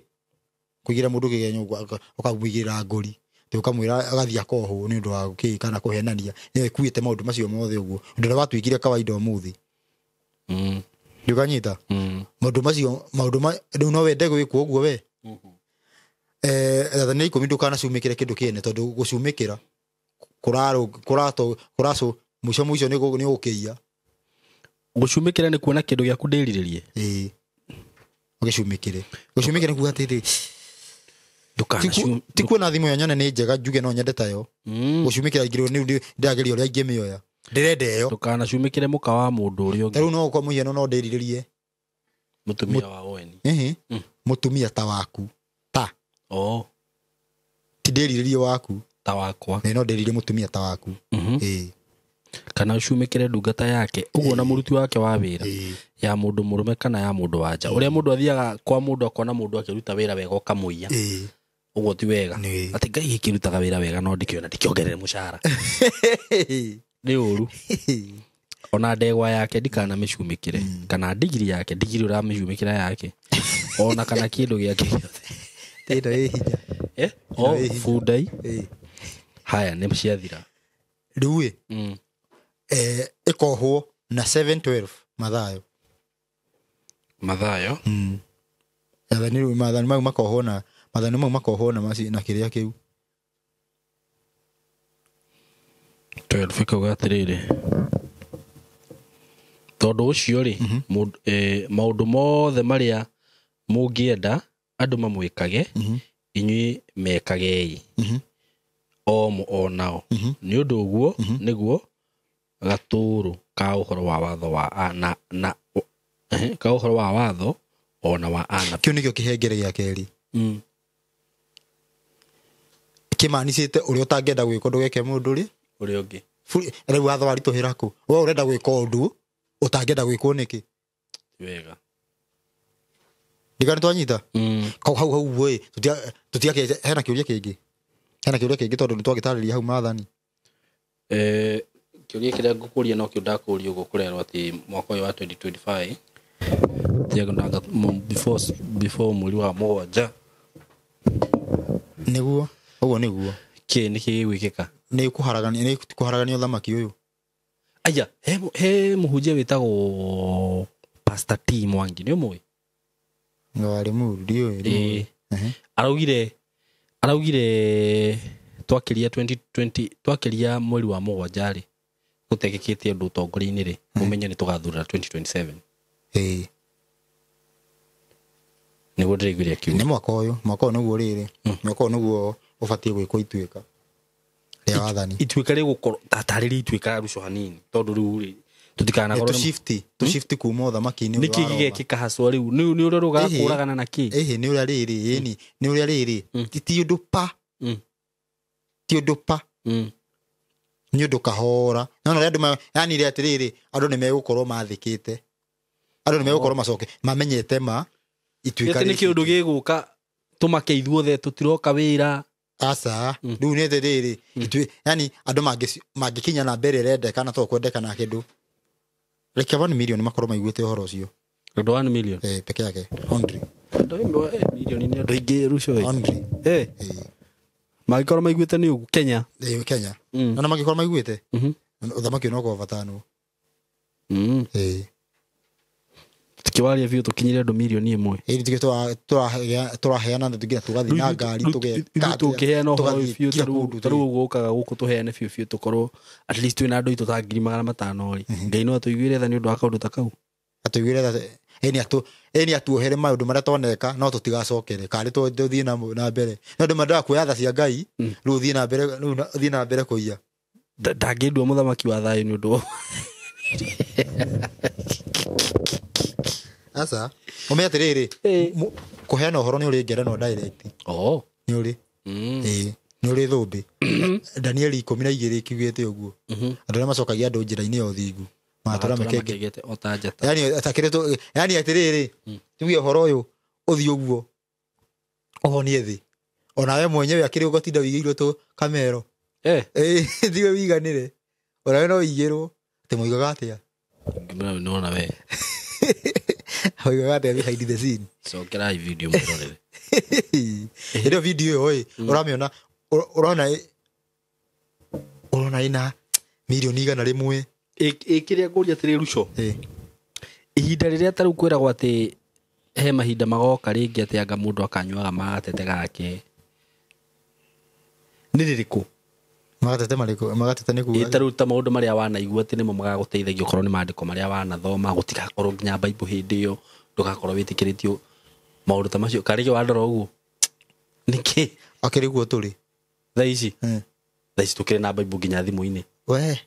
Kũigĩra mũndũ kĩgenyo ũkamũigĩrĩra ngũri. Ũkamwĩra agathiĩ akohwo nĩ ũndũ wa kĩ kana kũhenania. Nĩwe ĩkuĩte maũndũ macio mothe ũguo. Ũndũ ũrĩa watuĩkire kawaida ũmũthĩ. Ndũkanyita? Maũndũ macio maũndũ rĩu no wende gwĩkwo ũguo we. Rĩathani 10 ndũkanacumĩkĩre kĩndũ kĩene tondũ gũcumĩkĩra kũraco mũico mũico nĩ gũkĩiya. Gũcumĩkĩra nĩ kuona kĩndũ gĩaku ndĩrirĩrie. Ĩĩ. Ũgĩcumĩkĩre. Gũcumĩkĩra kuga atĩrĩ ti kuona thimũ ĩyo nyone nĩ njega njuge no nyende tayo. Gũcumĩkĩra ingĩrwo nĩ ndĩrageria ũrĩa ingĩmĩoya. Ndĩrenda ĩyo. Ndũkanacumĩkĩre mũka wa mũndũ ũrĩa ũngĩ. Rĩu no kwa mũhiano no ndĩrirĩrie mũtumia wa weni. Mũtumia ta waku. Ta. Oh. Ti ndĩrirĩrie waku. Ta wakwa. Nĩ no ndĩrirĩrie mũtumia ta waku. Ĩĩ. Kana ũcumĩkĩre ndungata yake ũguo na mũruti wake wa wĩra ya mũndũ mũrũme kana ya mũndũ wa nja. Ũrĩa mũndũ athiaga kwa mũndũ akona mũndũ akĩruta wĩra wega ũkamũiya. Ũguo ti wega. Atĩ Ngai ĩkĩrutaga wĩra wega no ndikĩona ndikĩongerere mũcara. Nĩ ũru. Ona ndegwa yake ndikanamĩcumĩkĩre kana ndigiri yake ndigiri ũramĩcumĩkĩra yake ona kana kĩndũ gĩake gĩothe. Ĩno ĩ hinya. O bundai. Haya nĩ ciathira. Rĩu ĩ ĩkohwo na 7:12 Mathayo. Mathayo. Maathani mau makohwo na maathani mau makohwo na na kĩrĩa kĩu. 12 ĩkauga atĩrĩrĩ tondũ ũcio rĩ maũndũ mothe marĩa mũngĩenda andũ mamwĩkage inyuĩ mekagei o o nao nĩ ũndũ ũguo nĩguo gatũrũ ka ũhoro wa watho wa na ka ũhoro wa watho ona wa ana. Kĩu nĩkĩo kĩhengere gĩa kerĩ. Kĩmanicĩte ũrĩa ũtangĩenda gwĩka ndũgeke mũndũ ũrĩa ũrĩa ũngĩ. Rĩu watho waritũhĩra kũ? We ũrenda gwĩka ũndũ ũtangĩenda gwĩkwo nĩkĩ? Wega. Ndikana twanyita? Kau hau hau ĩ tũtiakĩ hena kĩũria kĩngĩ. Hena kĩũria kĩngĩ tondũ nĩtwagĩtarĩria hau maathani. Kĩũria kĩrĩa ngũkũria no kĩo ndakũria ũguo kũrerwo atĩ mwaka ũyũ wa 2025 before mweri wa mũgwanja. Nĩguo ũguo nĩguo. Kĩ nĩ kĩ gĩgwĩkĩka? Nĩ kũharagania nĩ kũharagania ũthamaki ũyũ. Aya he mũhunjia wĩtagwo Pastor T Mwangi nĩ ũmũĩ? Warĩ mũru ndiũĩ. Araugire twakĩria 2020 twakĩria mweri wa mũgwanja rĩ gũtekĩkĩte ũndũ ũtongoria-inĩ rĩ mũmenye nĩ tũgathurĩra 2027. Ĩĩ. Nĩguo ndĩraiguire akiuga. Nĩ mwaka ũyũ, mwaka ũyũ nĩguo rĩrĩ. Mwaka ũyũ nĩguo ũbatiĩ gwĩkwo ituĩka rĩa wathani. Ituĩka rĩgũkorwo tatarĩria ituĩka ruco hanini tondũ rĩu rĩ tũtikanakorwo tũ shift kuma ũthamaki-inĩ ũyũ. Nĩkĩ gĩgekĩka hacwa rĩu? Nĩ ũrĩa rũgakũragana na kĩ? Ĩhĩ nĩ ũrĩa rĩrĩ ĩni nĩ ũrĩa rĩrĩ ti ũndũ pa. Ti ũndũ pa. Nĩ ũndũ kahora. No na andũ yani rĩ atĩrĩrĩ andũ nĩ megũkorwo mathĩkĩte. Andũ nĩ megũkorwo macoke mamenyete ma ituĩka rĩ. Nĩ kĩũndũ gĩgũka tũmake ithuothe tũtiroka wĩra. Aca rĩu nĩ atĩrĩrĩ yani andũ mangĩkinya na mbere ĩrendekana to kwendekana kĩndũ. Reke 1 million makorwo maiguĩte ũhoro ũcio. Andũ 1 million? Peke yake 100. Andũ 1 million nĩ andũ aingĩ ruco ĩ. 100. Mangĩkorwo maiguĩte nĩ ũguo Kenya. Kenya. Na mangĩkorwo maiguĩte ũthamaki no kũvatanwo. Tukiwaria biũ tũkinyire andũ milioni ĩmwe. Ĩĩ nĩtũkĩ tũraheana na tũngĩ tũgathiĩ na ngari tũgeka. Tũngĩheana ũhoro biũ tarĩu ũguo ũkaga gũkũ tũheane biũ biũ tũkorwo at least twĩna andũ aitũ ta 500,000 rĩ. Ngai no atũiguĩre tha nĩ ũndũ wa kaũndũ ta kau. Atũiguĩre tha ĩni atuohere maũndũ marĩa toneka no tũtigacokere karĩ tũthiĩ na mbere. No andũ mendaga kuoya tha cia Ngai rĩu ũthiĩ na mbere rĩu ũthiĩ na mbere kũiya. Ndangĩndua mũthamaki wa thayũ nĩ ũndũ Aca ũmenye atĩrĩrĩ kũheana ũhoro nĩ ũrĩ ngerenwa direct. Nĩ ũrĩ. Ĩĩ nĩ ũrĩ thũmbĩ. Danieli 12 ĩkiugĩte ũguo. Andũ arĩa macokagia andũ njĩra-inĩ ya ũthingu matũra makengete o ta njata. Yani atakĩrĩ yani atĩrĩrĩ tuge ũhoro ũyũ ũthiĩ ũguo ũhonie thĩ. Ona we mwenyewe akĩrĩ ũgatinda wĩigĩirwo tũ kamero. Thiwe wĩiganĩre. Ona we no wĩigĩrwo atĩ moigaga atĩa. Nona we. Oigaga atĩa behind the scene. Cokerai video mũrorere. Ĩyo video ĩyo ĩ ũramĩona ũrona ĩna milioni 100. Ĩkĩrĩa ngũria atĩrĩ ruco. Ihinda rĩrĩa ta rĩu kwĩragwo atĩ he mahinda magoka rĩngĩ atĩ anga mũndũ akanyuaga magatete gake nĩ rĩrĩkũ? Magatete marĩkũ? Magatete nĩ kuga Ta rĩu ta maũndũ marĩa wanaigua atĩ nĩmo magagũteithagia okorwo nĩ maandĩko marĩa wanathoma, gũtigakorwo nginya Bible hĩndĩ ĩyo, ndũgakorwo wĩtĩkĩrĩtio maũndũ ta macio. Karĩgĩ wandora ũguo nĩkĩ? Akĩrĩ guo tũrĩ thaa ici. Thaa ici tũkĩrĩ na Bible nginya thimũ-inĩ. We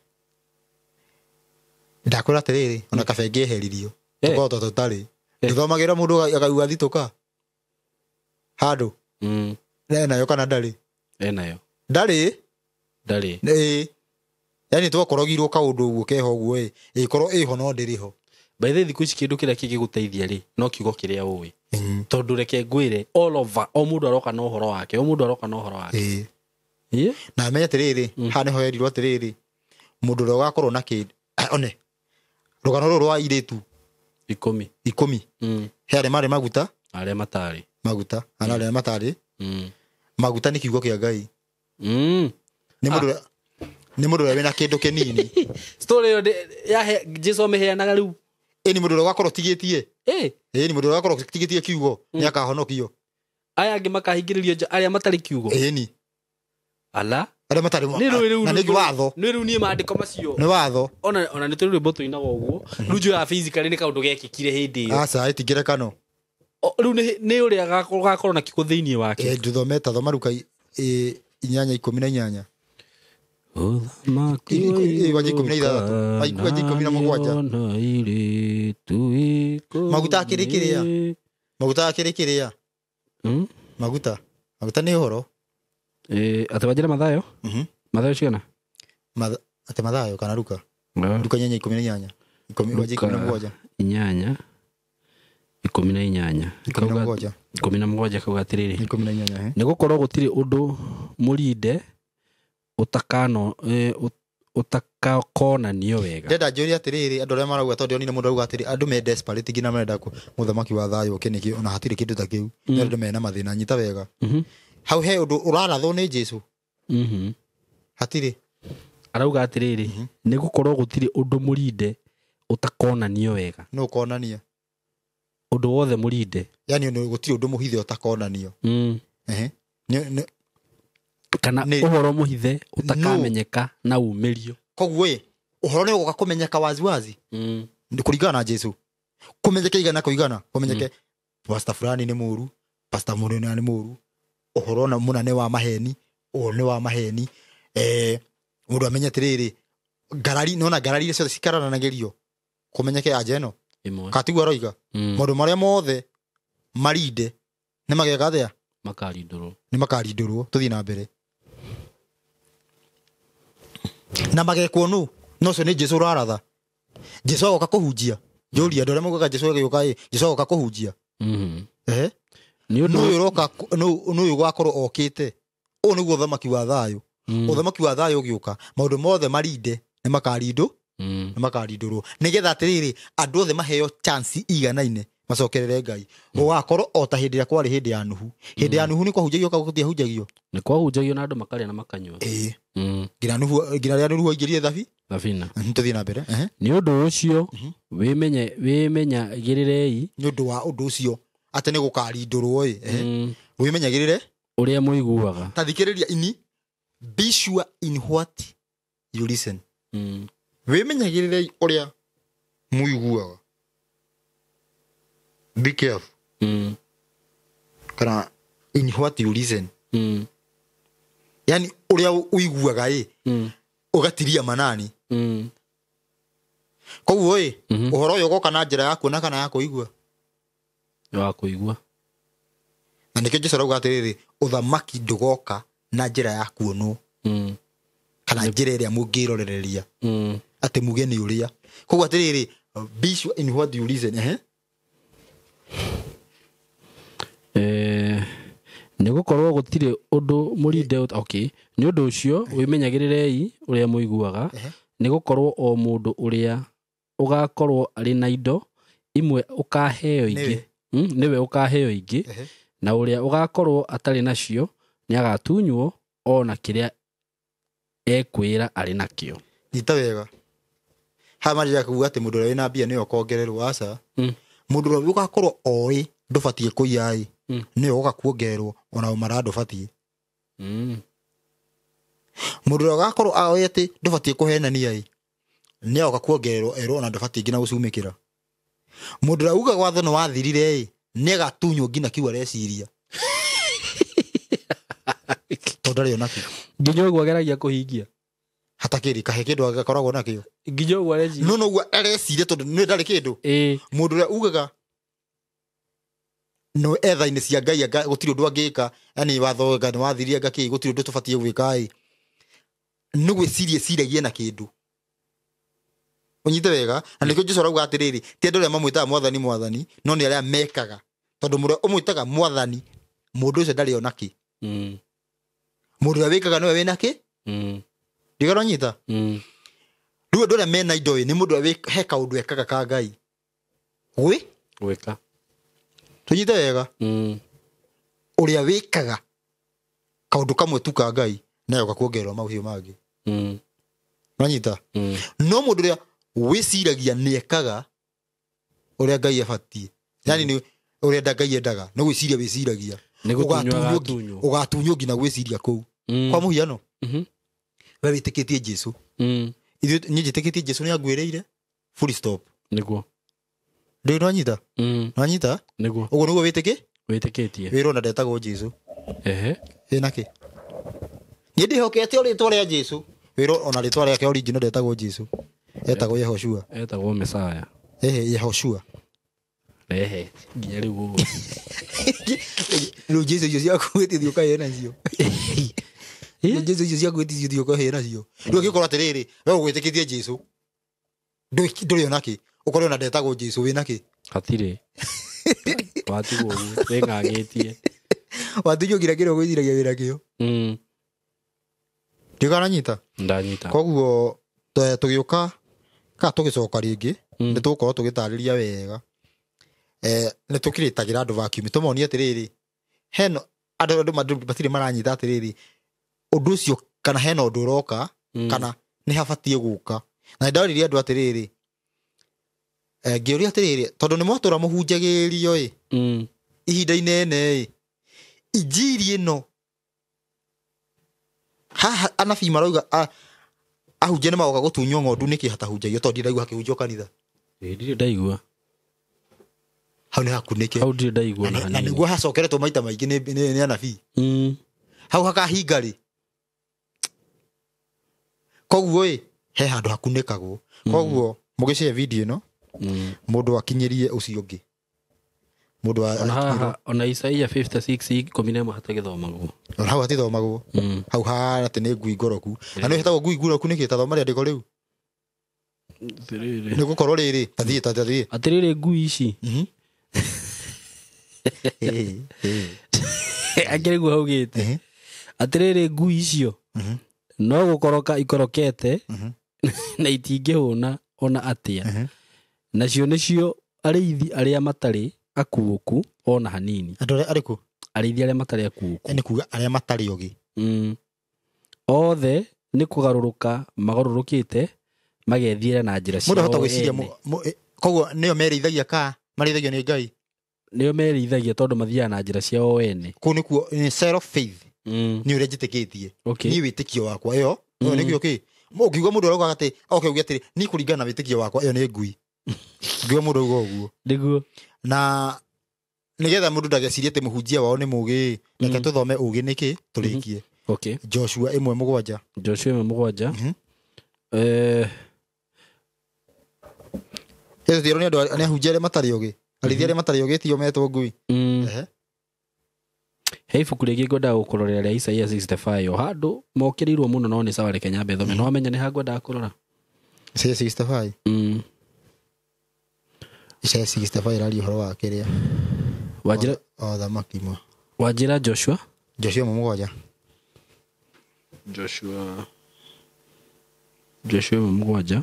ndakwĩra atĩrĩrĩ, ona kabe ngĩeheririo tũkorwo to tũtarĩ ndũthomagĩra mũndũ akaigua thitũka handũ. Enayo kana ndarĩ? Enayo. Ndarĩ. Ndarĩ. Ĩĩ, yani twakorogirwo kaũndũ ũguo keho ũguo ĩ ĩkorwo ĩho no ndĩrĩ ho. By the way, thikũ ici kĩndũ kĩrĩa kĩngĩgũteithia rĩ no kiugo kĩrĩa ũĩ, tondũ reke ngwĩre all over, o mũndũ aroka na ũhoro wake, o mũndũ aroka na ũhoro wake. Ĩĩ, na menye atĩrĩrĩ, haha nĩho herirwo atĩrĩrĩ, mũndũ ũrĩa ũgakorwo na kĩndũ one rũgano rũrũ rwa airĩtu 10 10 he arĩa marĩ maguta, arĩa matarĩ maguta, ana arĩa matarĩ maguta nĩ kiugo kĩa Ngai. Nĩ mũndũ nĩ mũndũ ũrĩa wĩna kĩndũ kĩnini. Story ĩyo ya Jesu amĩheanaga rĩu. Ĩ nĩ mũndũ ũrĩa ũgakorwo ũtigĩtie. Ĩ nĩ mũndũ ũrĩa ũgakorwo ũtigĩtie kiugo nĩ akahonokio. Aya angĩ makahingĩrĩrio nja arĩa matarĩ kiugo. Ĩ ni ala arĩa matarĩ na nĩ watho. Nĩ rĩu niĩ maandĩko macio nĩ watho. Ona nĩ tũrĩ rwĩmbo tũinaga ũguo. Rĩu njũĩ physically nĩ kaũndũ gekĩkire hĩndĩ ĩyo. Aca ĩtingerekano. Rĩu nĩ ũrĩa gakorwo na kiugo thĩinĩ wake. Nduthome ta thoma Luka 8:18. Ũthamaki wa 17. Maguta akĩrĩ kĩrĩa? Maguta akĩrĩ kĩrĩa? Maguta. Maguta nĩ ũhoro. Atĩ wanjĩra Mathayo? Mathayo cigana? Atĩ Mathayo kana Luka? Luka 8:18. 17. 8 18. 17 kauga atĩrĩrĩ. 18. Nĩ gũkorwo gũtirĩ ũndũ mũrinde ũtakakonanio wega. Ndenda njũrie atĩrĩrĩ, andũ arĩa marauga tondũ ndionire mũndũ auga atĩrĩ andũ me desperate nginya marenda mũthamaki wa thayũ oke nĩkĩ, ona hatirĩ kĩndũ ta kĩu. Nĩ andũ mena mathĩna, nyita wega. Hau he ũndũ ũrarathwo nĩ Jesu. Hatirĩ. Arauga atĩrĩrĩ, nĩ gũkorwo gũtirĩ ũndũ mũrinde ũtakonanio wega. Nũ ũkonania? Ũndũ wothe mũrinde. Yani gũtirĩ ũndũ mũhithe ũtakonanio. Kana ũhoro mũhithe ũtakamenyeka na umĩrio. Koguo ĩ ũhoro nĩ ũgoka kũmenyeka wazi wazi. Nĩ kũringana na Jesu. Kũmenyeke igana kwa igana, kũmenyeke pastor fulani nĩ mũru, pastor mũrũ nĩ mũru. Ũhoro na mũna nĩ wa maheni, ũũ nĩ wa maheni. Mũndũ amenye atĩrĩrĩ, ngarari nona ngarari ciothe cikaranagĩrio. Kũmenyeke anja ĩno. Katiguo aroiga. Maũndũ marĩa mothe marinde nĩ mageka atĩa? Makarindũrwo. Nĩ makarindũrwo. Tũthiĩ na mbere. Na magekwo nũ? No ũcio nĩ Jesu ũraratha. Jesu agoka kũhunjia. Njũria andũ arĩa maugaga Jesu agĩũka ĩ, Jesu agoka kũhunjia. Nĩ ũndũ ũyũ ũroka, nũ ũyũ ũgakorwo okĩte. Ũyũ nĩguo ũthamaki wa thayũ. Ũthamaki wa thayũ ũgĩũka, maũndũ mothe marinde nĩ makarindũ, nĩ makarindũrwo. Nĩgetha atĩrĩrĩ, andũ othe maheo chance iganaine macokerere Ngai. Gũgakorwo o ta hĩndĩ ĩrĩa kwarĩ hĩndĩ ya Nuhu. Hĩndĩ ya Nuhu nĩ kwahunjagio kana gũtiahunjagio? Nĩ kwahunjagio na andũ makarĩa na makanyua. Ĩĩ. Nginya Nuhu, nginya rĩrĩa Nuhu aingĩrire thabina. Tũthiĩ na mbere. Nĩ ũndũ ũcio wĩmenyagĩrĩrei. Nĩ ũndũ wa ũndũ ũcio atĩ nĩ gũkarindũrwo ĩ. Wĩmenyagĩrĩre ũrĩa mũiguaga. Ta thikĩrĩria ini, be sure in what you listen. Wĩmenyagĩrĩrei ũrĩa mũiguaga. Be careful. Kana in what you listen. Yani ũrĩa ũiguaga ĩ, ũgatiria manani. Koguo ĩ, ũhoro ũyũ ũgoka na njĩra ya kuona kana ya kũigua? Ya kũigua. Na nĩkĩo Jesu arauga atĩrĩrĩ, ũthamaki ndũgoka na njĩra ya kuonwo. Kana njĩra ĩrĩa mũngĩrorereria. Atĩ muge nĩ ũrĩa. Koguo atĩrĩrĩ, be sure in what you listen. Nĩ gũkorwo gũtirĩ ũndũ mũrinde okay. Nĩ ũndũ ũcio wĩmenyagĩrĩrei ũrĩa mũiguaga, nĩ gũkorwo o mũndũ ũrĩa ũgakorwo arĩ na indo imwe ũkaheo ingĩ, nĩwe ũkaheo ingĩ, na ũrĩa ũgakorwo atarĩ nacio nĩ agatunywo o na kĩrĩa ekwĩra arĩ nakĩo. Nyita wega. Haha marĩria kuga atĩ mũndũ ũrĩa wĩna mbia nĩwe ũkongererwo, aca. Mũndũ ũrĩa ũgakorwo oĩ ndũbatiĩ kũiya ĩ, nĩwe ũgoka kuongererwo ona ũmara ndũbatiĩ. Mũndũ ũrĩa ũgakorwo oĩ atĩ ndũbatiĩ kũhenania ĩ, nĩwe ũgoka kuongererwo erwo ona ndũbatiĩ nginya gũcumĩkĩra. Mũndũ ũrĩa ugaga watho nĩ wathirire ĩ, nĩagatunywo nginya kiu areciria. Tondũ ndarĩ ona kĩ. Nginya ũguo ageragia kũhingia. Hatakĩrĩ kahe kĩndũ agakoragwo nakĩo. Nginya ũguo areciria. No noguo areciria tondũ nĩ ndarĩ kĩndũ. Mũndũ ũrĩa ugaga no etha-inĩ cia Ngai anga gũtirĩ ũndũ angĩka, yani watho anga nĩ wathirie anga kĩ, gũtirĩ ũndũ tũbatiĩ gwĩka ĩ, nĩ gwĩciria eciragia na kĩndũ. Ũnyite wega, na nĩkĩo Jesũ arauga atĩrĩrĩ, ti andũ arĩa mamwĩtaga mwathani mwathani, no nĩ arĩa mekaga. Tondũ mũrĩa ũmwĩtaga mwathani, mũndũ ũcio ndarĩ ona kĩ. Mũndũ ũrĩa wĩkaga nĩwe wĩna kĩ? Ndigana ũnyita? Rĩu andũ arĩa mena indo ĩ, nĩ mũndũ ũrĩa he kaũndũ ekaga ka Ngai. Gwĩ? Gwĩka. Tũnyite wega. Ũrĩa wĩkaga kaũndũ kamwe tu ka Ngai, nawe ũgakuongererwo maũcio mangĩ. Ũranyita? No mũndũ ũrĩa wĩciragia nĩ ekaga ũrĩa Ngai abatiĩ. Yani nĩ ũrĩa Ngai endaga, nĩ gwĩciria wĩciragia. Ũgatunywo nginya gwĩciria kũu. Kwa mũhiano, we wĩtĩkĩtie Jesũ. Ithuĩ niĩ njĩtĩkĩtie Jesũ nĩ anguĩrĩire. Full stop. Nĩguo. Ndũĩ nĩwanyita? Nĩwanyita? Nĩguo. Ũguo nĩguo wĩtĩkĩtie. Wĩrwo na ndetagwo Jesũ. Ehe. Ĩna kĩ? Niĩ ndĩhokete o rĩtwa rĩa Jesũ. Wĩrwo ona rĩtwa rĩake original ndetagwo Jesũ. Etagwo Yehoshua. Etagwo Mesaya. Ehe, Yehoshua. Ehe, nginya rĩu ũguo. Rĩu Jesũ icio ciaku wĩtithio ũkahe nacio. Jesũ icio ciaku wĩtithio ũkahe nacio. Rĩu angĩkorwo atĩrĩrĩ, we ũgwĩtĩkĩtie Jesũ. Ndũrĩ ona kĩ? Ũkorwo ona ndetagwo Jesũ wĩna kĩ? Hatirĩ. Watigwo ũguo, wĩng'ang'ĩtie. Watunywo nginya kĩrĩa ũgwĩciragia wĩna kĩo. Ndiũkananyita? Ndanyita. Koguo tũgĩũka kana tũgĩcoka rĩngĩ, nĩ tũgũkorwo tũgĩtarĩria wega. Nĩ tũkĩrĩtagĩra andũ vacuum, tũmonie atĩrĩrĩ, hena andũ matirĩ maranyita atĩrĩrĩ, ũndũ ũcio kana hena ũndũ ũroka, kana nĩ habatiĩ gũka. Na nĩndoririe andũ atĩrĩrĩ, ngĩũria atĩrĩrĩ, tondũ nĩ mwatũra mũhunjagĩrio ĩ, ihinda inene ĩ, injiri ĩno haha anabii marauga ahunjia nĩ magoka gũtunywo ng'ondu nĩkĩ hatahunjagio, tondũ ndiraigua hakĩhunjio kanitha. Ndirĩ ndaigua. Hau nĩ hakunĩke. Hau ndirĩ ndaigua na Na hanini. nĩguo hacokeretwo maita maingĩ nĩ anabii. Hau hakahinga rĩ. Koguo ĩ, he handũ hakunĩkagwo. Koguo mũgĩshare video ĩno, mũndũ akinyĩrie ũcio ũngĩ. Mũndũ Ona ona Isaia 56:11 hatagĩthomagwo. Ona hau hatithomagwo. Hau hana atĩ nĩ ngui ngoroku. Na nĩ hetagwo ngui ngoroku nĩkĩ? Ta thoma rĩandĩko rĩu. Atĩrĩrĩ. Nĩ gũkorwo rĩrĩ, ta thiĩ, ta thiĩ. Atĩrĩrĩ ngui ici. Akĩrĩ guo haugĩte. Atĩrĩrĩ ngui icio. No gũkoroka ikorokete na itingĩhũna ona atĩa. Nacio nĩcio arĩithi arĩa matarĩ akuũku ona hanini. Andũ arĩa arĩkũ? Arĩithi arĩa matarĩ akuũku. Nĩ kuga arĩa matarĩ ogĩ. Othe nĩ kũgarũrũka magarũrũkĩte magethiĩra na njĩra ciao. Mũndũ ahota gwĩciria koguo nĩo merĩithagia ka marĩithagio nĩ Ngai? Nĩo merĩithagia tondũ mathiaga na njĩra ciao ene. Kũu nĩkuo nĩ self faith. Nĩ ũrĩa njĩtĩkĩtie. Niĩ wĩtĩkio wakwa ĩyo, ĩyo nĩkĩo kĩ? Ũngiuga mũndũ arauga atĩ, oke uge atĩrĩ, niĩ kũringana na wĩtĩkio wakwa ĩyo nĩ ngui. Ngiuga mũndũ auga ũguo. Nĩguo. Na nĩgetha mũndũ ndagecirie atĩ mũhunjia wao nĩ mũũgĩ, reke tũthome ũũgĩ nĩkĩ tũrĩkie. Joshua 1:7. Joshua 1:7. Ĩyo tĩro nĩ andũ nĩ ahunjia arĩa matarĩ ogĩ. Arĩithi arĩa matarĩ ogĩ tio metwo ngui. He ibuku rĩngĩ ngwendaga gũkũrorera rĩa Isaia 65 o handũ mokĩrĩirwo mũno no nĩ sawa, reke nyambe thome. No wamenya nĩ ha ngwendaga kũrora. Isaia 65. Isaia 65 ĩraria ũhoro wa kĩrĩa? Wanjĩra thamaki mwe. Wanjĩra Joshua? Joshua 7. Joshua 7.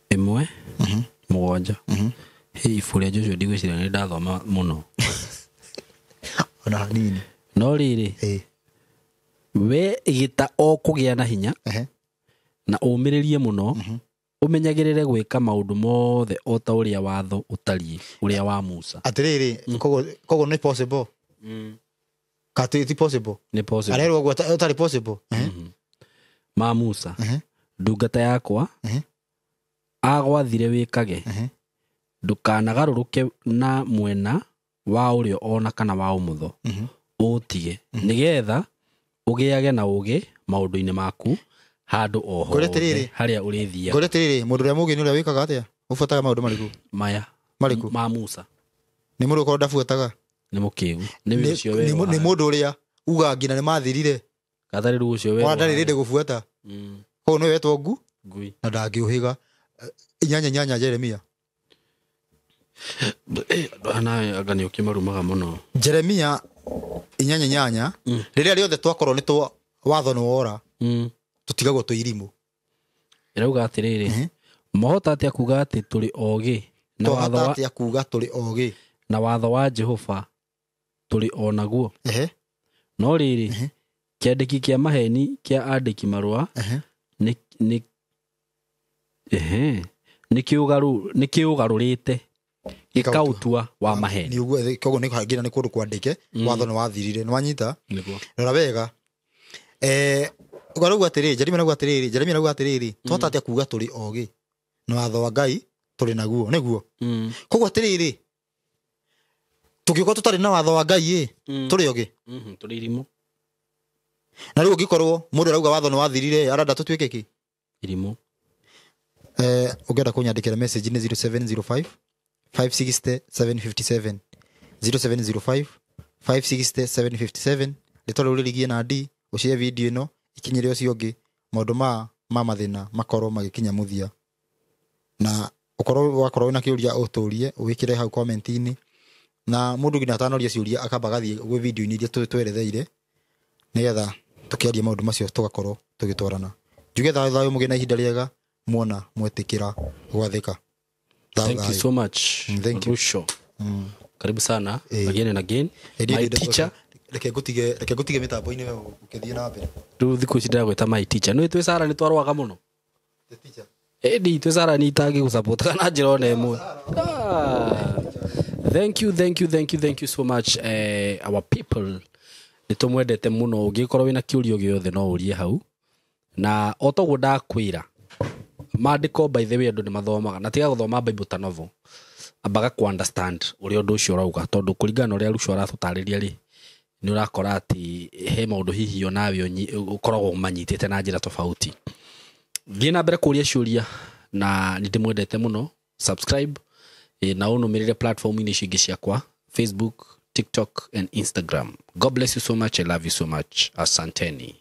1 7. Hĩ ibuku rĩa Joshua ndigwĩciria nĩ ndathoma mũno. Ona hanini. No rĩrĩ. We gĩta o kũgĩa na hinya na ũmĩrĩrie mũno, ũmenyagĩrĩre gwĩka maũndũ mothe o ta ũrĩa watho ũtariĩ ũrĩa wa Musa. Atĩrĩrĩ, koguo nĩ possible? Ka ti possible? Nĩ possible. Arerwo ũguo ũtarĩ possible. Ma Musa ndungata yakwa agwathire wĩkage, ndũkanagarũrũke na mwena wa ũrĩo ona kana wa ũmotho, ũtige nĩgetha ũgĩage na ũgĩ maũndũ-inĩ maku handũ o hothe harĩa ũrĩthiaga. Ngũrĩ atĩrĩrĩ, mũndũ ũrĩa mũũgĩ nĩ ũrĩa wĩkaga atĩa? Ũbuataga maũndũ marĩkũ? Maya. Marĩkũ? Ma Musa. Nĩ mũndũ ũkorwo ndabuataga? Nĩ mũkĩgu. Nĩ ũcio werwo. Nĩ mũndũ ũrĩa uga nginya nĩ mathirire. Gatarĩ rĩu ũcio werwo. Ona ndarĩ rĩndĩ gũbuata. Koguo nĩwe wetwo ngui. Na ndangĩũhĩga. 8:8 Jeremia. Andũ anga nĩ ũkĩmarumaga mũno. Jeremia 8:8, rĩrĩa rĩothe twakorwo nĩ twa watho nĩ wora, tũtigagwo twĩ irimũ. Ĩrauga atĩrĩrĩ, mohota atĩa kuga atĩ tũrĩ ogĩ na watho wa atĩa kuga tũrĩ ogĩ na watho wa Jehova tũrĩ o naguo. No rĩrĩ, kĩandĩki kĩa maheni kĩa andĩki marũa nĩ nĩ kĩũgarũrĩte gĩkaũtua wa maheni. Nĩ ũguo, koguo nĩ nginya nĩ kũndũ kwandĩke watho nĩ wathirire. Nĩ wanyita? Nĩguo. Rora wega. Ũgarauga atĩrĩrĩ, Jeremia arauga atĩrĩrĩ, Jeremia arauga atĩrĩrĩ, twahota atĩa kuga tũrĩ ogĩ na watho wa Ngai tũrĩ naguo, nĩguo? Koguo atĩrĩrĩ, tũngĩkorwo tũtarĩ na watho wa Ngai ĩ, tũrĩ ogĩ? Tũrĩ irimũ. Na rĩu ũngĩkorwo mũndũ arauga watho nĩ wathirire, arenda tũtuĩke kĩ? Irimũ. Ũngĩenda kũnyandĩkĩra message nĩ 0705 560 757, 0705 560 757. Rĩtwa rĩu rĩrigie na D, ũshare video ĩno ikinyĩre ũcio ũngĩ, maũndũ ma mathĩna makorwo magĩkinya mũthia. Na ũkorwo wakorwo wĩna kĩũria ũtũrie, ũwĩkĩre hau comment-inĩ. Na mũndũ nginya atanoria ciũria akamba agathiĩ gwĩ video-inĩ iria tweretheire, nĩgetha tũkĩaria maũndũ macio tũgakorwo tũgĩtwarana. Njuge thayũ thayũ, mũgĩe na ihinda rĩega, muona mwetĩkĩra gwathĩka. Thank you so much. Thank you. Rusho. Karibu sana again and again. My teacher. Reke ngutige mĩtambo-inĩ we ũkĩthiĩ na mbere. Rĩu thikũ ici ndĩragwĩta my teacher. Nĩ twĩ Sara nĩ twarwaga mũno. The teacher. Ĩndĩ twĩ Sara nĩ itangĩgũsupport kana njĩra ona ĩmwe. Thank you, thank you, thank you, thank you so much, our people. Nĩ tũmwendete mũno. Ũngĩkorwo wĩna kĩũria gĩothe no ũrie hau. Na o toguo ndakwĩra, maandĩko by the way andũ nĩ mathomaga, na tiga gũthoma Bible ta novel, ambaga ku understand ũrĩa ũndũ ũcio ũrauga, tondũ kũringana na ũrĩa Ruco aratũtarĩria rĩ, nĩ ũrakora atĩ he maũndũ hihi onawe ũkoragwo ũmanyitĩte na njĩra tofauti. Thiĩ na mbere kũria ciũria, na nĩ ndĩmwendete mũno. Subscribe na ũnũmĩrĩre platform-inĩ icio ingĩ ciakwa, Facebook, TikTok and Instagram. God bless you so much. I love you so much. Asanteni.